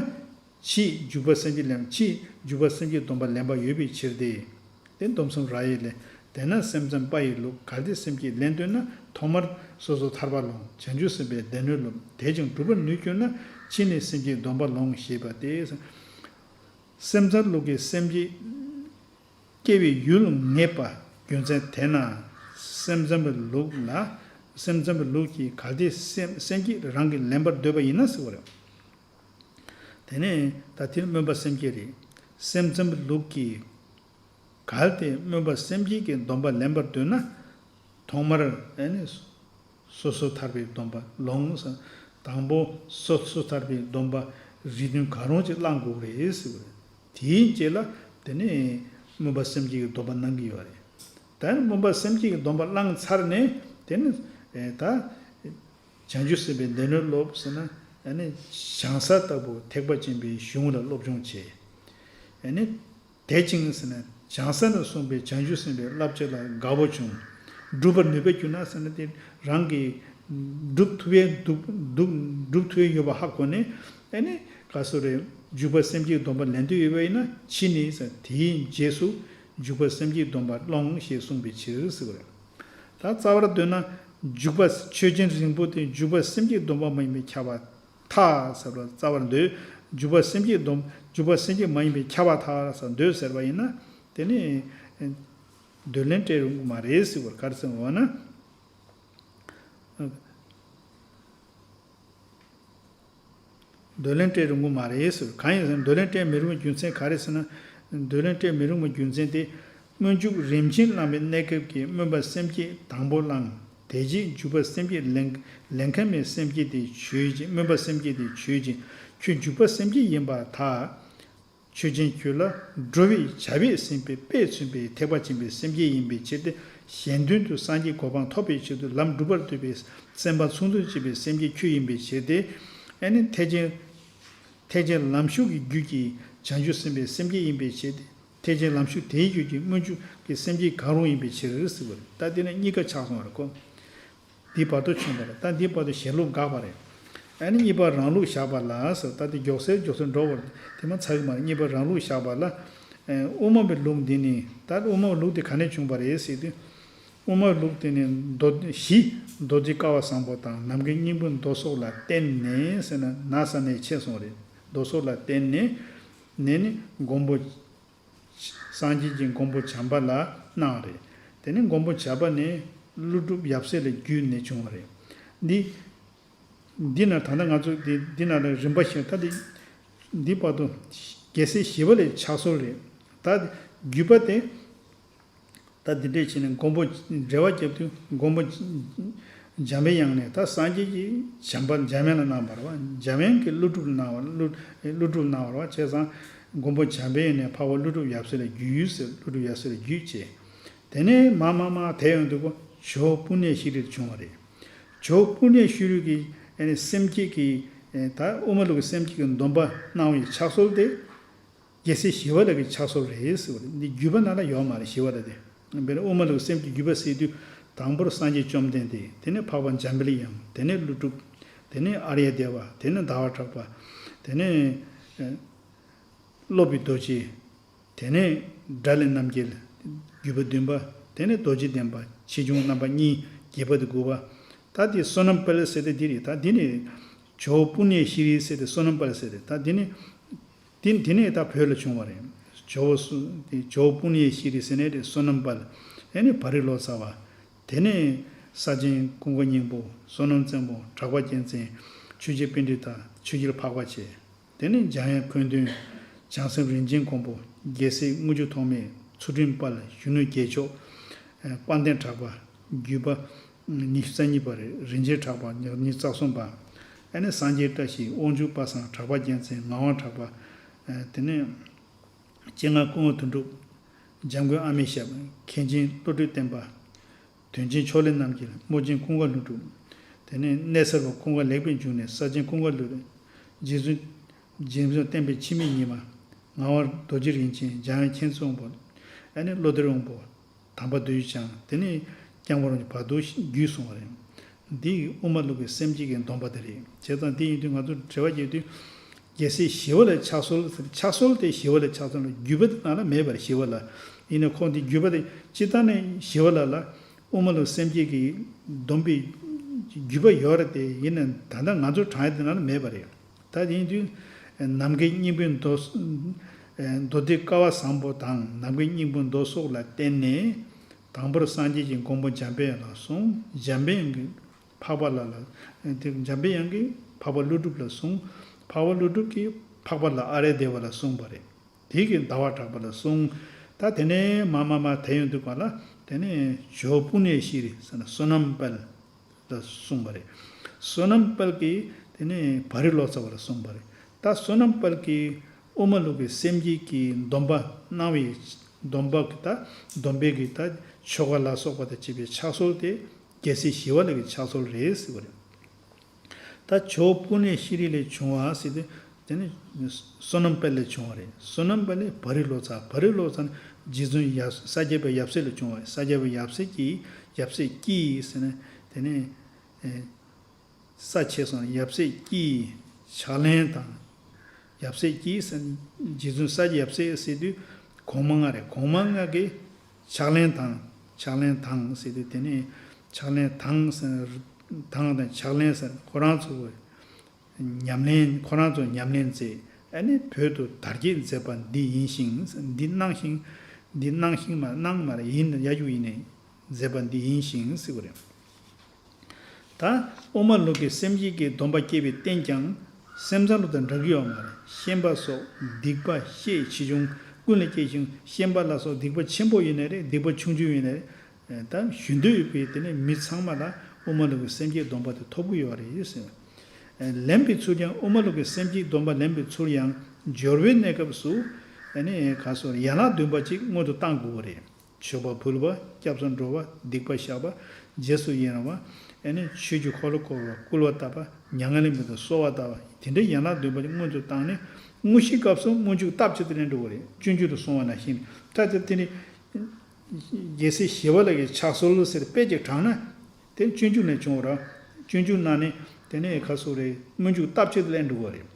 ཕྱིས་འཇུག་པ་སེམས་བསྐྱེད་ལེན། ཕྱིས་འཇུག་པ་སེམས་བསྐྱེད་སྡོམ་པ་ལེན་པ་ཡོད་པའི་ཕྱིར་ཏེ། དེ་སྡོམ་གསུམ་རག་ཡས་ལས། དེས་ན་སེམས་ཙམ་པ་ཡི་ལུགས། གལ་ཏེ་སེམས་བསྐྱེད་ལེན་འདོད་ན། ཐོག་མར་སོ་སོ་ཐར་པ་ལོངས། བྱང་ཆུབ་སེམས་དཔའི་སྡེ་སྣོད་སློབ། དེ་ཅིང་སྒྲུབ་པར་ནུས་གྱུར་ན། ཕྱིས་ནས་སེམས་བསྐྱེད་སྡོམ་པ་ལོངས། ཞེས་པ་སྟེ། སེམས་ཙམ་ལུགས་ཀྱི་སེམས་བསྐྱེད་སྐྱེ་བའི་ཡུལ་ངེས་པ་རྒྱུ་མཚན་དེས་ན། སེམས་ཙམ་པའི་ལུགས་ལ། སེམས་ཙམ་པའི་ལུགས་ཀྱིས་གལ་ཏེ་སེམས་སེམས་བསྐྱེད་རང་གིས་ལེན་པར་འདོད་པ་ཡིན་ན་ཟེར་བ་རེད། དེ་ནས་ད་དེ་སྨོན་པ་སེམས་བསྐྱེད་རེད། སེམས་ཙམ་པའི་ལུགས་ཀྱིས། གལ་ཏེ་སྨོན་པ་སེམས་བསྐྱེད་ཀྱི་སྡོམ་པ་ལེན་པར་འདོད་ན། ཐོག་མར་ཨ་ནི་སོ་སོ་ཐར་པའི་སྡོམ་པ་ལོངས། དང་པོ་སོ་སོ་ཐར་པའི་སྡོམ་པ་རིགས་མཐུན་གང་རུང་ཅིག་བླང་དགོས་རེད་ཟེར་བ་རེད། དེའི་རྗེས་ལ་དེ་ནས་སྨོན་པ་སེམས་བསྐྱེད་ཀྱི་སྡོམ་པ་གནང་གི་ཡོད་རེད། ད་ནི་སྨོན་པ་སེམས་བསྐྱེད་ཀྱི་སྡོམ་པ་བླངས་ཚར་ནས་དེ་ནི་ད། བྱང་ཆུབ་སེམས་དཔའི་སྡེ་སྣོད་སློབ་ཟེར་ན། ཨ་ནི་བྱང་ས་ལྟ་བུ་ཐེག་པ་ཆེན་པོའི་གཞུང་ལ་སློབ་སྦྱོང་བྱེད། ཨ་ནི་དེ་ཅིང་ཟེར་ན་བྱང་ས་ནས་གསུངས་པའི་བྱང་ཆུབ་སེམས་དཔའི་བསླབ་བྱ་ལ་དགའ་བོ་བྱུང་། སྒྲུབ་པར་ནུས་པ་གྱུར་ན་ཟེར་ན། དེ་རང་གིས་སྒྲུབ་ཐུབ་ཡས་འདུག་འདུག་སྒྲུབ་ཐུབ་ཡས་ཡོད་པ་ཧ་གོ་ནས། ཨ་ནི་ག་སོ་རེ། འཇུག་པ་སེམས་བསྐྱེད་སྡོམ་པ་ལེན་འདོད་ཡོད་པ་ཡིན་ན། ཕྱིས་ནས་ཟེར། དེའི་རྗེས་སུ་འཇུག་པ་སེམས་བསྐྱེད་སྡོམ་པ་ལོངས་ཞེས་གསུངས་པའི་ཕྱིར་ཟེར་བ་རེད། ད་རྩ་བར་འདོད་ན། འཇུག་པ་ཆོས་ཅན་རིང་པོ་དེ་འཇུག་པ་སེམས་བསྐྱེད་སྡོམ་པ་མ་ཡིན་པས་ཁྱབ་པར་ཐལ་ཟེར་བ་རྩ་བར་འདོད། འཇུག་པ་སེམས་བསྐྱེད་སྡོམ། འཇུག་པ་སེམས་བསྐྱེད་མ་ཡིན་པས་ཁྱབ་པར་ཐལ་ཟེར་འདོད་ཟེར་བ་ཡིན་ན། དེ་ནི་འདོད་ལན་སྤྲད་རུང་མ་རེད་ཟེར་བར། ག་རེ་ཟེར་བ་ན། འདོད་ལན་སྤྲད་རུང་གི་མ་རེད་ཟེར། གང་ཡིན་ཟེར་ན། འདོད་ལན་སྤྲད་མི་རུང་བའི་རྒྱུ་མཚན་ག་རེ་ཟེར་ན། འདོད་ལན་སྤྲད་མི་རུང་བའི་རྒྱུ་མཚན་དེ། སྨོན་འཇུག་རིམ་བྱིན་བླངས་པའི་གནས་སྐབས་ཀྱི་སྨོན་པ་སེམས་བསྐྱེད་དང་པོ་བླངས། དེ་རྗེས་འཇུག་པ་སེམས་བསྐྱེད་ལེན་ལེན་མཁན་མའི་སེམས་བསྐྱེད་དེ་ཆོས་ཅན། སྨོན་པ་སེམས་བསྐྱེད་དེ་ཆོས་ཅན། ཁྱོད་འཇུག་པ་སེམས་བསྐྱེད་ཡིན་པར་ཐལ། ཆོས་ཅན་ཁྱོད་ལ་འགྲོ་བའི་བྱ་བས་ཟིན་པའི་དཔེས་མཚོན་པའི་ཐེག་པ་ཆེན་པོའི་སེམས་བསྐྱེད་ཡིན་པའི་ཕྱིར་ཏེ། གཞན་དོན་དུ་སངས་རྒྱས་གོ་འཕང་ཐོབ་པའི་ཆེད་དུ་ལམ་སྒྲུབ་པར་འདོད་པའི་སེམས་པ་ཚུགས་འདུན་བྱེད་པའི་སེམས་བསྐྱེད་ཁྱོད་ཡིན་པའི་ཕྱིར་ཏེ། ཨ་ནི་ཐེག་ཆེན་ཐེག་ཆེན་ལམ་ཞུགས་ཀྱི་རྒྱུད་ཀྱི་བྱང་ཆུབ་སེམས་དཔའི་སེམས་བསྐྱེད་ཡིན་པའི་ཕྱིར་ཏེ། ཐེག་ཆེན་ལམ་ཞུགས་དེའི་རྒྱུད་ཀྱི་སྨོན་འཇུག་གི་སེམས་བསྐྱེད་གང་རུང་ཡིན་པའི་ཕྱིར་ཟེར་བ་རེད། ད་དེ་ནས་གཉིས་ཀ་ཆགས་སོང་བ་རེད་ཁོ། འདི་བར་དུ་བྱུང་བ་རེད། ད་འདི་བར་དུ་ཞལ་ལུགས་དགག་པ་རེད། ཨ་ནི་གཉིས་པ་རང་ལུགས་བཞག་པ་ལ་ཟེར། ད་དེ་མགྱོགས་སེ་མགྱོགས་སེ་འགྲོ་བར་དེ་མ་ཚར་གི་མ་རེད། གཉིས་པ་རང་ལུགས་བཞག་པ་ལ། ཨ། དབུ་མ་པའི་ལུགས་འདི་ནི། ད་དབུ་མ་པའི་ལུགས་འདི་ག་ནས་བྱུང་བ་རེད་ཟེར་དུས། དབུ་མ་པའི་ལུགས་དེ་ནི་མདོ་བཞི། རྡོ་རྗེ་ཀ་བ་བཟང་པོ་དང་ནམ་མཁའི་སྙིང་པོའི་མདོ་སོགས་ལ་བརྟེན་ནས་ཟེར་ན། ན་ས་ནས་ཆད་སོང་རེད། མདོ་སོགས་ལ་བརྟེན་ནས། ནས་ནི་མགོན་པོ། སངས་རྒྱས་ཀྱི་མགོན་པོ་བྱམས་པ་ལ་གནང་བ་རེད། དེ་ནས་མགོན་པོ་བྱམས་པ་ནས་ཀླུ་སྒྲུབ་ཡབ་སྲས་ལ་བརྒྱུད་ནས་བྱུང་བ་རེད། འདི། འདི་ན་ད་ལྟ་ང་ཚོ་འདི་འདི་ན་ལ་རིམ་པ་བཞིན། ད་འདི་འདི་བར་དུ་རྒྱལ་སྲས་ཞི་བ་ལྷའི་ཕྱག་སྲོལ་རེད། ད་བརྒྱུད་པ་དེ། ད་འདི་འདྲས་བྱས་ནས་མགོན་པོ་འགྲེལ་བ་བརྒྱབ་དུས། མགོན་པོ་འཇམ་པའི་དབྱངས་ནས་ད་སངས་རྒྱས་ཀྱི་བྱམས་པ་འཇམ་དབྱངས་ལ་གནང་བ་རེད་བ། འཇམ་དབྱངས་ཀྱིས་ཀླུ་སྒྲུབ་ལ་གནང་བ། ཀླུ་ཀླུ་སྒྲུབ་གནང་བ་རེད་བ། བྱས་ཙང་མགོན་པོ་འཇམ་པའི་དབྱངས་ནས་འཕགས་པ་ཀླུ་སྒྲུབ་ཡབ་སྲས་ལ་བརྒྱུད་ཟེར། ཀླུ་སྒྲུབ་ཡབ་སྲས་ལ་བརྒྱུད་བྱས། དེ་ནས་མར་མར་མར་དེད་ཡོང་དུས་ཀོ། ཇོ་བོ་པུ་ཎེ་ཤྲཱི་ལ་བྱུང་བ་རེད། ཇོ་བོ་པུ་ཎེ་ཤྲཱི་ལ་གིས་ཨ་ནི་སེམས་བསྐྱེད་ཀྱི། ཨེ། ད་དབུ་མ་ལུགས་ཀྱི་སེམས་བསྐྱེད་ཀྱི་སྡོམ་པ་གནང་བའི་ཕྱག་སྲོལ་དེ། རྒྱལ་སྲས་ཞི་བ་ལྷ་གི་ཕྱག་སྲོལ་རེད་ཟེར་བ་རེད། འདི་བརྒྱུད་པ་ནང་ལ་ཡོད་མ་རེད། ཞི་བ་ལྷ་དེ། དཔེར་ན་དབུ་མ་ལུགས་སེམས་བསྐྱེད་བརྒྱུད་པ་ཟེར་དུས། དང་པོར་སངས་རྒྱས་བཅོམ་ལྡན་འདས། དེ་ནས་འཕགས་པ་འཇམ་དཔལ་དབྱངས། དེ་ནས་ཀླུ་སྒྲུབ། དེ་ནས་ཨཱརྱ་དེ་བ། དེ་ནས་ཟླ་བ་གྲགས་པ། དེ་ནས། ཨེ། སློབ་པའི་རྡོ་རྗེ། དེ་ནས་སྒྲ་བླིན་རྣམ་རྒྱལ། བརྒྱུད་པ་བདུན་པ། དེ་ནས་རྡོ་རྗེ་གདན་པ། ཆེ་ཆུང་རྣམ་པ་གཉིས། བརྒྱད་པ་དང་དགུ་པ། ད་དེ་བསོད་ནམས་དཔལ་ཟེར་ཏེ་འདི་རེད། ད་འདི་ནི་ཇོ་བོ་པུ་ཎེ་ཤྲཱི་ཟེར་ཏེ་བསོད་ནམས་དཔལ་ཟེར་ཏེ། ད་འདི་ནི་འདི་འདི་ནས་ད་བོད་ལ་བྱུང་བ་རེད། ཇོ་བོ་སུ་དེ་ཇོ་བོ་པུ་ཎེ་ཤྲཱི་ཟེར་ནས་དེ་བསོད་ནམས་དཔལ། ཨེ་ནི་བ་རི་ལོ་ཙཱ་བ། དེ་ནས་ས་ཆེན་ཀུན་དགའ་སྙིང་པོ། བསོད་ནམས་བཙན་པོ། གྲགས་པ་རྒྱལ་མཚན། ཆོས་རྒྱལ་པཎྜི་ཏ། ཆོས་རྒྱལ་འཕགས་པ་བྱས། དེ་ནས་འཇམ་དབྱངས་འཁོན་སྟོན། བྱང་སེམས་རིན་ཆེན་མགོན་པོ། རྒྱལ་སྲས་དངུལ་ཆུ་ཐོགས་མེད། ཚུལ་ཁྲིམས་དཔལ། གཞོན་ནུ་རྒྱལ་མཆོག། དཔལ་ལྡན་གྲགས་པ། བརྒྱུད་པ་ཉི་ཤུ་རྩ་གཉིས་པ་རེད། རིན་ཆེན་གྲགས་པ་ཉི་ཉི་ཤུ་རྩ་གསུམ་པ། ཨ་ནི་སངས་རྒྱས་བཀྲ་ཤིས། དབང་ཕྱུག་པ་སངས། གྲགས་པ་རྒྱལ་མཚན། ངག་དབང་གྲགས་པ། དེ་ནས་སྤྱན་སྔ་ཀུན་དགའ་དོན་གྲུབ། འཇམ་མགོན་ཨ་མེས་ཞབས། མཁན་ཆེན་བློ་གྲོས་བརྟན་པ། དོན་ཆེན་ཕྱོགས་ལས་རྣམ་རྒྱལ། དམུ་ཆེན་ཀུན་དགའ་ཀླུ་སྒྲུབ། དེ་ནས་གནས་གསར་པ་ཀུན་དགའ་ལེགས་པའི་འབྱུང་གནས། ས་ཆེན་ཀུན་དགའ་ཀླུ་སྒྲུབ། རྗེ་བཙུན་རྗེ་བཙུན་བསྟན་པའི་འཆི་མེད་ཉི་མ། ངག་དབང་རྡོ་རྗེ་རིན་ཆེན། འཇམ་དབྱངས་མཁྱེན་བརྩེ་དབང་པོ། ཨ་ནི་བློ་གཏེར་དབང་པོ། དམ་པ་རྡོ་རྗེ་འཆང་། དེ་ནས་སྐྱབས་མགོན་རིན་པོ་ཆེ་བར་དུ་བརྒྱུད་སོང་བ་རེད། འདི་དབུ་མ་ལུགས་ཀྱི་སེམས་བསྐྱེད་ཀྱི་སྡོམ་པ་དེ་རེད། བྱས་ཙང་འདི་ཡིན་དུས་ང་ཚོ་དྲི་བ་བརྒྱབ་དུས། རྒྱལ་སྲས་ཞི་བ་ལྷའི་ཕྱག་སྲོལ་ཟེར། ཕྱག་སྲོལ་དེ་ཞི་བ་ལྷའི་ཕྱག་སྲོལ་ལ། བརྒྱུད་པ་དེ་ནང་ལ་མེད་པར་ཞི་བ་ལྷ། ཡིན་ནའི་ཁོང་དེ་བརྒྱུད་པ་དེ་སྤྱིར་བཏང་ནས་ཞི་བ་ལྷ་ལ་དབུ་མ་ལུགས་སེམས་བསྐྱེད་ཀྱི་སྡོམ་པའི་བརྒྱུད་པ་ཡོད་རེད་དེ། ཡིན་ནའི་ད་ལྟ་ང་ཚོ་བགྲང་ཡ་དེ་ནང་ལ་མེད་པ་རེད། ད་ཡིན་དུས་ནམ་མཁའི་སྙིང་པོའི་མདོ། མདོ་སྡེ་ཀ་བ་བཟང་པོ་དང་ནམ་མཁའི་སྙིང་པོའི་མདོ་སོགས་ལ་བརྟེན་ནས། དང་པོར་སངས་རྒྱས་ཀྱི་མགོན་པོ་འཇམ་དཔལ་དབྱངས་ལ་གསུངས། འཇམ་དཔལ་དབྱངས་ཀྱིས་འཕགས་པ་ལྷ་ལ། དེ་འཇམ་དཔལ་དབྱངས་ཀྱིས་འཕགས་པ་ཀླུ་སྒྲུབ་ལ་གསུངས། འཕགས་པ་ཀླུ་སྒྲུབ་ཀྱིས་འཕགས་པ་ལྷ་ཨ་རལ་དེ་བ་ལ་གསུངས་པ་རེད། དེ་གིས་ཟླ་བ་གྲགས་པ་ལ་གསུངས། ད་དེ་ནས་མར་མར་མར་དེད་ཡོང་དུས་ག་ལ། དེ་ནས་ཇོ་བོ་དཔུང་ནས་ཤྲཱི་ཟེར་ན་བསོད་ནམས་དཔལ་ལ་གསུངས་པ་རེད། བསོད་ནམས་དཔལ་གྱིས་དེ་ནས་བ་རི་ལོ་ཙཱ་བ་ལ་གསུངས་པ་རེད། ད་བསོད་ནམས་དཔལ་གྱིས་དབུ་མ་ལུགས་ཀྱི་སེམས་བསྐྱེད་ཀྱི་སྡོམ་པ་གནང་བའི་སྡོམ་པ་གི་ད་སྡོམ་པའི་གི་ད་ཆོ་ག་ལ་སོགས་པ་དང་བཅས་པའི་ཕྱག་སྲོལ་དེ་རྒྱལ་སྲས་ཞི་བ་ལྷ་གི་ཕྱག་སྲོལ་རེད་ཟེར་བ་རེད། ད་ཇོ་བོ་དཔུང་ནས་ཤྲཱི་ལས་བྱུང་བ་ཟེར་དུས། དེ་ནི་བསོད་ནམས་དཔལ་ལས་བྱུང་བ་རེད། བསོད་ནམས་དཔལ་ལས་བ་རི་ལོ་ཙཱ། བ་རི་ལོ་ཙཱ་ནི་རྗེ་བཙུན་ཡབ་ས་སྐྱ་པའི་ཡབ་སྲས་ལས་བྱུང་བ་རེད། ས་སྐྱ་པའི་ཡབ་སྲས་ཀྱིས་ཡབ་སྲས་ཀྱིས་ཟེར་ནས་དེ་ནས་ས་ཆེ་སོང་། ཡབ་སྲས་ཀྱིས་ཕྱག་ལེན་དང་། ཡབ་སྲས་ཀྱིས་ཟེར་ནས་རྗེ་བཙུན་ས་སྐྱ་ཡབ་སྲས་ཟེར་དུས་གོང་མ་ལྔ་རེད། གོང་མ་ལྔ་གིས་ཕྱག་ལེན་དང་། ཕྱག་ལེན་དང་ཟེར་དུས་དེ་ནས་ཕྱག་ལེན་དང་ཟེར། དང་དང་ཕྱག་ལེན་ཟེར་ཁོ་རང་ཚོ་ཉམས་ལེན། ཁོ་རང་ཚོ་ཉམས་ལེན་མཛད། ཨ་ནི་བོད་དུ་དར་རྒྱས་མཛད་པ་འདི་ཡིན་ཞིང་། འདི་གནང་ཞིང་། འདི་གནང་ཞིང་མ་གནང་མ་རེད། ཡིན་ཡ་ཡུ་ཡིན་ནས་མཛད་པ་འདི་ཡིན་ཞིང་ཟེར་བ་རེད། ད་དབུ་མ་ལུགས་ཀྱི་སེམས་བསྐྱེད་ཀྱི་སྡོམ་པ་བསྐྱེད་པའི་རྟེན་ཀྱང་སེམས་ཙམ་ལུགས་དང་འདྲ་གི་ཡོད་མ་རེད། ཤན་པ་སོགས་སྡིག་པ་ཤས་ཆེ་ཆུང་ཀུན་ལས་སྐྱེ་ཞིང་། ཤན་པ་ལ་སོགས་སྡིག་པ་ཆེན་པོ་ཡིན་ནའི་རེད། སྡིག་པ་ཆུང་ཆུང་ཡིན་ནའི་རེད། ད་ཞུ་འདོད་ཡོད་པའི་དེ་ནས་མི་ཚང་མ་ལ་དབུ་མ་ལུགས་ཀྱི་སེམས་བསྐྱེད་སྡོམ་པ་དེ་ཐོབ་ཀྱི་ཡོད་རེད་ཟེར། ལེན་པའི་ཚུལ་ཀྱང་། དབུ་མ་ལུགས་ཀྱི་སེམས་བསྐྱེད་སྡོམ་པ་ལེན་པའི་ཚུལ་ཡང་སྦྱོར་བའི་གནས་སྐབས་སུ་ཨ་ནི་ག་སོ་ཡན་ལག་བདུན་པ་ཅིག་སྔོན་དུ་བཏང་དགོས་པ་རེད། མཆོད་པ་ཕུལ་བ། སྐྱབས་སུ་འགྲོ་བ། སྡིག་པ་བཤགས་པ། རྗེས་སུ་ཡི་རང་བ། ཨ་ནི་ཆོས་ཀྱི་འཁོར་ལོ་བསྐོར་བ། བསྐུལ་བ་བཏབ་པ། མྱ་ངན་ལས་འདས་པ་དང་གསོལ་བ་བཏབ་པ། དེ་འདྲའི་ཡན་ལག་བདུན་པ་ཅིག་སྔོན་དུ་བཏང་ནས་དངོས་གཞིའི་སྐབས་སུ་སྨོན་འཇུག་སྟབས་གཅིག་ཏུ་ལེན་འགྲོ་བ་རེད། སྤྱོད་འཇུག་ཏུ་སོང་བ་ནང་བཞིན། ད་ལྟ་དེ་ནི། རྒྱལ་སྲས་ཞི་བ་ལྷ་གི་ཕྱག་སྲོལ་ཟེར་དཔེ་ཅིག་དྲངས་ན། དེ་སྤྱོད་འཇུག་ནས་བྱུང་བ་རེད། སྤྱོད་འཇུག་ནང་ནས་དེ་ནས་ག་སོགས་རེད། སྨོན་འཇུག་སྟབས་གཅིག་ཏུ་ལེན་འགྲོ་བ་རེད།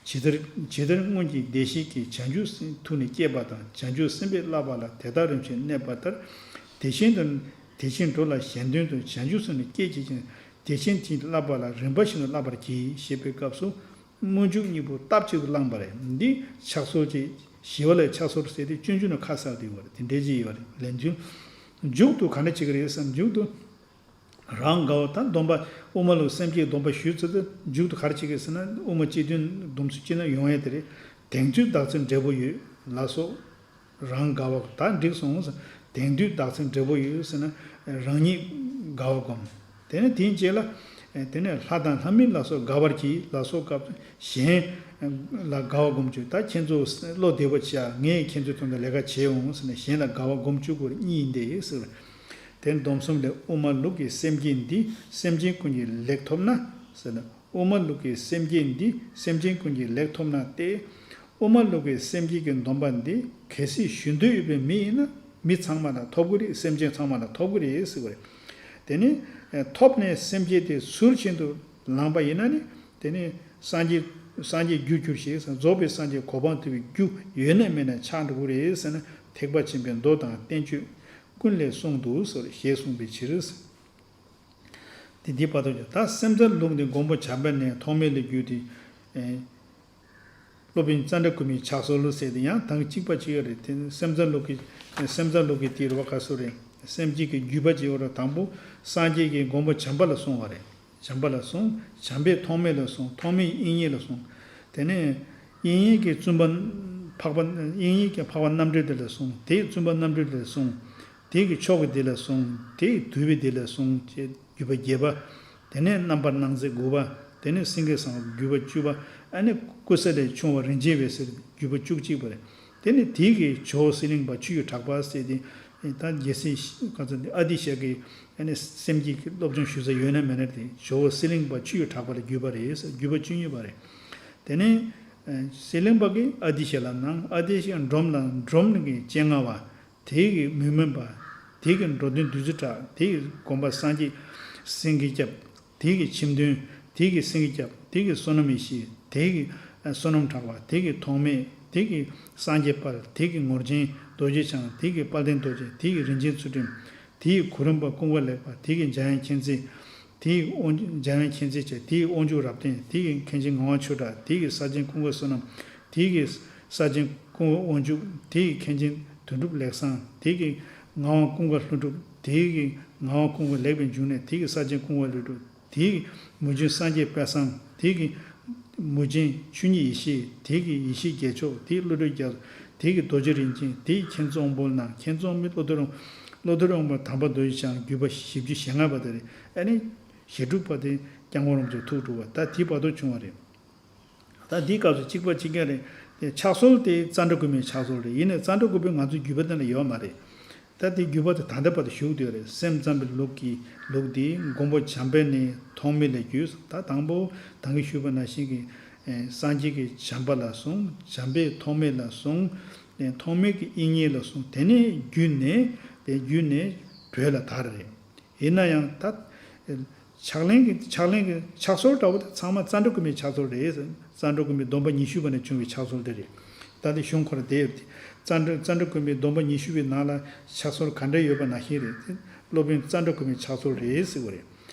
ཇི་ལྟར་ཇི་ལྟར་སྔོན་གྱི་བདེ་གཤེགས་ཀྱིས། བྱང་ཆུབ་སེམས་ཐུགས་ནི་བསྐྱེད་པ་དང་། བྱང་ཆུབ་སེམས་དཔས་བསླབ་པ་ལ། དེ་དག་རིམ་བཞིན་གནས་པ་ལྟར། དེ་བཞིན་དུ། དེ་བཞིན་འགྲོ་ལ་གཞན་དོན་དུ། བྱང་ཆུབ་སེམས་ནི་བསྐྱེད་བྱེད་ཅིང་། དེ་བཞིན་དེས་བསླབ་པ་ལ། རིམ་པ་བཞིན་དུ་བསླབ་པར་གྱིས། ཞེས་པའི་སྐབས་སུ། སྨོན་འཇུག་གཉིས་པོ་སྟབས་གཅིག་ཏུ་བླངས་པ་རེད། འདི་ཕྱག་སྲོལ་གྱི་ཞི་བ་ལྷའི་ཕྱག་སྲོལ་ཟེར་དེ་སྤྱོད་འཇུག་ནས་ཁ་གསལ་དུ་ཡོད་པ་རེད། དེ་འདྲའི་ཅིག་ཡོད་པ་རེད། ལན་ཚུལ། མཇུག་ཏུ་ག་འདྲ་བྱེད་ཀྱི་རེད་ཟེར་ན། མཇུག་ཏུ་རང་དགའ་བ་དང་སྡོམ་པ། དབུ་མ་ལུགས་སེམས་བསྐྱེད་སྡོམ་པ་ཞུས་ཚར་དུས་མཇུག་ཏུ་ག་རེ་བྱེད་ཀྱི་རེད་ཟེར་ན། དབུ་མ་སྤྱི་དོན་སྡོམ་ཚུལ་སྤྱི་ན་ཡོང་ཡས་དེ་རེད། དེང་དུས་བདག་འཛིན་འབྲས་བུ་ཡོད་ལ་སོགས། རང་དགའ་བ་ད་འགྲིག་སོང་། དེང་དུས་བདག་འཛིན་འབྲས་བུ་ཡོད་ཟེར་ན། རང་ཉིད་དགའ་བ་སྒོམ། དེ་ནས་དེའི་རྗེས་ལ། དེ་ནས་ལྷ་དང་ལྷ་མིན་ལ་སོགས་དགའ་བར་གྱིས་ལ་སོགས་སྐབས་སུ་གཞན་ལ་དགའ་བ་སྒོམ་བཅུག་ད་ཁྱེད་ཚོ་བློ་བདེ་བ་བྱ། ངས་ཁྱེད་ཚོའི་དོན་དུ་ལས་ཀ་བྱས་འོང་ཟེར་ནས་གཞན་ལ་དགའ་བ་སྒོམ་བཅུག་དགོས་རེད། གཉིས་ཡིན་ཏེ་ཟེར། དེ་སྡོམ་གསུམ་ལས་དབུ་མ་ལུགས་ཀྱི་སེམས་བསྐྱེད་འདི་སེམས་ཅན་ཀུན་གྱིས་ལེགས་ཐོབ་ན་ཟེར་ན། དབུ་མ་ལུགས་ཀྱི་སེམས་བསྐྱེད་འདི་སེམས་ཅན་ཀུན་གྱིས་ལེགས་ཐོབ་ན་སྟེ། དབུ་མ་ལུགས་ཀྱི་སེམས་བསྐྱེད་ཀྱི་སྡོམ་པ་འདི་གལ་སྲིད་ཞུ་འདོད་ཡོད་པའི་མི་ཡིན་ན་མི་ཚང་མ་ལ་ཐོབ་ཀྱི་རེད། སེམས་ཅན་ཚང་མ་ལ་ཐོབ་ཀྱི་རེད་ཟེར་བ་རེད། དེ་ནི་ཐོབ་ནས་སེམས་བསྐྱེད་དེ་ཚུལ་བཞིན་དུ་བླངས་པ་ཡིན་ན་ནི་དེ་ནི་སངས་རྒྱས་སངས་རྒྱས་རྒྱུར་གྱུར་ཞེས་རྫོགས་པའི་སངས་རྒྱས་གོ་འཕང་ཐོབ་པའི་རྒྱུ་ཡོད་ན་མེད་ན་ཆགས་འགྲོ་གི་རེད་ཟེར་ན། ཐེག་པ་ཆེན་པོའི་མདོ་དང་བསྟན་བཅོས་ཀུན་ལས་གསུངས་འདུག་ཟེར་ཞེས་གསུངས་པའི་ཕྱིར། དེ་འདི་བར་དུ་ཀྱང་ད་སེམས་ཙམ་ལུགས་འདི་མགོན་པོ་བྱམས་པ་ནས་ཐོགས་མེད་ལ་བརྒྱུད་དེ། ཨེ། སློབ་དཔོན་ཙནྡྲ་གོ་མིའི་ཕྱག་སྲོལ་ཟེར་དེ་ཡང་དང་གཅིག་པ་གཅིག་ཡོད་རེད། དེ་སེམས་ཙམ་ལུགས་ཀྱི་སེམས་ཙམ་ལུགས་ཀྱི་དེ་རུ་བ་ག་སོ་རེད། སེམས་བསྐྱེད་ཀྱི་བརྒྱུད་པ་གཅིག་ཡོད་རེད། དང་པོ་སངས་རྒྱས་ཀྱི་མགོན་པོ་བྱམས་པ་ལ་གསུངས་པ་རེད། བྱམས་པ་ལ་གསུངས། བྱམས་པས་ཐོགས་མེད་ལ་གསུངས། ཐོགས་མེད་དབྱིག་གཉེན་ལ་གསུངས། དེ་ནས་དབྱིག་གཉེན་གྱིས་བཙུན་པ་འཕགས་པ། དབྱིག་གཉེན་གྱིས་འཕགས་པ་རྣམ་འགྲེལ་དེ་ལ་གསུངས། དེས་བཙུན་པ་རྣམ་འགྲེལ་དེ་ལ་གསུངས། དེ་གིས་མཆོག་གི་དེ་ལ་གསུངས། དེ་ཡིས་བསྡུས་པའི་དེ་ལ་གསུངས། ཅེས་བརྒྱུད་པ་བརྒྱད་པ། དེ་ནས་རྣམ་པར་སྣང་མཛད་དགུ་པ། དེ་ནས་སེང་གེ་བཟང་པོ་བརྒྱུད་པ་བཅུ་པ། ཨ་ནི་ཀུ་ས་ལས་ཆུང་བ་རིན་ཆེན་འོད་ཟེར་བརྒྱུད་པ་བཅུ་གཅིག་པ་རེད། དེ་ནས་དེ་གིས་ཇོ་བོ་གསེར་གླིང་པ་ཆུ་ཡི་གྲགས་པ་ཟེར་དེ། ད་རྒྱལ་སྲས་ག་ཚོད་འདི་ཨ་ཏི་ཤ་གི་ཨ་ནི་སེམས་བསྐྱེད་ཀྱི་སློབ་སྦྱོང་ཞུ་ས་ཡོད་ན་མེད་ན་དེ་ཇོ་བོ་གསེར་གླིང་པ་ཆུ་ཡི་གྲགས་པ་ལ་བརྒྱུད་པ་རེད་ཟེར། བརྒྱུད་པ་བཅུ་གཉིས་པ་རེད། དེ་ནས་གསེར་གླིང་པ་གིས་ཨ་ཏི་ཤ་ལ་གནང་། ཨ་ཏི་ཤ་འབྲོམ་ལ། འབྲོམ་གྱིས་སྤྱན་སྔ་བ། དེ་གི་མི་མོན་པ། དེ་གི་འགྲོ་དོན་བདུད་རྩི་བྲག་དེ་གི་དགོན་པ་སངས་རྒྱས་སེང་གེ་སྐྱབས། དེ་གི་ཁྱིམ་དོན། དེ་གི་སེང་གེ་སྐྱབས། དེ་གི་བསོད་ནམས་ཡེ་ཤེས། དེ་གི་བསོད་ནམས་གྲགས་པ། དེ་གི་ཐོགས་མེད། དེ་གི་སངས་རྒྱས་དཔལ། དེ་གི་ངོར་ཆེན། རྡོ་རྗེ་འཆང་། དེ་གི་དཔལ་ལྡན་རྡོ་རྗེ། དེ་གི་རིན་ཆེན་ཚུལ་ཁྲིམས། དེ་གི་གོ་རིམ་པ་ཀུན་དགའ་ལེགས་པ། དེ་གི་འཇམ་དབྱངས་མཁྱེན་བརྩེ། དེ་གི་དབང་འཇམ་དབྱངས་མཁྱེན་བརྩེ་བྱས། དེ་གི་དབང་ཕྱུག་རབ་བརྟན། དེ་གི་མཁན་ཆེན་ངག་དབང་ཆོས་གྲགས། དེ་གི་ས་ཆེན་ཀུན་དགའ་བསོད་ནམས། དེ་གི་ས་ཆེན་ཀུན་དགའ་དབང་ཕྱུག། དེ་གི་མཁན་ཆེན་དོན་གྲུབ་ལེགས་བཟང་། དེ་གི་ངག་དབང་ཀུན་དགའ་ལྷུན་གྲུབ། དེ་གི་ངག་དབང་ཀུན་དགའ་ལེགས་པའི་འབྱུང་གནས། དེ་གི་ས་ཆེན་ཀུན་དགའ་ལྷུན་གྲུབ། དེ་གི་མུས་ཆེན་སངས་རྒྱས་དཔལ་བཟང་། དེ་གི་མུས་ཆེན་ཆོས་ཉིད་ཡེ་ཤེས། དེ་གི་ཡེ་ཤེས་རྒྱལ་མཆོག། དེ་གི་བློ་གྲོས་རྒྱ་མཚོ། དེ་གི་རྡོ་རྗེ་རིན་ཆེན། དེ་གི་མཁྱེན་བརྩེ་དབང་པོ་ལྔ། མཁྱེན་བརྩེ་དབང་པོ་བློ་གཏེར་དབང་། བློ་གཏེར་དབང་པོ་དམ་པ་རྡོ་རྗེ་འཆང་བརྒྱུད་པ་བཞི་བཅུ་ཞེ་ལྔ་པ་དེ་རེད། ཨ་ནི་ཞེ་དྲུག་པ་དེ་སྐྱབས་མགོན་རིན་པོ་ཆེ་ཐུགས་སྒྲུབ་པ། ད་དེའི་བར་དུ་བྱུང་བ་རེད། ད་འདིའི་སྐབས་སུ་གཅིག་པ་གཅིག་རྐྱང་རེད། དེ་ཕྱག་སྲོལ་དེ་ཙཱ་འབྲུག་སྒོམ་པའི་ཕྱག་སྲོལ་རེད། ཡིན་ནའི་ཙཱ་འབྲུག་སྒོམ་པའི་ང་ཚོའི་བརྒྱུད་པ་དེ་ལ་ཡོད་མ་རེད། ད་དེ་བརྒྱུད་པ་དེ་ད་ལྟ་བར་དུ་བཞུགས་བསྡད་ཡོད་རེད། སེམས་ཙམ་པའི་ལུགས་ཀྱི་ལུགས་དེ་མགོན་པོ་བྱམས་པས་ནི་ཐོགས་མེད་ལ་བརྒྱུད། ད་དང་པོ་ད་གིན་ཞུས་པ་ནང་བཞིན་གྱི་ཨེ་སངས་རྒྱས་ཀྱི་བྱམས་པ་ལ་གསུངས། བྱམས་པས་ཐོགས་མེད་ལ་གསུངས། ཨེ་ཐོགས་མེད་ཀྱི་དབྱིག་གཉེན་ལ་གསུངས། དེ་ནས་བརྒྱུད་ནས་དེ་བརྒྱུད་ནས་བོད་ལ་དར་རེད། ཡིན་ན་ཡང་ད་ཕྱག་ལེན་གྱི་ཕྱག་ལེན་གྱི་ཕྱག་སྲོལ་འདྲ་བོ་དེ་ཚང་མ་ཙཱ་འབྲུག་སྒོམ་པའི་ཕྱག་སྲོལ་རེད། ཙཱ་འབྲུག་སྒོམ་པའི་སྡོམ་པ་ཉི་ཤུ་པ་ནས་བྱུང་བའི་ཕྱག་སྲོལ་དེ་རེད། ད་དེ་གཞུང་ཁོ་རང་བསྡད་ཡོད་དེ། ཙཱ་འབྲུག་ཙཱ་འབྲུག་སྒོམ་པའི་སྡོམ་པ་ཉི་ཤུ་པའི་ནང་ལ་ཕྱག་སྲོལ་ག་འདྲ་ཡོད་པ་ནང་བཞིན་རེད་དེ། སློབ་དཔོན་ཙཱ་འབྲུག་སྒོམ་པའི་ཕྱག་སྲོལ་རེད་ཟེར་བ་རེད།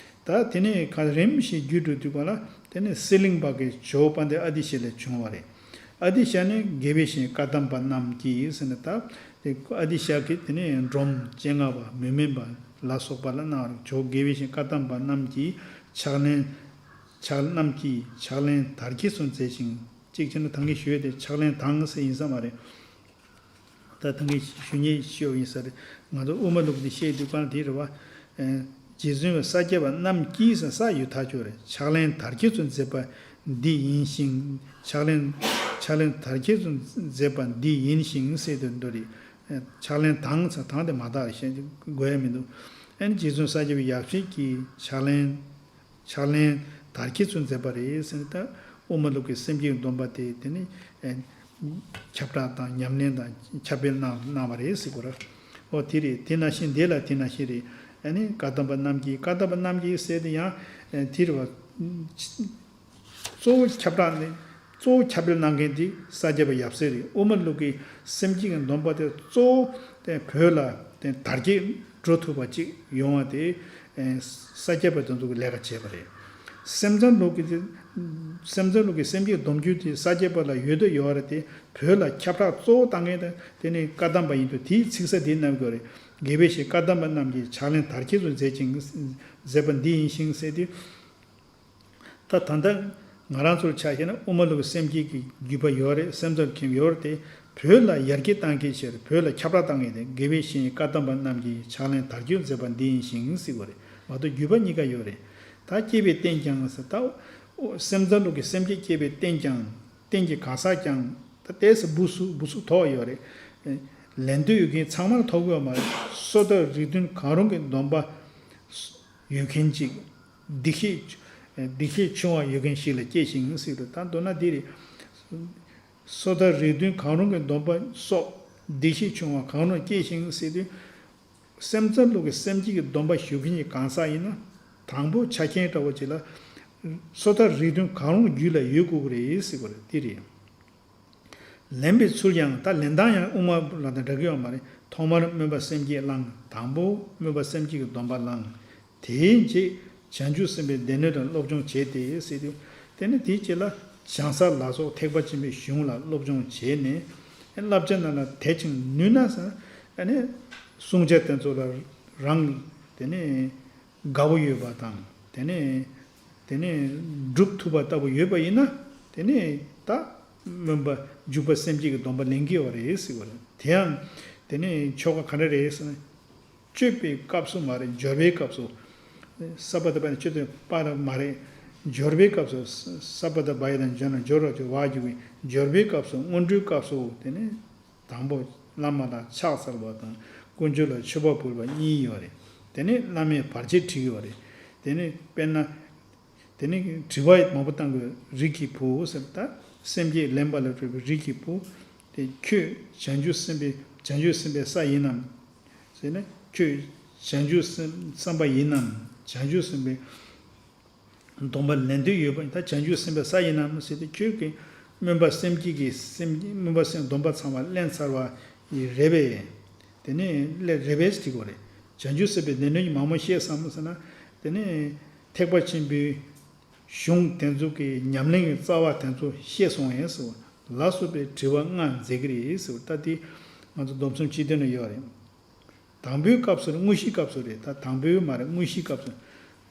ད་དེ་ནས་ག་རིམ་བཞིན་བརྒྱུད་འགྲོ་དུས་ག་ལ་དེ་ནས་གསེར་གླིང་པ་གི་ཇོ་བོ་དཔལ་ལྡན་ཨ་ཏི་ཤ་ལས་བྱུང་བ་རེད། ཨ་ཏི་ཤ་ནི་དགེ་བའི་བཤེས་གཉེན་བཀའ་གདམས་པ་རྣམས་ཀྱིས་ཟེར་ནས། ད་དེ་ཨ་ཏི་ཤ་གིས་དེ་ནས་འབྲོམ་སྤྱན་སྔ་བ་མུ་མེད་པ་ལ་སོགས་པ་ལ་གནང་བར་ཇོ་བོ་དགེ་བའི་བཤེས་གཉེན་བཀའ་གདམས་པ་རྣམས་ཀྱིས་ཕྱག་ལེན་ཕྱག་རྣམས་ཀྱིས་ཕྱག་ལེན་དར་རྒྱས་སུ་མཛད་ཅིང་། གཅིག་བྱས་ན་ད་གིན་ཞུས་ཏེ་ཕྱག་ལེན་དང་ཟེར་ཡིན་ས་མ་རེད། ད་ད་གིན་ཞུ་མཁན་ཤོས་ཡིན་ས་རེད། ང་ཚོ་དབུ་མ་ལུགས་འདི་བཤད་དུས་གང་དེ་རེད་བ། ཨེ་རྗེ་བཙུན་པ་ས་སྐྱ་པ་རྣམས་ཀྱིས་ས་ས་ཡོད་ཐག་ཆོད་རེད། ཕྱག་ལེན་དར་རྒྱས་སུ་མཛད་པ་འདི་ཡིན་ཞིང་། ཕྱག་ལེན་ཕྱག་ལེན་དར་རྒྱས་སུ་མཛད་པ་འདི་ཡིན་ཞིང་ཟེར་དུ་འདུག་རེད། ཨེ་ཕྱག་ལེན་དང་ས་དང་དེ་མ་དག་རེད། བཤད་དགོས་ཡ་མི་འདུག་ཨེ་རྗེ་བཙུན་ས་སྐྱ་པའི་ཡབ་སྲས་ཀྱིས་ཕྱག་ལེན་ཕྱག་ལེན་དར་རྒྱས་སུ་མཛད་པ་རེད་ཟེར་ནས། ད་དབུ་མ་ལུགས་ཀྱི་སེམས་བསྐྱེད་སྡོམ་པ་དེ་དེ་ནི་ཨེ་ཁྱབ་བསྒྲགས་དང་ཉམས་ལེན་དང་ཁྱབ་སྤེལ་གནང་གནང་བ་རེད་ཟེར་དགོས་ར། ཨོ་དེ་རེད། དེ་ནང་བཞིན་དེ་ལ་དེ་ནང་བཞིན་རེད། ཨ་ནི་བཀའ་གདམས་པ་རྣམས་ཀྱིས། བཀའ་གདམས་པ་རྣམས་ཀྱིས་ཟེར་དེ་ཡང་ཨེ་དེ་རེད་བ། གཙོ་བོ་ཁྱབ་བསྒྲགས་ནི་གཙོ་བོ་ཁྱབ་སྤེལ་གནང་མཁན་དེ་ས་སྐྱ་པ་ཡབ་སྲས་རེད། དབུ་མ་ལུགས་ཀྱི་སེམས་བསྐྱེད་ཀྱི་སྡོམ་པ་དེ་གཙོ་བོ་དེ་བོད་ལ་དེ་དར་རྒྱས་འགྲོ་ཐུབ་པ་ཅིག་ཡོང་བ་དེ། ཨེ་ས་སྐྱ་པ་དེ་ཚོ་གི་ལས་ཀ་བྱས་པ་རེད། སེམས་ཙམ་ལུགས་ཀྱི་དེ་སེམས་ཙམ་ལུགས་ཀྱི་སེམས་བསྐྱེད་སྡོམ་རྒྱུན་དེ་ས་སྐྱ་པ་ལ་ཡོད་དུ་ཡོད་རེད་དེ། བོད་ལ་ཁྱབ་བསྒྲགས་གཙོ་བོ་བཏང་མཁན་དེ་དེ་ནི་བཀའ་གདམས་པ་ཡིན་དུས། དེའི་ཚིག་གསལ་དེ་རྣམས་དགོས་རེད། དགེ་བའི་བཤེས་བཀའ་གདམས་པ་རྣམས་ཀྱིས་ཕྱག་ལེན་དར་རྒྱས་སུ་མཛད་ཅིང་མཛད་པ་འདི་ཡིན་ཞིང་ཟེར་དུས། ད་ད་ལྟ་ང་རང་ཚོར་ཆ་བཞག་ན་དབུ་མ་ལུགས་སེམས་བསྐྱེད་ཀྱི་བརྒྱུད་པ་ཡོད་རེད། སེམས་ཙམ་མཁན་ཡོད་རེད་དེ། བོད་ལ་ཡར་རྒྱས་གཏང་མཁན་ཆེད། བོད་ལ་ཁྱབ་བསྒྲགས་གཏང་མཁན་དེ་དགེ་བའི་བཤེས་གཉེན་བཀའ་གདམས་པ་རྣམས་ཀྱིས་ཕྱག་ལེན་དར་རྒྱས་མཛད་པ་འདི་ཡིན་ཞིང་ཟེར་བ་རེད། མ་གཏོགས་བརྒྱུད་པ་གཉིས་ཀ་ཡོད་རེད། ད་སྐྱེས་པའི་རྟེན་ཀྱང་ཟེར། ད་སེམས་ཙམ་ལུགས་ཀྱི་སེམས་བསྐྱེད་སྐྱེས་པའི་རྟེན་ཀྱང་། རྟེན་གྱི་གང་ཟག་ཀྱང་། ད་ལྟས་སུ་བུ་སུ་བུ་སུ་ཐོགས་ཡོད་རེད། ལེན་འདོད་ཡོད་མཁན་ཚང་མར་ཐོགས་ཡོད་མ་རེད། སོ་ཐར་རིགས་མཐུན་གང་རུང་གི་སྡོམ་པ་ཡོད་མཁན་ཅིག་བདེ་གཤེགས། བདེ་གཤེགས་ཆུང་བ་ཡོད་མཁན་ཞིག་ལ་སྐྱེས་ཤིང་ཟེར་དུས། ད་མདོར་ན་འདི་རེད། སོ་ཐར་རིགས་མཐུན་གང་རུང་གི་སྡོམ་པ་སོགས་བདེ་གཤེགས་ཆུང་བ་གང་རུང་སྐྱེས་ཤིང་ཟེར་དུས། སེམས་ཙམ་ལུགས་ཀྱི་སེམས་བསྐྱེད་ཀྱི་སྡོམ་པ་ཞུ་མཁན་གྱི་གང་ཟག་ཡིན་ན། དང་པོ་ཆ་རྐྱེན་འདྲ་བོ་ཅིག་ལ། སོ་ཐར་རིགས་མཐུན་གང་རུང་རྒྱུད་ལ་ཡོད་དགོས་ཀྱི་རེད་ཟེར་བ་རེད། འདི་རེད། ལེན་པའི་ཚུལ་ཡང་། ད་ལེན་སྟངས་ཡང་དབུ་མ་ལ་དང་འདྲ་གི་ཡོད་མ་རེད། ཐོག་མར་སྨོན་པ་སེམས་བསྐྱེད་བླངས། དང་པོ་སྨོན་པ་སེམས་བསྐྱེད་ཀྱི་སྡོམ་པ་བླངས། དེའི་རྗེས་བྱང་ཆུབ་སེམས་དཔའི་སྡེ་སྣོད་དང་སློབ་སྦྱོང་བྱས་ཏེ་ཟེར་དུས། དེ་ནས་དེའི་རྗེས་ལ་བྱང་ས་ལ་སོགས་ཐེག་པ་ཆེན་པོའི་གཞུང་ལ་སློབ་སྦྱོང་བྱས་ནས། བསླབ་བྱ་རྣམས་ལ་དད་ཅིང་ནུས་ན་ཟེར། ཨ་ནི་བསྲུང་བྱ་དེ་ཚོ་ལ་རང་དེ་ནས་དགའ་བོ་ཡོད་པ་དང་། དེ་ནས་དེ་ནས་སྒྲུབ་ཐུབ་པ་ལྟ་བུ་ཡོད་པ་ཡིན་ན། དེ་ནས་ད་སྨོན་པ་འཇུག་པ་སེམས་བསྐྱེད་ཀྱི་སྡོམ་པ་ལེན་གྱི་ཡོད་རེད་ཟེར་བ་རེད། དེ་ཡང་དེ་ནས་ཆོ་ག་ག་འདྲ་རེད་ཟེར་ན། སྤྱོད་པའི་སྐབས་སུ་མ་རེད། འབྱོར་པའི་སྐབས་སུ། ས་པ་ད་བ་ནི་སྤྱོད་པའི་པ་ར་མ་རེད། འབྱོར་པའི་སྐབས་སུ། ས་པ་ད་བ་ཡ་དང་འབྱོར་ན་འབྱོར་བ་ཅིག་བ་རྒྱུ་བའི་འབྱོར་པའི་སྐབས་སུ། སྔོན་འགྲོའི་སྐབས་སུ། དེ་ནས་དང་པོ་བླ་མ་ལ་ཕྱག་འཚལ་བ་དང་དཀོན་མཆོག་ལ་མཆོད་པ་ཕུལ་བ་གཉིས་ཡོད་རེད། དེ་ནས་བླ་མའི་བར་ཆད་བྲི་གི་ཡོད་རེད། དེ་ནས་དཔེར་ན། དེ་ནས་དྲི་བ་མང་པོ་བཏང་དགོས། རིགས་ཀྱི་བུ་ཟེར། ད་སེམས་བསྐྱེད་ལེན་པ་ལ་སྤྲོད་པའི་རིགས་ཀྱི་བུ། དེ་ཁྱོད་བྱང་ཆུབ་སེམས་དཔའི་བྱང་ཆུབ་སེམས་དཔའི་ས་ཡིན་ནམ་ཟེར་ན། ཁྱོད་བྱང་ཆུབ་སེམས་བསམ་པ་ཡིན་ནམ། བྱང་ཆུབ་སེམས་དཔའི་སྡོམ་པ་ལེན་འདོད་ཡོད་པ། ད་བྱང་ཆུབ་སེམས་དཔའི་ས་ཡིན་ནམ་ཟེར་ཏེ། ཁྱོད་ཀྱིས་སྨོན་པ་སེམས་བསྐྱེད་ཀྱི་སེམས་སྨོན་པ་སེམས་སྡོམ་པ་ཚང་མ་ལེན་ཚར་བ་ ཡི་རེད་པས། དེ་ནས་ལས་རེད་པས་ཟེར་གྱི་ཡོད་རེད། བྱང་ཆུབ་སེམས་དཔའི་སྡེ་སྣོད་ཀྱི་མང་པོ་བཤད་བསམ་ཟེར་ན། དེ་ནས་ཐེག་པ་ཆེན་པོའི་གཞུང་དེ་ཚོ་གི་ཉམས་ལེན་གྱི་རྩ་བ་དེ་ཚོ་བཤད་སོང་ཡིན་ཟེར་བ་ལ་སོགས་པའི་དྲི་བ་ལྔ་མཛད་ཀྱི་རེད་ཟེར་བ། ད་དེ་ང་ཚོ་སྡོམ་གསུམ་སྤྱི་དོན་ལ་ཡོད་རེད། དང་པོའི་སྐབས་སུ་དངོས་གཞིའི་སྐབས་སུ་རེད། ད་དང་པོའི་མ་རེད། དངོས་གཞིའི་སྐབས་སུ།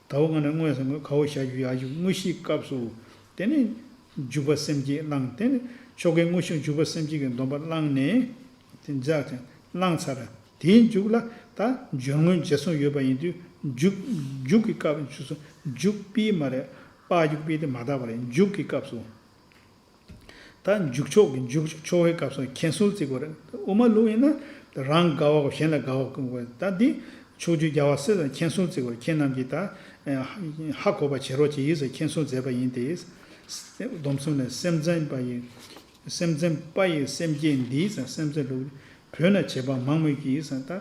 ད་འོ་ང་ནས་དངོས་སུ་ཁ་བོ་བྱ་རྒྱུ་ཡག་རྒྱུ་དངོས་གཞིའི་སྐབས་སུ། དེ་ནས་འཇུག་པ་སེམས་བསྐྱེད་བླངས། དེ་ནས་ཆོ་གའི་དངོས་གཞི་འཇུག་པ་སེམས་བསྐྱེད་ཀྱི་སྡོམ་པ་བླངས་ནས། དེ་འཇག་ཅིང་བླངས་ཚར། དེའི་མཇུག་ལ་ད་སྦྱོར་དངོས་རྗེས་གསུམ་ཡོད་པ་ཡིན་དུས། མཇུག་མཇུག་གི་སྐབས་སུ་མཇུག་པའི་མ་རེད། པ་མཇུག་པའི་དེ་མ་དག་པ་རེད། མཇུག་གི་སྐབས་སུ། ད་མཇུག་ཆོག་གི་མཇུག་ཆོག་གི་སྐབས་སུ་མཁྱེན་གསལ་བརྩི་དགོས་རེད། དབུ་མ་ལུགས་ཡིན་ན་རང་དགའ་བ་གཞན་ལ་དགའ་བ་ཀུན་དགོས། ད་འདི་ཕྱོགས་བཅུའི་རྒྱལ་བ་སྲས་དང་མཁྱེན་གསལ་བརྩི་དགོས་རེད། ཁྱེད་རྣམས་ཀྱིས་ད་ཧ་གོ་བར་བྱེད་རོགས་བྱེད་ཟེར་མཁྱེན་གསལ་མཛད་པ་ཡིན་ཏེ། སྡོམ་གསུམ་ལས་སེམས་ཙམ་པ་ཡི། སེམས་ཙམ་པ་ཡི་སེམས་བསྐྱེད་འདིའི་ཟེར། སེམས་ཙམ་ལུགས་བོད་ན་བྱེད་པ་མང་མོད་ཀྱི་ཟེར། ད།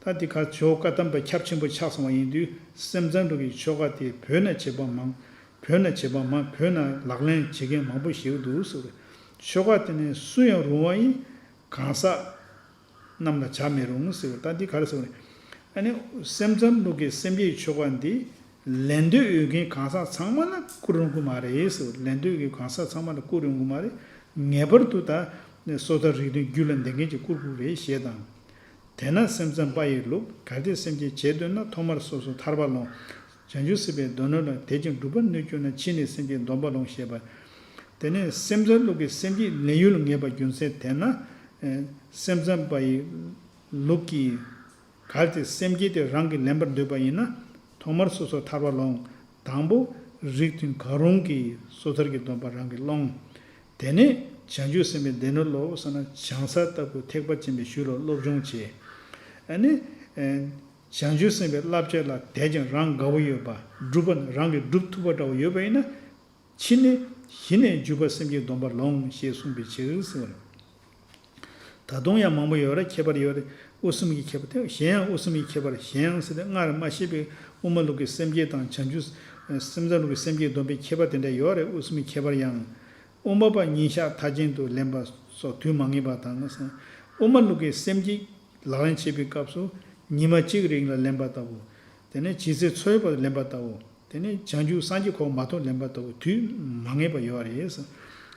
ད་འདི་ག་ཇོ་བོ་བཀའ་གདམས་པ་ཁྱབ་ཆེན་པོ་ཆགས་སོང་བ་ཡིན་དུས། སེམས་ཙམ་ལུགས་ཀྱི་ཆོ་ག་དེ་བོད་ན་བྱེད་པ་མང་། བོད་ན་བྱེད་པ་མང་། བོད་ན་ལག་ལེན་བྱེད་མཁན་མང་པོ་ཞིག་འདུག་ཟེར་བ་རེད། ཆོ་ག་དེ་ནི་སུ་ཡང་རུང་བ་ཡིན། གང་ཟག་རྣམས་ལ་བྱ་མི་རུང་ཟེར་བ་རེད། ད་འདི་ག་རེ་ཟེར་བ་རེད། ཨ་ནི་སེམས་ཙམ་ལུགས་ཀྱི་སེམས་བསྐྱེད་ཆོ་ག་འདི་ལེན་འདོད་ཡོད་མཁན་གང་ཟག་ཚང་མ་ལ་བསྐུར་ཡོང་གི་མ་རེད་ཟེར་བ། ལེན་འདོད་ཡོད་མཁན་གང་ཟག་ཚང་མ་ལ་བསྐུར་ཡོང་གི་མ་རེད། ངེས་པར་དུ་ད་སོ་ཐར་རིགས་མཐུན་རྒྱུད་ལ་འདེང་མཁན་གྱིས་བསྐུར་དགོས་རེད་ཞེས་དང་། དེས་ན་སེམས་ཙམ་པ་ཡི་ལུགས། གལ་ཏེ་སེམས་བསྐྱེད་བྱེད་འདོད་ན། ཐོག་མར་སོ་སོར་ཐར་པ་ལོངས། བྱང་ཆུབ་སེམས་དཔའི་སྡེ་སྣོད་ལ། དེ་ཅིང་སྒྲུབ་པར་ནུས་གྱུར་ན། ཕྱིས་ནས་སེམས་བསྐྱེད་སྡོམ་པ་ལོངས་ཞེས་པ། དེ་ནས་སེམས་ཙམ་ལུགས་ཀྱི་སེམས་བསྐྱེད་ལེན་ཡུལ་ངེས་པ་རྒྱུ་མཚན་དེས་ན། ཨེ། སེམས་ཙམ་པ་ཡི་ལུགས་ཀྱི། གལ་ཏེ་སེམས་བསྐྱེད་དེ་རང་གིས་ལེན་པར་འདོད་པ་ཡིན་ན། ཐོག་མར་སོ་སོར་ཐར་པ་ལོངས། དང་པོ་རིགས་མཐུན་གང་རུང་གི་སོ་ཐར་གྱི་སྡོམ་པ་རང་གིས་ལོངས། དེ་ནས་བྱང་ཆུབ་སེམས་དཔའི་སྡེ་སྣོད་ལ་སོང་ན་བྱང་ས་ལྟ་བུ་ཐེག་པ་ཆེན་པོའི་ཞུ་ལ་སློབ་སྦྱོང་བྱེད། ཨ་ནི། ཨེ། བྱང་ཆུབ་སེམས་དཔའི་བསླབ་བྱ་ལ་དད་ཅིང་རང་དགའ་བོ་ཡོད་པ། སྒྲུབ་པ་ནི་རང་གིས་སྒྲུབ་ཐུབ་པ་འདྲ་བོ་ཡོད་པ་ཡིན་ན། ཕྱིས་ནས་གཞི་ནས་འཇུག་པ་སེམས་བསྐྱེད་སྡོམ་པ་ལོངས་ཞེས་གསུངས་པའི་ཕྱིར་ཟེར་བ་རེད། ད་དུང་ཡང་མང་པོ་ཡོད་རེད། ཁྱད་པར་ཡོད་རེད། དབུ་གསུམ་གྱི་ཁྱད་པར་དེ་གཞན་ཡང་། དབུ་གསུམ་གྱི་ཁྱད་པར་གཞན་ཡང་ཟེར་ཏེ་སྔར་མ་བཤད་པའི་དབུ་མ་ལུགས་ཀྱི་སེམས་བསྐྱེད་དང་། བྱང་ཆུབ་སེམས་ཙམ་ལུགས་ཀྱི་སེམས་བསྐྱེད་སྡོམ་པའི་ཁྱད་པར་དེ་འདྲ་ཡོད་རེད། དབུ་གསུམ་གྱི་ཁྱད་པར་ཡང་། དབུ་མ་པ་ཉིན་ཞག་མཐར་ཕྱིན་དུ་ལེན་པ་སོགས་དུས་མ་ངེས་པ་དང་། དབུ་མ་ལུགས་ཀྱི་སེམས་བསྐྱེད་ལག་ལེན་བྱེད་པའི་སྐབས་སུ་ཉི་མ་གཅིག་རིང་ལ་ལེན་པ་ལྟ་བུ། དེ་ནས་ཇི་སྲིད་འཚོ་ཡོད་པར་ལེན་པ་ལྟ་བུ། དེ་ནས་བྱང་ཆུབ་སངས་རྒྱས་གོ་འཕང་མ་ཐོབ་ལེན་པ་ལྟ་བུ་དུས་མ་ངེས་པ་ཡོད་རེད།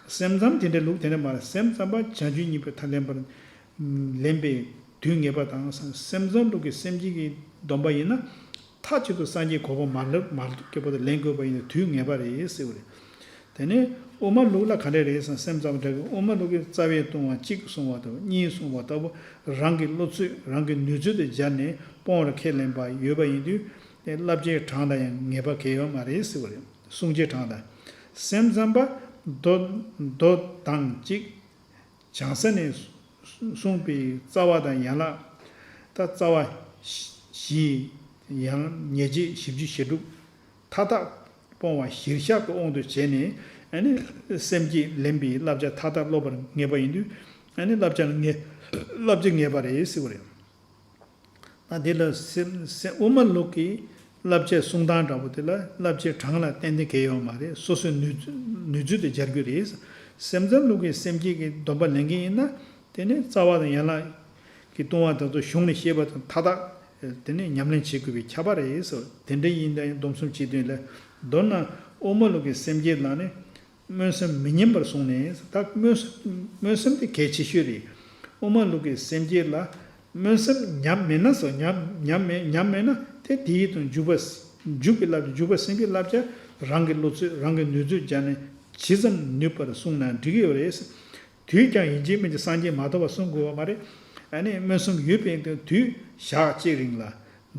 སེམས་ཙམ་དེ་འདྲའི་ལུགས་དེ་འདྲ་མ་རེད། སེམས་ཙམ་པ་བྱང་ཆུབ་སྙིང་པོའི་མཐར་ལེན་པར་ལེན་པའི་དུས་ངེས་པ་དང་། སེམས་ཙམ་ལུགས་ཀྱི་སེམས་བསྐྱེད་ཀྱི་སྡོམ་པ་ཡིན་ན། མཐའ་གཅིག་ཏུ་སངས་རྒྱས་གོ་འཕང་མ་ལེན། མ་ཐོབ་ཀྱི་བར་དུ་ལེན་དགོས་པ་ཡིན་ན་དུས་ངེས་པ་རེད་ཟེར་བ་རེད། དེ་ནས་དབུ་མ་ལུགས་ལ་ག་འདྲ་རེད་ཟེར་ན། སེམས་ཙམ་འདྲ་གི་དབུ་མ་ལུགས་ཀྱི་རྩ་བའི་ལྟུང་བ་གཅིག་གསུངས་པ་ལྟ་བུ། གཉིས་གསུངས་པ་ལྟ་བུ། རང་གི་བློ་ཚོད་རང་གི་ནུས་ཚོད་དུ་སྦྱར་ནས་སྤོང་བར་ཁས་ལེན་པ་ཡོད་པ་ཡིན་དུས། དེ་བསླབ་བྱའི་གྲངས་ལ་ཡང་ངེས་པ་གལ་ཡོད་མ་རེད་ཟེར་བ་རེད། བསྲུང་བྱའི་གྲངས་དང་། སེམས་ཙམ་པ་མདོ་མདོ་དང་གཅིག་བྱང་ས་ནས་གསུངས་པའི་རྩ་བ་དང་ཡན་ལག་ད་རྩ་བ་བཞི། ཡང་ཉེར་གཅིག་བཞི་བཅུ་ཞེ་དྲུག་མཐའ་དག་སྤོང་བ་གཞིར་བཞག་གི་དབང་དུ་བྱས་ནས། ཨ་ནི་སེམས་བསྐྱེད་ལེན་པའི་བསླབ་བྱ་མཐའ་དག་སློབ་པར་ངེས་པ་ཡིན་དུས། ཨ་ནི་བསླབ་བྱ་ལ་ངེས། བསླབ་བྱ་ངེས་པ་རེད་ཟེར་བ་རེད། ད་འདི་ལ་སེམས་སེམས་དབུ་མ་ལུགས་ཀྱི་བསླབ་བྱའི་གསུང་སྟངས་འདྲ་པོ་དེ་ལ་བསླབ་བྱའི་གྲངས་ལ་ཏན་ཏན་གལ་ཡོད་མ་རེད། སོ་སོའི་ནུས་ནུས་ཚོད་དུ་སྦྱར་རྒྱུ་རེད། སེམས་ཙམ་ལུགས་ཀྱི་སེམས་བསྐྱེད་ཀྱི་སྡོམ་པ་ལེན་མཁན་ཡིན་ན། དེ་ནི་རྩ་བ་དང་ཡན་ལག་གི་ལྟུང་བ་དེ་ཚོ་གཞུང་ནས་བཤད་པ་དང་མཐའ་དག་དེ་ནི་ཉམས་ལེན་བྱེད་དགོས་པའི་ཁྱབ་པ་རེད་ཟེར། དེ་འདྲ་ཡིན་དང་ཡང་སྡོམ་གསུམ་སྤྱི་དོན་ལས། མདོར་ན་དབུ་མ་ལུགས་ཀྱི་སེམས་བསྐྱེད་ལ་ནི་སྨོན་སེམས་མི་ཉམས་པར་བསྲུངས་ནས། ད་སྨོན་སེམས་སྨོན་སེམས་དེ་གལ་ཆེ་ཤོས་རེད། དབུ་མ་ལུགས་ཀྱི་སེམས་བསྐྱེད་ལ་སྨོན་སེམས་ཉམས་མེད་ན་སོ། ཉམས་ཉམས་མེད་ཉམས་མེད་ན་དེ་དེའི་དང་འཇུག་པ་འཇུག་པའི་བསླབ་བྱ། འཇུག་པ་སེམས་བསྐྱེད་བསླབ་བྱ་རང་གི་བློ་ཚོད་རང་གི་ནུས་ཚོད་སྦྱར་ནས་ཇི་ཙམ་ནུས་པར་བསྲུངས་ན་འགྲིག་གི་ཡོད་རེད། དུས་ཀྱང་ཡིན་གཅིག་མིན་གཅིག་སངས་རྒྱས་མ་ཐོབ་པ་བསྲུང་དགོས་པ་མ་རེད། ཨ་ནི་སྨོན་སེམས་ཡོད་པའི་དུས་ཞག་གཅིག་རིང་ལ།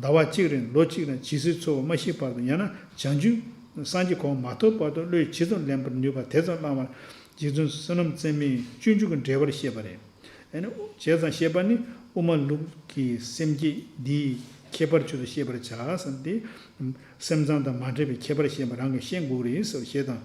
ཟླ་བ་གཅིག་རིང་། ལོ་གཅིག་རིང་། ཇི་སྲིད་འཚོ་བ་མ་ཤི་བར་དུ། ཡང་ན་བྱང་ཆུབ་སངས་རྒྱས་གོ་འཕང་མ་ཐོབ་བར་དུ་བློས་ཇི་ཙམ་ལེན་པར་ནུས་པ་དེ་ཙམ་བླང་བར། རྗེ་བཙུན་བསོད་ནམས་རྩེ་མོས་སྤྱོད་འཇུག་གི་འགྲེལ་པར་བཤད་པ་རེད། ཨ་ནི་བྱས་ཙང་བཤད་པ་ནི་དབུ་མ་ལུགས་ཀྱི་སེམས་བསྐྱེད་འདིའི་ཁྱད་པར་ཆེད་དུ་བཤད་པར་བྱ་ཟེར་ཏེ། སེམས་ཙམ་དང་མ་འདྲེས་པའི་ཁྱད་པར་བཤད་པ་རང་གིས་ཤེས་དགོས་རེད་ཟེར་བཤད་དང་།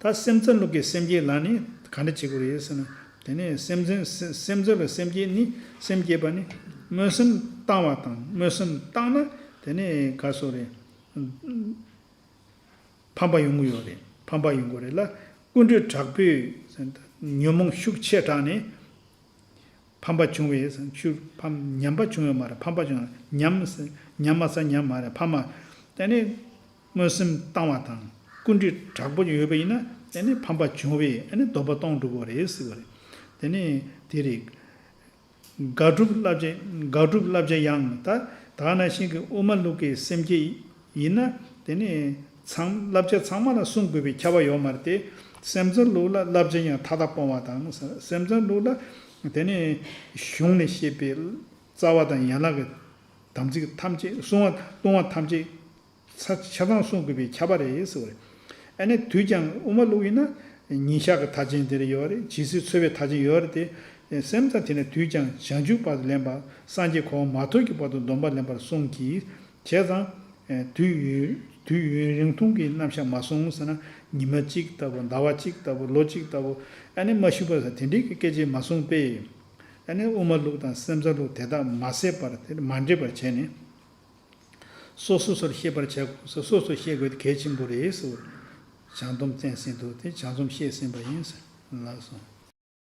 ད་སེམས་ཙམ་ལུགས་ཀྱི་སེམས་བསྐྱེད་ལ་ནི་ག་འདྲ་བྱེད་དགོས་རེད་ཟེར་ན། དེ་ནས་སེམས་ཙམ་སེམས་ཙམ་ལ་སེམས་བསྐྱེད་ནི། སེམས་བསྐྱེད་པ་ནི་སྨོན་སེམས་བཏང་བ་དང་། སྨོན་སེམས་བཏང་ན་དེ་ནས་ག་སོ་རེད། ཕན་པ་ཡོང་གི་ཡོད་རེད། ཕན་པ་ཡོང་གི་རེད་ལ། ཀུན་འདུས་དྲག་པོས་ཉོན་མོངས་ཤུགས་ཆེ་དྲགས་ནས། ཕམ་པ་བྱུང་བས་ཆོས་ཕམ་ཉམས་པ་བྱུང་ཡོད་མ་རེད། ཕམ་པ་བྱུང་ཉམས་ཉམས་མ་ས་ཉམས་མ་རེད། ཕམ་པ་དེ་ནི་མངོན་སུམ་བཏང་བ་དང་ཀུན་འདྲེས་དྲག་པོ་ཡོད་པ་ཡིན་ན་དེ་ནི་ཕམ་པ་བྱུང་བས་ཨ་ནི་སྡོམ་པ་གཏོང་འགྲོ་གི་རེད་ཟེར་བ་རེད། དེ་ནི་དེ་རེད། དགག་སྒྲུབ་བསླབ་བྱ་དགག་སྒྲུབ་བསླབ་བྱ་ཡང་ད་ད་ག་ནང་བཞིན་གྱི་དབུ་མ་ལུགས་ཀྱི་སེམས་བསྐྱེད་ཡིན་ན་དེ་ནི་ཚང་བསླབ་བྱ་ཚང་མ་ལ་བསྲུང་དགོས་པའི་ཁྱབ་པ་ཡོད་མ་རེད་དེ། སེམས་ཙམ་ལུགས་ལ་བསླབ་བྱ་ཡང་མཐའ་དག་སྤོང་བ་དང་། སེམས་ཙམ་ལུགས་ལ་དེ་ནི་གཞུང་ནས་བཤད་པའི་རྩ་བ་དང་ཡན་ལག་གི་དམ་ཚིག་ཐམས་ཅད་བསྲུང་བ་བསྲུང་བ་ཐམས་ཅད་ཆ་ཆ་ཚང་བསྲུང་དགོས་པའི་ཁྱབ་པ་རེད་ཟེར་བ་རེད། ཨ་ནི་དུས་ཀྱང་དབུ་མ་ལུགས་ཡིན་ན་ཉིན་ཞག་གི་མཐར་ཕྱིན་དེ་རེ་ཡོད་རེད། ཇི་སྲིད་འཚོ་བའི་མཐར་ཕྱིན་ཡོད་རེད་དེ། སེམས་ཙམ་དེ་ནི་དུས་ཀྱང་བྱང་ཆུབ་བར་དུ་ལེན་པ། སངས་རྒྱས་གོ་འཕང་མ་ཐོབ་ཀྱི་བར་དུ་སྡོམ་པ་ལེན་པར་གསུངས་ཀྱི། བྱས་ཙང་དུས་ཡུན་དུས་ཡུན་རིང་ཐུང་གི་རྣམ་གཞག་མ་གསུངས་ཟེར་ན། ཉི་མ་གཅིག་ལྟ་བུ། ཟླ་བ་གཅིག་ལྟ་བུ། ལོ་གཅིག་ལྟ་བུ། ཨ་ནི་མ་ཞུ་བ་ཟེར་དེ་འདྲའི་གི་སྐད་ཆ་མ་གསུངས་པས། ཨ་ནི་དབུ་མ་ལུགས་དང་སེམས་ཙམ་ལུགས་དེ་དག་མ་ཟད་པར་དེ་མ་འདྲེས་པར་བྱས་ནས། སོ་སོ་སོར་ཤེས་པར་བྱ་དགོས། སོ་སོ་སོར་ཤེས་དགོས་དེ་གལ་ཆེན་པོ་རེད་ཟེར། བྱང་སྡོམ་བཙན་ཟིན་འདུག་དེ་བྱང་སྡོམ་བཤད་ཟིན་པ་ཡིན་ཟེར། ལགས་སོ།